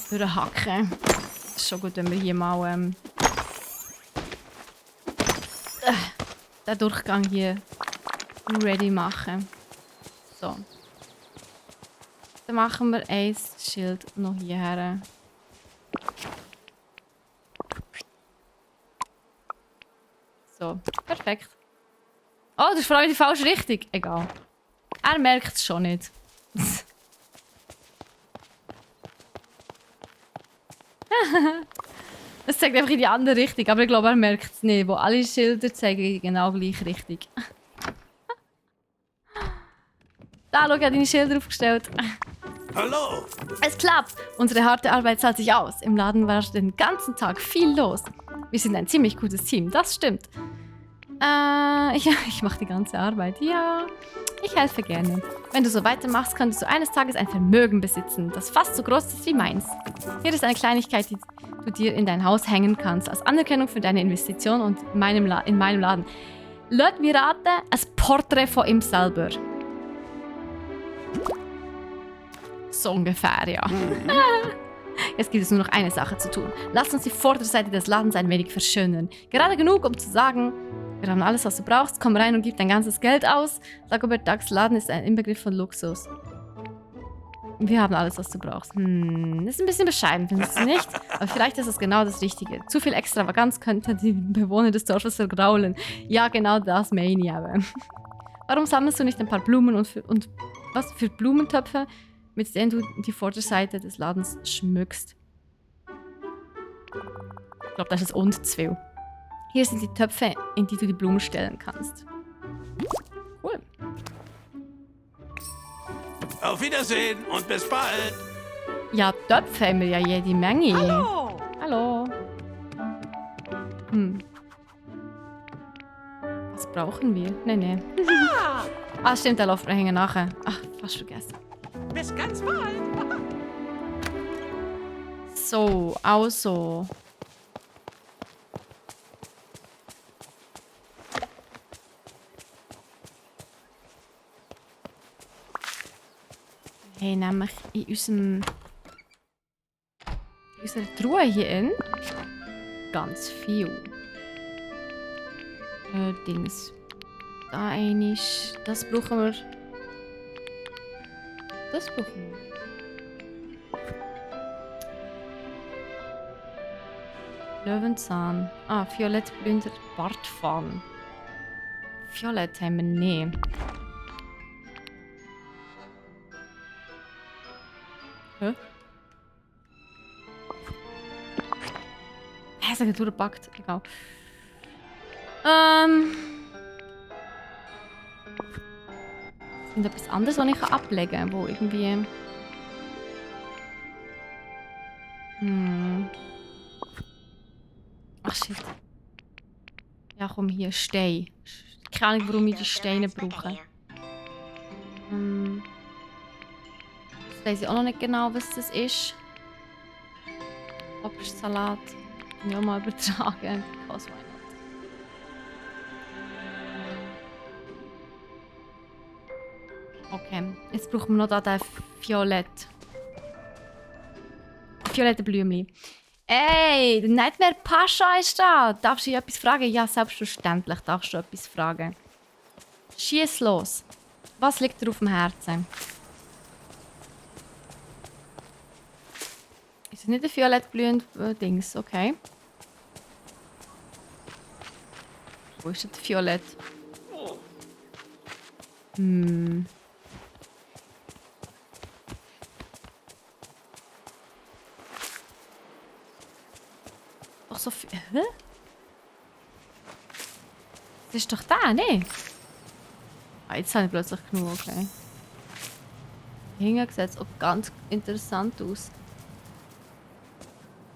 durchhacken. Das ist schon gut, wenn wir hier mal den Durchgang hier ready machen. So. Dann machen wir ein Schild noch hierher. So, perfekt. Oh, das ist vor allem die falsche Richtung. Egal. Er merkt es schon nicht. Es zeigt einfach in die andere Richtung, aber ich glaube, er merkt es nicht. Wo alle Schilder zeigen genau gleich Richtung. Da, schau, ich habe deine Schilder aufgestellt. Hallo! Es klappt! Unsere harte Arbeit zahlt sich aus. Im Laden war den ganzen Tag viel los. Wir sind ein ziemlich gutes Team, das stimmt. Ich mache die ganze Arbeit. Ja, ich helfe gerne. Wenn du so weitermachst, könntest du eines Tages ein Vermögen besitzen, das fast so groß ist wie meins. Hier ist eine Kleinigkeit, die du dir in dein Haus hängen kannst, als Anerkennung für deine Investition und in meinem Laden. Lass mich raten, ein Porträt von ihm selber. So ungefähr, ja. Jetzt gibt es nur noch eine Sache zu tun. Lass uns die Vorderseite des Ladens ein wenig verschönern. Gerade genug, um zu sagen, wir haben alles, was du brauchst. Komm rein und gib dein ganzes Geld aus. Dagobert Ducks Laden ist ein Inbegriff von Luxus. Wir haben alles, was du brauchst. Das ist ein bisschen bescheiden, findest du nicht? Aber vielleicht ist es genau das Richtige. Zu viel Extravaganz könnte die Bewohner des Dorfes vergraulen. Ja, genau das meine ich aber. Warum sammelst du nicht ein paar Blumen und für Blumentöpfe, mit denen du die Vorderseite des Ladens schmückst? Ich glaube, das ist und zu viel. Hier sind die Töpfe, in die du die Blumen stellen kannst. Cool. Auf Wiedersehen und bis bald. Ja, Töpfe haben wir ja jede Menge. Hallo. Hallo. Was brauchen wir? Nee. Ah, stimmt, der läuft hängen nachher. Ach, fast vergessen. Bis ganz bald. So, also. Hey, nämlich in unserer Truhe hier in ganz viel. Dings. Da einiges. Das brauchen wir. Das brauchen wir. Löwenzahn. Ah, violettblühender Bartfaden. Violett haben wir nicht. Hä? Es hat durchgepackt. Egal. Und etwas anderes, was ich ablegen kann, wo irgendwie. Ach shit. Ja, komm hier, Stein. Keine Ahnung, warum ich die Steine brauche. Jetzt weiss ich auch noch nicht genau, was das ist. Obstsalat. Kann ich auch mal übertragen. Because why not? Okay, jetzt brauchen wir noch da den violette Blümchen. Ey, der Nightmare Pascha ist da. Darfst du dich etwas fragen? Ja, selbstverständlich darfst du etwas fragen. Schieß los. Was liegt dir auf dem Herzen? Ist das nicht ein violettblühendes Dings? Okay. Wo ist das Violett? Doch so viel. Hä? Das ist doch da, ne? Ah, jetzt habe ich plötzlich genug, okay. Hingesetzt, ob ganz interessant aus.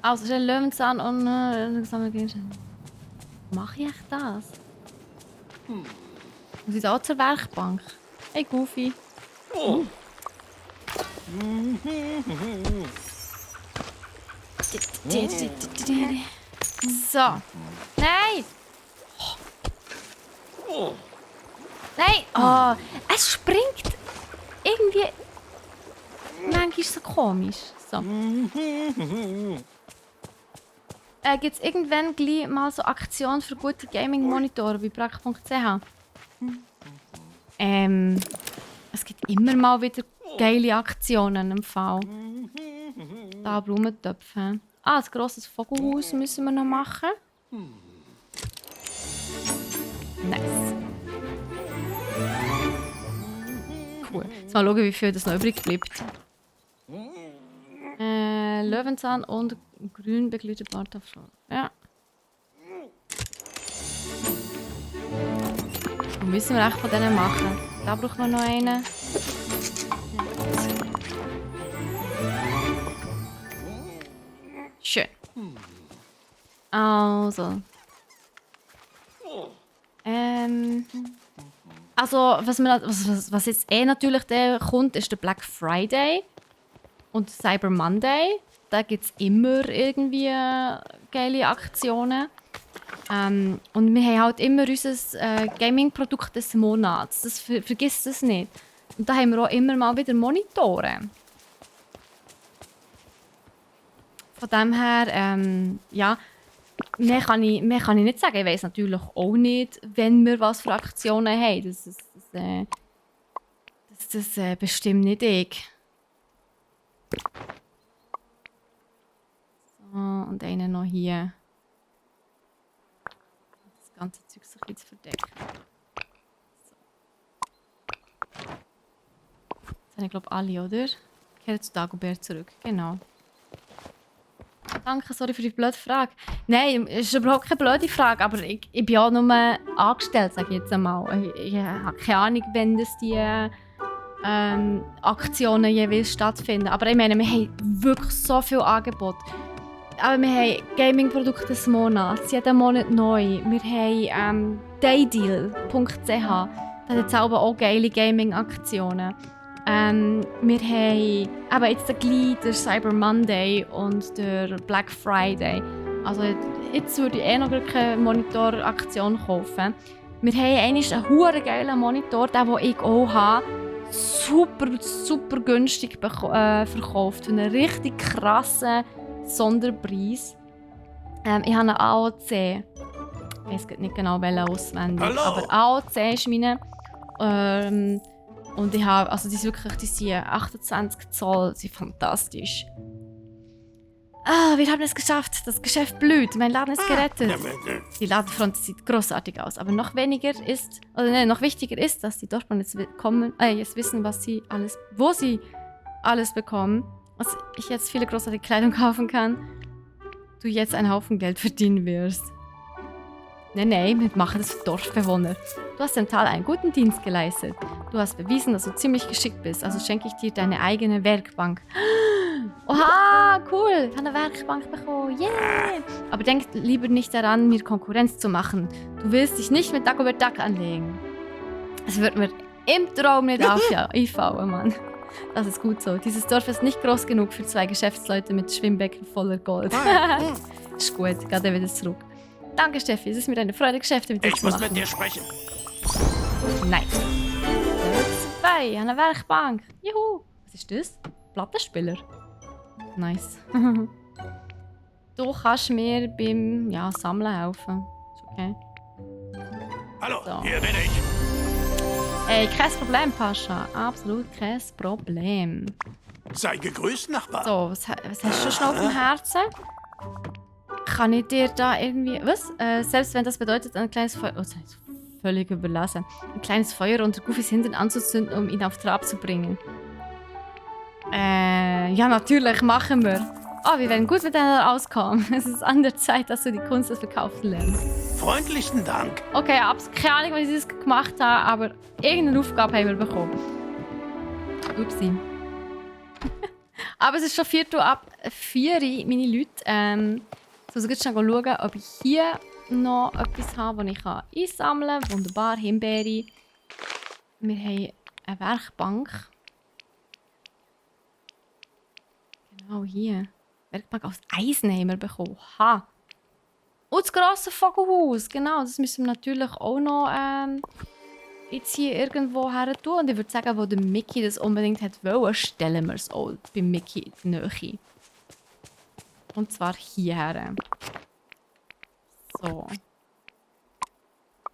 Also, es ist ein Löwenzahn und ein Gegenstand. Mache ich echt das? Muss ich auch zur Werkbank? Hey, Goofy. So. Nein! Nein! Oh, es springt irgendwie. Manchmal so komisch. So. Gibt es irgendwann gleich mal so Aktionen für gute Gaming-Monitore bei brack.ch? Es gibt immer mal wieder geile Aktionen im Fall. Da Blumentöpfe. Ah, ein grosses Vogelhaus müssen wir noch machen. Nice. Cool. Jetzt mal schauen, wie viel das noch übrig bleibt. Löwenzahn und grün beglühte Bartapfel. Ja. Und müssen wir echt von denen machen. Da brauchen wir noch einen. Schön. Also. Also, was jetzt natürlich kommt, ist der Black Friday und Cyber Monday. Da gibt es immer irgendwie geile Aktionen. Und wir haben halt immer unser Gaming-Produkt des Monats. Das vergisst es nicht. Und da haben wir auch immer mal wieder Monitore. Von dem her, ja, mehr kann ich nicht sagen. Ich weiss natürlich auch nicht, wenn wir was für Aktionen haben. Das bestimmt nicht ich. So, und einen noch hier. Das ganze Zeug so ein bisschen zu verdecken. So. Jetzt habe ich glaube alle, oder? Ich kehre zu Dagobert zurück. Genau. Danke, sorry für die blöde Frage. Nein, es ist überhaupt keine blöde Frage, aber ich bin auch nur angestellt, sage ich jetzt einmal. Ich habe keine Ahnung, wenn das die Aktionen jeweils stattfinden. Aber ich meine, wir haben wirklich so viel Angebot. Aber wir haben Gaming-Produkte des Monats, jeden Monat neu. Wir haben daydeal.ch, da hat jetzt auch geile Gaming-Aktionen. Wir haben eben jetzt gleich den Cyber Monday und der Black Friday. Also jetzt würde ich noch eine Monitoraktion kaufen. Wir haben einen hure geilen Monitor, den ich auch habe. Super günstig verkauft. Für einen richtig krassen Sonderpreis. Ich habe einen AOC. Ich weiß nicht genau, welchen auswendig. Hallo. Aber AOC ist meine. Und ich habe, also die sind 28 Zoll, die sind fantastisch. Wir haben es geschafft. Das Geschäft blüht. Mein Laden ist gerettet. Die Ladenfront sieht großartig aus. Aber noch wichtiger ist, dass die Dorfbewohner jetzt wissen, wo sie alles bekommen. Dass ich jetzt viele großartige Kleidung kaufen kann. Du jetzt einen Haufen Geld verdienen wirst. Nein, wir machen das für Dorfbewohner. Du hast dem Tal einen guten Dienst geleistet. Du hast bewiesen, dass du ziemlich geschickt bist. Also schenke ich dir deine eigene Werkbank. Oha, cool. Ich habe eine Werkbank bekommen. Yeah. Aber denk lieber nicht daran, mir Konkurrenz zu machen. Du willst dich nicht mit Dagobert Duck anlegen. Es wird mir im Traum nicht einfallen, Mann. Das ist gut so. Dieses Dorf ist nicht groß genug für 2 Geschäftsleute mit Schwimmbecken voller Gold. Ist gut, geht er wieder zurück. Danke, Steffi. Es ist mir eine Freude, Geschäfte mit dir zu machen. Ich muss mit dir sprechen. Nice. Level 2, eine Werkbank. Juhu. Was ist das? Plattenspieler. Nice. Du kannst mir beim Sammeln helfen. Ist okay. Hallo, So. hier bin ich. Ey, kein Problem, Pascha. Absolut kein Problem. Sei gegrüßt, Nachbar. So, was hast du schon auf dem Herzen? Kann ich dir da irgendwie... Was? Selbst wenn das bedeutet, ein kleines Feuer... Oh, das habe ich völlig überlassen. Ein kleines Feuer unter Goofys Hintern anzuzünden, um ihn auf Trab zu bringen. Ja, natürlich, machen wir. Oh, wir werden gut miteinander auskommen. Es ist an der Zeit, dass du die Kunst des Verkaufen lernst. Freundlichsten Dank. Okay, keine Ahnung, wie ich das gemacht habe, aber irgendeine Aufgabe haben wir bekommen. Upsi. Aber es ist schon 4:04 Uhr, meine Leute. Ich muss jetzt schnell schauen, ob ich hier noch etwas habe, das ich einsammeln kann. Wunderbar, Himbeere. Wir haben eine Werkbank. Genau hier. Werkbank aus Eisen haben wir bekommen. Ha! Und das grosse Vogelhaus. Genau, das müssen wir natürlich auch noch jetzt hier irgendwo her tun. Und ich würde sagen, wo der Mickey das unbedingt hat wollen, stellen wir es auch bei Mickey in die Nähe. Und zwar hierher. So.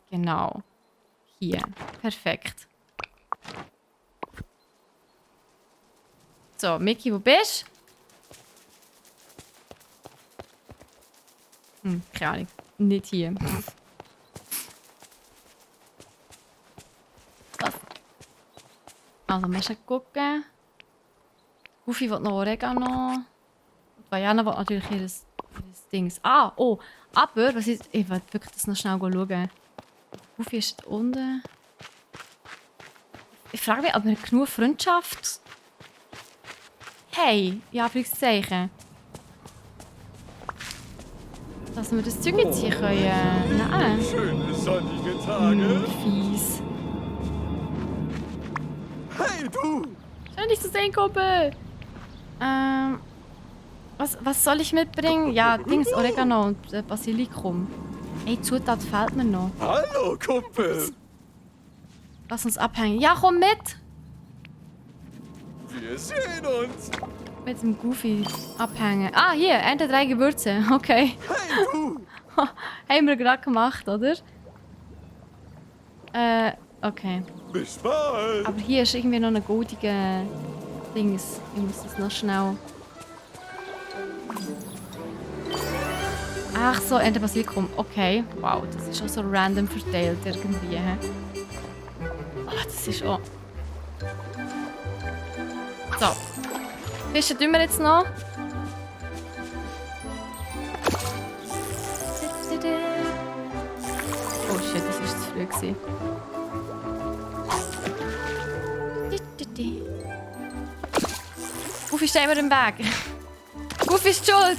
Genau. Hier. Perfekt. So, Mickey, wo bist du? Keine Ahnung. Nicht hier. Was? Also, wir müssen gucken. Goofy will noch Oregano. Vajana will natürlich ihr Ding. Oh, aber, was ist... Ich will wirklich das noch schnell schauen. Goofy ist unten. Ich frage mich, ob wir genug Freundschaft... Hey, ja, Zeichen. Dass wir das Zeug jetzt hier können. Nein. Schöne sonnige Tage. Fies. Hey, du! Schön, dich zu sehen, Kumpel. Was soll ich mitbringen? Ja, Dings, Oregano und Basilikum. Ey, Zutat fehlt mir noch. Hallo, Kumpel! Lass uns abhängen. Ja, komm mit! Wir sehen uns! Mit dem Goofy abhängen. Ah, hier, Ente 3 Gewürze. Okay. Hey, du! Haben wir gerade gemacht, oder? Okay. Bis bald! Aber hier ist irgendwie noch eine goldige Dings. Ich muss das noch schnell... Ach so, Enterbasilikum. Okay. Wow, das ist auch so random verteilt irgendwie. He? Das ist auch... So. Fische tun wir jetzt noch. Oh shit, das war zu früh gewesen. Goofy steht mir im Weg. Goofy ist schuld.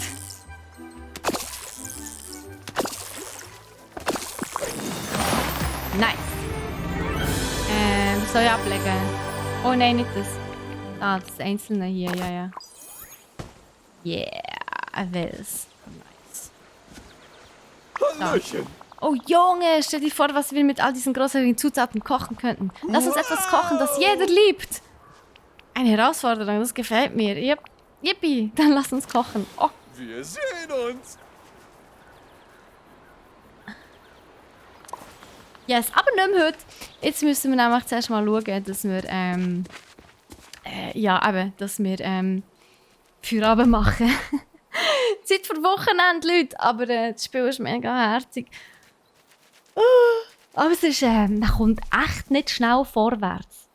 Nice. Soll ich ablegen? Oh nein, nicht das. Ah, das Einzelne hier, ja. Yeah, ich will's. Nice. Hallöchen. Oh Junge, stell dir vor, was wir mit all diesen großartigen Zutaten kochen könnten. Lass uns etwas kochen, das jeder liebt. Eine Herausforderung, das gefällt mir. Yippie, dann lass uns kochen. Oh. Wir sehen uns. Yes, aber nicht mehr heute. Jetzt müssen wir nämlich zuerst mal schauen, dass wir, dass wir, Feierabend machen. Zeit für Wochenende, Leute. Aber das Spiel ist mega herzig. Aber es ist, man kommt echt nicht schnell vorwärts.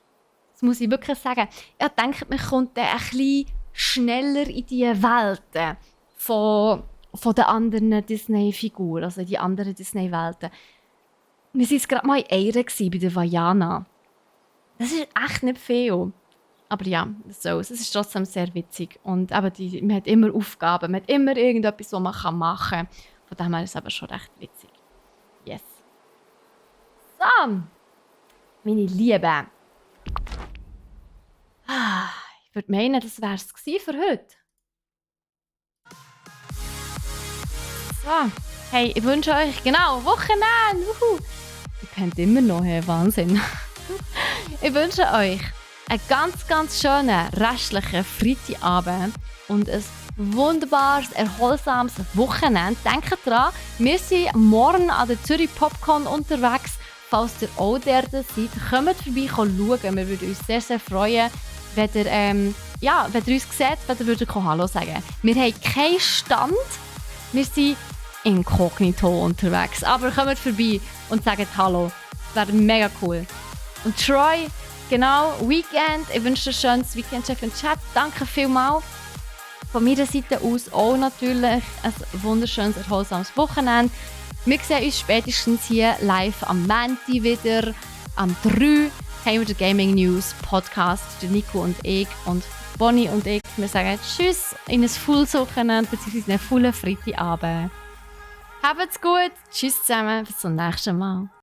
Das muss ich wirklich sagen. Ich denke, man kommt ein bisschen schneller in die Welten von den anderen Disney-Figuren, also die anderen Disney-Welten. Wir waren gerade mal in Eire bei der Vajana. Das ist echt nicht viel. Aber ja, so, es ist trotzdem sehr witzig. Und eben man hat immer Aufgaben, man hat immer irgendetwas, was man machen kann. Von dem her ist es aber schon recht witzig. Yes. So, meine Lieben. Ich würde meinen, das wäre es für heute. So, hey, ich wünsche euch, genau, Wochenende. Ihr kennt immer noch, hey, Wahnsinn. Ich wünsche euch einen ganz, ganz schönen restlichen Freitagabend und ein wunderbares, erholsames Wochenende. Denkt dran, wir sind morgen an der Zürich Popcorn unterwegs. Falls ihr auch dort seid, kommt vorbei schauen. Wir würden uns sehr, sehr freuen, wenn ihr, wenn ihr uns seht, wenn ihr würdet Hallo sagen. Wir haben keinen Stand. Wir sind inkognito unterwegs. Aber kommt vorbei und sagt Hallo. Das wäre mega cool. Und Troy, genau, Weekend. Ich wünsche dir ein schönes Weekend, Chef und Chat. Danke vielmals. Von meiner Seite aus auch natürlich ein wunderschönes, erholsames Wochenende. Wir sehen uns spätestens hier live am Montag wieder. Am 3 haben wir den Gaming News Podcast. Der Nico und ich und Bonnie und ich. Wir sagen Tschüss in ein volles Wochenende bzw. einen vollen Freitagabend. Habt's gut. Tschüss zusammen. Bis zum nächsten Mal.